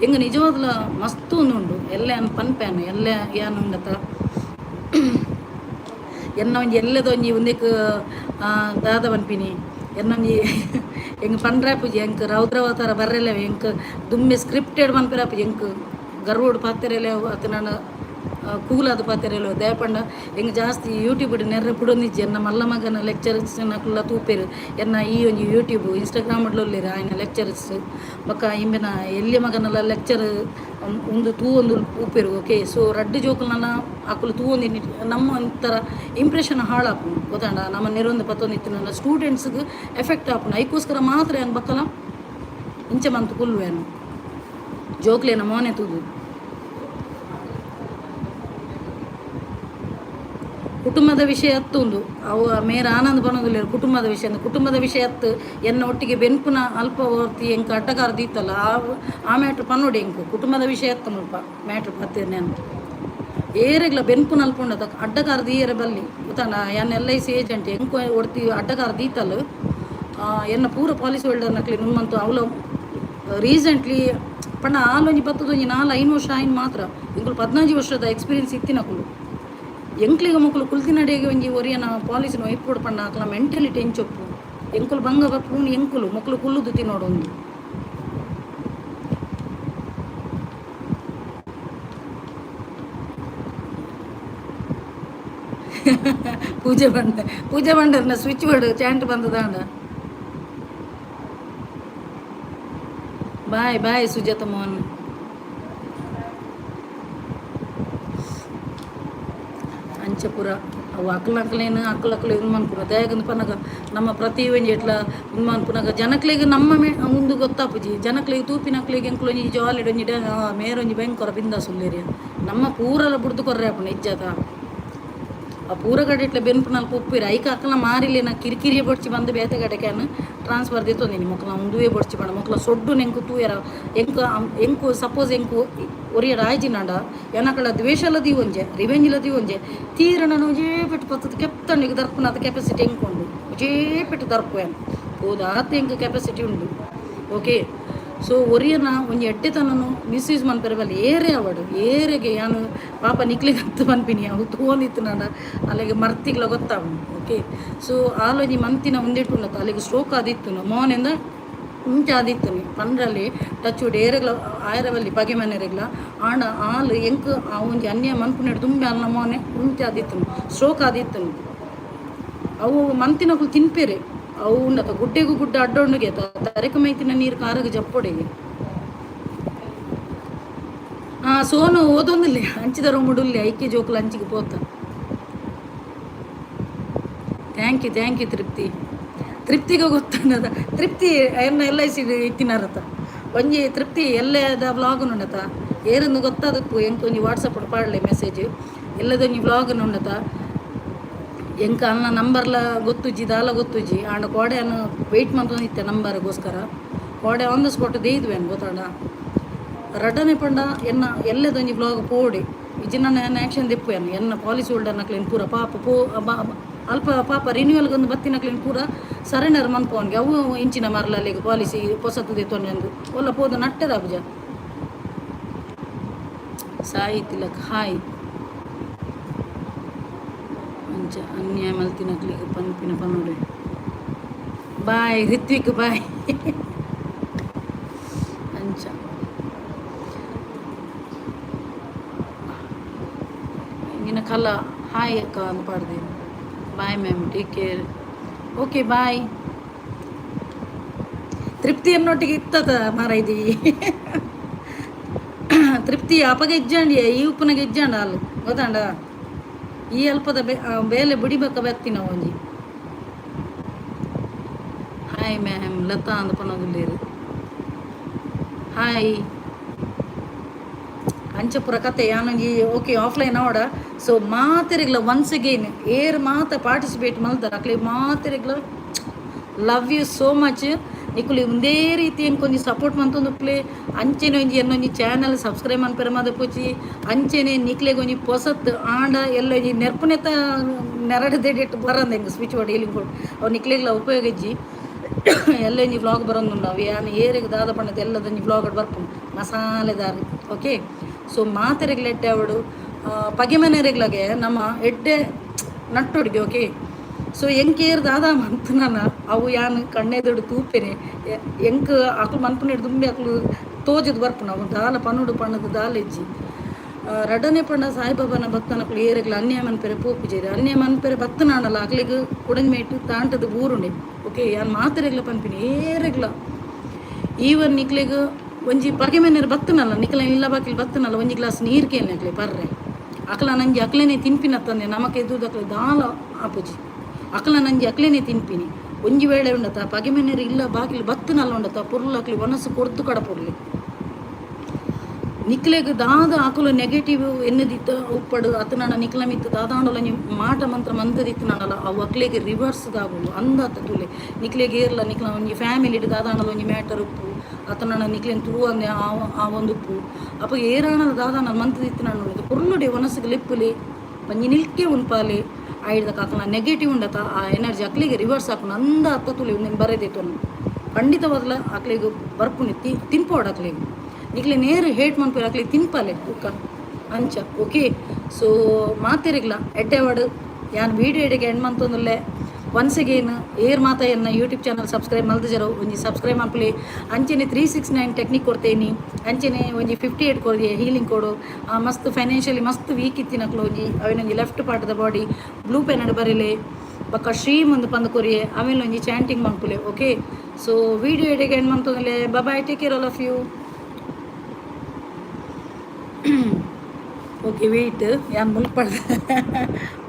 ಎಂಕ್ ನಿಜವಾದ್ಲ ಮಸ್ತ್ ಉಂದು ಎಲ್ಲ ಯಾನ್ ಪನ್ಪೇನು ಎಲ್ಲ ಯಾನ್ ಉಂಡತ ಎನ್ನ ಒಂಜಿ ಎಲ್ಲದ ಒಂಜಿ ಉಂದೆಕ್ ದಾದ ಪನ್ಪಿನಿ, ಎನ್ನೊಂಜಿ ಎಂಕ್ ಪಂಡ್ರೆ ಆಪುಜಿ. ಎಂಕ್ ರೌದ್ರಾವತಾರ ಬರ್ರೆಲೆ, ಎಂಕ್ ದುಂಬೆ ಸ್ಕ್ರಿಪ್ಟೆಡ್ ಪನ್ಪೆರೆ ಆಪುಜಿ. ಎಂಕ್ ಗರ್ವೊಡು ಪಾತೆರೆಲೆ ಅತ್ತ ನನ ಕೂಲಾದ್ ಪಾತೆರೆಲೆ. ದಾಯೆ ಪಂಡ ಎಂಕ್ ಜಾಸ್ತಿ ಯೂಟ್ಯೂಬ್ ನೆರ್ರೆ ಪುಡೊಂದಿಜ್ಜಿ. ಎನ್ನ ಮಲ್ಲ ಮಗನ ಲೆಕ್ಚರ್ಸ್ ನಕುಲ್ಲ ತೂಪೆರ್ ಎನ್ನ ಈ ಒಂಜಿ ಯೂಟ್ಯೂಬ್. ಇನ್ಸ್ಟಾಗ್ರಾಮ್ ಉಲ್ಲೆರ್ ಆಯ್ನ ಲೆಕ್ಚರ್ಸ್. ಬೊಕ್ಕ ಇಂಬೆನ ಎಲ್ಯ ಮಗನಲ ಲೆಕ್ಚರ್ ಉಂದು ತೂವೊಂದು ಉಪ್ಪೆರ್. ಓಕೆ, ಸೊ ರಡ್ಡ್ ಜೋಕುಲ್ನಲ ಅಕುಲು ತೂವೊಂದು ನಮ್ಮ ಒಂಥರ ಇಂಪ್ರೆಷನ್ ಹಾಳಾಪುಂಡು, ಗೊತ್ತಾಂಡ? ನಮ್ಮ ನೆರೊಂದು ಪತ್ತೊಂದು ಇತ್ತಿನ ಸ್ಟೂಡೆಂಟ್ಸ್ಗ್ ಎಫೆಕ್ಟ್ ಆಪುಂಡು. ಐಕೋಸ್ಕರ ಮಾತ್ರ ಯಾನ್ ಬಕ್ಕಲ ಇಂಚ ಮಂತ್ ಕುಲ್ಲುವೇನು ಜೋಕ್ಲೆನ ಮೋನೆ ತೂದು. ಕುಟುಂಬದ ವಿಷಯ ಅತ್ತುಂದು ಅವು ಮೇರ್ ಆನಂದ್ ಪನೊಂದುಲ್ಲೆರ್ ಕುಟುಂಬದ ವಿಷಯ ಅಂದ್. ಕುಟುಂಬದ ವಿಷಯ ಅತ್ತು. ಎನ್ನ ಒಟ್ಟಿಗೆ ಬೆನ್ಪುನ ಅಲ್ಪ ಒರ್ತಿ ಎಂಕ್ ಅಡ್ಡಕಾರ್ ದೀತಲ್ಲ, ಆ ಆ ಮ್ಯಾಟ್ರ್ ಪನೊಡು ಎಂಕ್. ಕುಟುಂಬದ ವಿಷಯ ಅತ್ತ ಮುಲ್ಪ ಮ್ಯಾಟ್ರ್ ಪತ್ತೇರ್ ನಾನು. ಏರೆಗ್ಲ ಬೆನ್ಪುನ ಅಲ್ಪ ಉಂಡತ ಅಡ್ಡಕಾರ್ ದೀಯರೆ ಬಲ್ಲಿ, ಗೊತ್ತಾಂಡ? ಯಾನ್ ಎಲ್ I C agent. ಎಂಕ್ ಒರ್ತಿ ಅಡ್ಡಕಾರ್ ದೀತಲ್. ಎನ್ನ ಪೂರ ಪಾಲಿಸಿ ಹೋಲ್ಡರ್ ನಕ್ಲೆ ನುಮ್ಮಂತು ಅವ್ಲ ರೀಸೆಂಟ್ಲಿ ಪಂಡ ಆಲೊಂಜಿ ಬತ್ತದೊಂಜಿ 4-5 ವರ್ಷ ಆಯಿನ ಮಾತ್ರ. ಎಂಕುಲು 15 ವರ್ಷದ ಎಕ್ಸ್ಪೀರಿಯನ್ಸ್ ಇತ್ತಿನಕುಲು. ಎಂಕ್ಲಿಗ ಮೊಕುಲು ಕುಲ್ತಿನಡೆಗೆ ಒಂಜಿ ಒರಿಯನ ಪಾಲಿಸಿನ ಒಯ್ಪೊಡು ಪಂಡ ಅಕ್ಲ ಮೆಂಟಲಿಟಿ ಎಂಚೊಪ್ಪು? ಎಂಕುಲು ಬಂಗ ಬಪ್ಪುನು ಎಂಕುಲು ಮೊಕುಲು ಕುಲ್ಲುದು ತಿನ್ನೋಡು ಒಂದು. ಪೂಜೆ ಬಂಡ, ಪೂಜೆ ಬಂಡರ್ನ ಸ್ವಿಚ್ ಬೋರ್ಡ್ ಚಾಂಟ್ ಬಂದದಾಂಡ. Bye bye Sujatha Mohan. ಅಂಚಪುರ ಅವು ಅಕ್ಲಕ್ಲೇನು ಅಕ್ಲಕ್ಲು ಇದು ಮನ್ಪುನ. ದಾಯೆಗಂದ್ ಪನ್ನಗ ನಮ್ಮ ಪ್ರತಿ ಒಂಜಿ ಎಟ್ಲ ಉಂದು ಮನ್ಪುನಗ ಜನಕ್ಲೆಗ್ ನಮ್ಮ ಮೇ ಉಂದು ಗೊತ್ತಾಪುಜಿ. ಜನಕ್ಲೆಗ್ ತೂಪಿನಕ್ಲೆಗ್ ಎಂಕುಲು ಒಂಜಿ ಜಾಲಿಡ್ ಒಂಜಿ ಮೇರೊಂಜಿ ಭಯಂಕರ ಬಿಂದಾಸ್ ಉಲ್ಲೇರಿ. ನಮ್ಮ ಪೂರಲ ಬುಡ್ದು ಕೊರ್ರೆ ಆಪುಂಡು ಇಜ್ಜಾತ? ಆ ಪೂರ ಕಡೆ ಇಟ್ಲೆ ಬೆನ್ಪುನಲ್ಪ ಉಪ್ಪುವೆರ್. ಐಕ್ ಅಕ್ಲ್ನ ಮಾರಿಲೆನ ಕಿರಿಕಿರಿಯ ಬೊಡ್ಚಿ ಬಂದು ಬೇತೆ ಕಡೆಕ್ ಟ್ರಾನ್ಸ್ಫರ್ ದೆತ್ತೊಂದಿನಿ. ಮೊಕ್ಲ ಉಂದುವೇ ಬೊಡ್ಚಿ ಪಂಡ ಮೊಕ್ಲ ಸೊಡ್ಡು ಎಂಕ್ ತೂಯರ ಎಂಕ್ ಎಂಕು ಸಪೋಸ್ ಎಂಕು ಒರಿಯಡ ಆಯ್ಜಿನಾಂಡ ಎನಕಳ ದ್ವೇಷಲ ದೀವೊಂಜೆ, ರಿವೆಂಜ್ಲ ದೀವೊಂಜೆ. ತೀರಣ ಒಂಜೇ ಪೆಟ್ಟು ಪತ್ತದ ಕೆಪ್ತಂಡಿಗೆ ದರ್ಪುನಾತ ಕೆಪಾಸಿಟಿ ಎಂಕ್ ಉಂಡು. ಒಂಜೇ ಪೆಟ್ಟು ದರ್ಪುವೆನ್ ಪೋದು ಆತ್ ಎಂಕ್ ಕೆಪಾಸಿಟಿ ಉಂಡು. ಓಕೆ, ಸೊ ಒರಿಯನ ಒಂಜಿ ಎಡ್ಡೆತನನು ಮಿಸ್ಯೂಸ್ ಮನ್ಪೆರೆ ಬಲ್ಲಿ, ಏರೇ ಆವಡ್, ಏರೆಗೆ. ಯಾನ್ ಪಾಪ ನಿಕ್ಲೆಗ್ ಪನ್ಪಿನಿ, ಅವು ತೂವೊಂದಿತ್ತಿನಾಂಡ ಅಲೆಗ್ ಮರ್ತಿಗ್ಲ ಗೊತ್ತಾವುಂಡು. ಓಕೆ, ಸೊ ಆಲೊಂಜಿ ಮಂತಿನ ಉಂದೆಟ್ ಉಂಡತ್ತ ಅಲೆಗ್ ಸ್ಟ್ರೋಕ್ ಆದಿತ್ತುನು ಮೋನೆಂದ ಇಂಚ ಆದಿತ್ತುನಿ ಪಂಡ್ರಲ್ಲಿ. ಟಚ್ ವುಡ್, ಏರೆಗ್ಲ ಆಯರ ಬಲ್ಲಿ ಪಗೆ ಮನೆರೆಗ್ಲ. ಆಂಡ ಆಲ್ ಎಂಕ್ ಆ ಒಂಜಿ ಅನ್ಯಾಯ ಮನ್ಪುನೆಡ್ ದುಂಬೆ ಆಲ್ನ ಮೋನೆ ಇಂಚ ಆದಿತ್ತುನು, ಸ್ಟ್ರೋಕ್ ಆದಿತ್ತುನು. ಅವು ಮಂತಿನಕುಲು ತಿನ್ಪೆರೆ. ಅವು ಉಂಡತ ಗುಡ್ಡೆಗು ಗುಡ್ಡ ಅಡ್ಡ ಉಂಡುಗೆ ತರೆಕು ಮೈತಿನ ನೀರು ಕಾರಗ ಜಪ್ಪೊಡೆಗೆ. ಆ ಸೋನು ಓದೊಂದಿಲ್ಲ, ಅಂಚಿದ ರೂಮುಡುಲ್ಲೆ. ಐಕೆ ಜೋಕುಲು ಅಂಚಿಗೆ ಪೋತ. Thank you, thank you ತೃಪ್ತಿ. ತೃಪ್ತಿಗೆ ಗೊತ್ತನ್ನದ ತೃಪ್ತಿ ಎನ್ನ ಎಲ್ I C ಇತ್ತಿನರತ ಒಂಜಿ ತೃಪ್ತಿ ಎಲ್ಲದ ವ್ಲಾಗ್ ಉಂಡತ ಏರನ್ನು ಗೊತ್ತಾದಪ್ಪು. ಎಂಕ್ ಒಂಜಿ ವಾಟ್ಸಪ್ ಪಾಡ್ಲೆ ಮೆಸೇಜ್. ಎಲ್ಲದೊಂಜಿ ವ್ಲಾಗ್ ಉಂಡತ. ಎಂಕ್ ಅಲ್ನ ನಂಬರ್ಲ ಗೊತ್ತುಜ್ಜಿ, ದಾಲ ಗೊತ್ತುಜ್ಜಿ. ಆಂಡ ಕೋಡೆ ಅನ್ನ ವೆಯ್ಟ್ ಮಂತೊಂದಿತ್ತೆ ನಂಬರ್ಗೋಸ್ಕರ. ಕೋಡೆ ಆನ್ the spot ದೇಯ್ದುವೆನ್, ಗೊತ್ತಾಂಡ? ರಡ್ಡನೆ ಪಂಡ ಎನ್ನ ಎಲ್ಲದೊಂಜಿ ವ್ಲಾಗ್ ಪೋಡೆ ಇಜ್ಜಿ ನನ್ನ ಎನ್ನ ಆ್ಯಕ್ಷನ್ ದೆಪ್ಪುವೆನ್. ಎನ್ನ ಪಾಲಿಸಿ ಹೋಲ್ಡರ್ ನಕ್ಲೆನ್ ಪೂರ ಪಾಪ ಪೋ ಅಲ್ಪ ಪಾಪ ರಿನ್ಯೂವಲ್ಗೆ ಒಂದು ಬತ್ತಿನಕ್ಲೆನ್ ಪೂರ ಸರೆಂಡರ್ ಮನ್ಪುವನ್ಗೆ. ಅವು ಇಂಚಿನ ಮರ್ಲಲ್ಲಿಗೆ ಪಾಲಿಸಿ ಪೊಸತು ದೆತ್ತೊಂದು ಒಲ್ಲ ಪೋದು ನಟ್ಟೆದ ಅಬ್ಜ. ಸಾಯಿ ತಿಲಕ್ ಹಾಯ್. ಅಂಚ ಅನ್ಯಾಯ ಮಲ್ತಿನಕ್ಲೆಗ್ ಪನ್ಪಿನ ಪನೊಡೆ. Boy Ritvik, boy. ಅಂಚ ನಿನ್ನ ಕಲ್ಲ ಹಾಯ್ ಅಕ್ಕ ಅಂದ್ ಪಾಡ್ದೆ. Bye ma'am, take care. Okay, bye. ತೃಪ್ತಿ ಅನ್ನೊಟ್ಟಿಗೆ ಇತ್ತದ ಮಾರ ಇದು. ತೃಪ್ತಿ ಅಪಗ ಇಜ್ಜಾಂಡಿ, ಈ ಉಪ್ಪುನಗ ಇಜ್ಜಾಂಡ ಅಲ್ಲು, ಗೊತ್ತಾಂಡ? ಈ ಅಲ್ಪದ ಬೇಲೆ ಬುಡಿಬಕ್ಕ ಬತ್ತಿನ ಒಂಜಿ. ಹಾಯ್ ಮ್ಯಾಮ್, ಲತಾ ಅಂದ್ ಪನೊಂದುಲ್ಲೆರ್. ಹಾಯ್. ಅಂಚಪುರ ಕತೆ ಯಾನೊಂಜಿ. Okay, offline ಅವಡ. ಸೊ ಮಾತೆರೆಗ್ಲ ಒನ್ಸ್ ಅಗೇನ್, ಏರ್ ಮಾತ ಪಾರ್ಟಿಸಿಪೇಟ್ ಮಲ್ತಾರ ಅಕ್ಲೆ ಮಾತೆರೆಗ್ಲ ಲವ್ you so much. ನಿಕುಲು ಒಂದೇ ರೀತಿ ಎಂಕೊಂಜಿ ಸಪೋರ್ಟ್ ಮಂತೊಂದುಪ್ಪುಲೆ. ಅಂಚೆನೆ ಒಂಜಿ ಎನ್ನೊಂಜಿ ಚಾನಲ್ ಸಬ್ಸ್ಕ್ರೈಬ್ ಮನ್ಪೆರೆ ಮದಪೊಡ್ಚಿ. ಅಂಚೆನೆ ನಿಕ್ಲೆಗ್ ಒಂಜಿ ಪೊಸತ್ ಆಂಡ ಎಲ್ಲ ಒಂಜಿ ನೆರ್ಪುನೆತ ನೆರಡು ದೆಡಿಟ್ ಬರಂದ ಎಂಕ್ ಸ್ವಿಚ್ ಬೋರ್ಡ್ ಹೀಲಿಂಗ್ ಬೋರ್ಡ್ ಅವು ನಿಕ್ಲೆಗ್ಲ ಉಪಯೋಗ ಇಜ್ಜಿ. ಎಲ್ಲ ಒಂಜಿ ವ್ಲಾಗ್ ಬರೊಂದುಂಡು. ಅವು ಯಾನ್ ಏರೆಗ್ ದಾದ ಪಂಡತ ಎಲ್ಲದೊಂಜಿ ವ್ಲಾಗ್ ಬರ್ಪುಂಡು ಮಸಾಲೆದಾರ್. ಓಕೆ, ಸೊ ಮಾತೆರೆಗ್ಲ ಎಡ್ಡೆ ಆವಡು. ಪಗೆ ಮನೆರೆಗ್ಲಗೆ ನಮ್ಮ ಎಡ್ಡೆ ನಟ್ಟೊಡ್ಗೆ. ಓಕೆ, ಸೊ ಎಂಕೇರ್ ದಾದ ಮಂತುನನ ಅವು ಯಾನ್ ಕಣ್ಣೆದುಡು ತೂಪೆನೆ. ಎಂಕ್ ಅಕುಲು ಮನ್ಪುನೆಡ್ ದುಂಬೆ ಅಕುಲು ತೋಜುದು ಬರ್ಪುಂಡು. ಅವು ದಾಲ ಪನೊಡು ಪಂಡದು ದಾಲ ಇಜ್ಜಿ. ರಡ್ಡನೆ ಪಂಡ, ಸಾಯಿಬಾಬಾನ ಭಕ್ತನಕುಲು ಏರೆಗ್ಲ ಅನ್ಯಾಯ ಮನ್ಪೆರೆ ಪೋಪುಜೆರ್. ಅನ್ಯಾಯ ಮನ್ಪೆರೆ ಬತ್ತನಾಂಡಲ ಅಕ್ಲೆಗ್ ಕುಡಂಜಿ ತಾಂಟದ ಬೂರುಂಡೆ. ಓಕೆ, ಯಾನ್ ಮಾತೆರೆಗ್ಲ ಪನ್ಪಿನಿ, ಏರೆಗ್ಲ ಈವನ್ ನಿಕ್ಲೆಗ್ ಒಂಜಿ ಪಗೆ ಮನೆರ್ ಬತ್ತನಲ್ಲ, ನಿಕ್ಲೆ ಇಲ್ಲ ಬಾಕಿಲ್ ಬತ್ತನಲ್ಲ, ಒಂಜಿ ಗ್ಲಾಸ್ ನೀರು ಕೇನ್ಲೆ ಅಕ್ಲೆ ಪರ್ರೆ. ಅಕ್ಲ ನಂಜಿ ಅಕ್ಲೆನೆ ತಿನ್ಪಿನತ್ತಂದೆ ನಮಕ್ ಎದುದಕ್ಲೆ ದಾಲ ಆಪುಜಿ. ಅಕ್ಲ ನಂಜಿ ಅಕ್ಲೆನೆ ತಿನ್ಪಿನಿ. ಒಂಜಿ ವೇಳೆ ಉಂಡತ ಪಗೆ ಮನೆರ್ ಇಲ್ಲ ಬಾಕಿಲ್ ಬತ್ತನಲ್ಲ ಉಂಡತ, ಪೊರ್ಲು ಅಕ್ಲೆ ವನಸು ಕೊರ್ದು ಕಡಪುಡ್ಲಿ. ನಿಕ್ಲೆಗ್ ದಾದ ಅಕುಲು ನೆಗೆಟಿವ್ ಎನ್ನದಿತ್ತ ಉಪ್ಪಡು ಅತನಾಡ ನಿಕ್ಲ ಮಿತ್ತು ದಾದಾಂಡಲ ಮಾಟ ಮಂತ್ರ ಮಂತದಿತ್ತನಾಡಲ ಅವು ಅಕ್ಲೆಗ್ ರಿವರ್ಸ್ ದಾಗುಂಡು ಅಂದಾತ ತೂಲೆ. ನಿಕ್ಲೆಗ್ ಏರ್ಲ ನಿಕ್ಲ ಒಂಜಿ ಫ್ಯಾಮಿಲಿಡ್ ದಾದಾಂಡಲ ಒಂಜಿ ಮ್ಯಾಟರ್ ಉಪ್ಪು, ಅತನಾಡ ನಿಕ್ಲೆನ್ ತೂವಂದೆ ಆ ಆ ಒಂದು ಉಪ್ಪು. ಅಪ ಏರಾಣಲ ದಾದಾಂಡಲ ಮಂತದಿತ್ತನಾಡ ಪೊರ್ಲುಡೆ ವನಸುಗ್ ಲೆಪ್ಪುಲೆ, ಒಂಜಿ ನಿಲ್ಕೆ ಉನ್ಪಾಲೆ. ಆಯ್ದ ಅಕ್ಲ ನೆಗೆಟಿವ್ ಉಂಡತ ಆ ಎನರ್ಜಿ ಅಕ್ಲೆಗೆ ರಿವರ್ಸ್ ಆಪುಂಡು ಅಂದ ಅತ್ತ ತುಲೆ. ಉಂದೆನ್ ಬರೆದಿತ್ತೊನು ಖಂಡಿತವಾದ್ಲ ಅಕ್ಲೆಗ್ ಬರ್ಪುನಿ. ತಿನ್ಪೋಡು ಅಕ್ಲೆಗ್. ನಿಕ್ಲೆ ನೇರು ಹೇಟ್ ಮನ್ಪುವೆರ್ ಅಕ್ಲೆಗ್ ತಿನ್ಪಾಲೆ ಬುಕ್ಕ ಅಂಚ. ಓಕೆ, ಸೊ ಮಾತೆರೆಗ್ಲ ಎಡ್ಡೆವಾಡು. ಯಾನ್ ವೀಡಿಯೋ ಇಡೆಗೆ ಎಂಡ್ ಮಂತೊಂದುಲ್ಲೆ. ಒನ್ಸ್ ಅಗೇನ್, ಏರ್ ಮಾತ ಎನ್ನ ಯೂಟ್ಯೂಬ್ ಚಾನಲ್ ಸಬ್ಸ್ಕ್ರೈಬ್ ಮಲ್ದಿಜರೋ ಒಂಜಿ ಸಬ್ಸ್ಕ್ರೈಬ್ ಮನ್ಪುಲೆ. ಅಂಚೆನೆ 369 ಟೆಕ್ನಿಕ್ ಕೊರ್ತೇನಿ. ಅಂಚೆನೆ ಒಂಜಿ 58 ಕೊರ್ಗೆ ಹೀಲಿಂಗ್ ಕೊಡು. ಮಸ್ತ್ ಫೈನಾನ್ಷಿಯಲಿ ಮಸ್ತ್ ವೀಕ್ ಇತ್ತಿನಕ್ಲು ಒಂಜಿ ಅವೆನೊಂಜಿ left part the body blue ಪೆನ್ನಡ್ ಬರೆಲೆ. ಬೊಕ್ಕ ಶ್ರೀ ಮುಂದೆ ಪಂದ್ ಕೊರಿಯೆ ಆಮೇಲೆ ಒಂಜಿ ಚಾಂಟಿಂಗ್ ಮನ್ಪುಲೆ. ಓಕೆ, ಸೊ ವೀಡಿಯೋ ಇಡೆಗೆ ಎಂಡ್ ಮಂತೊಂದುಲ್ಲೆ. Bye, take care all of you. Okay, wait, ಯಾನ್ ಮುಲ್ಪ.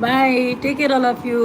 Bye, take care all of you.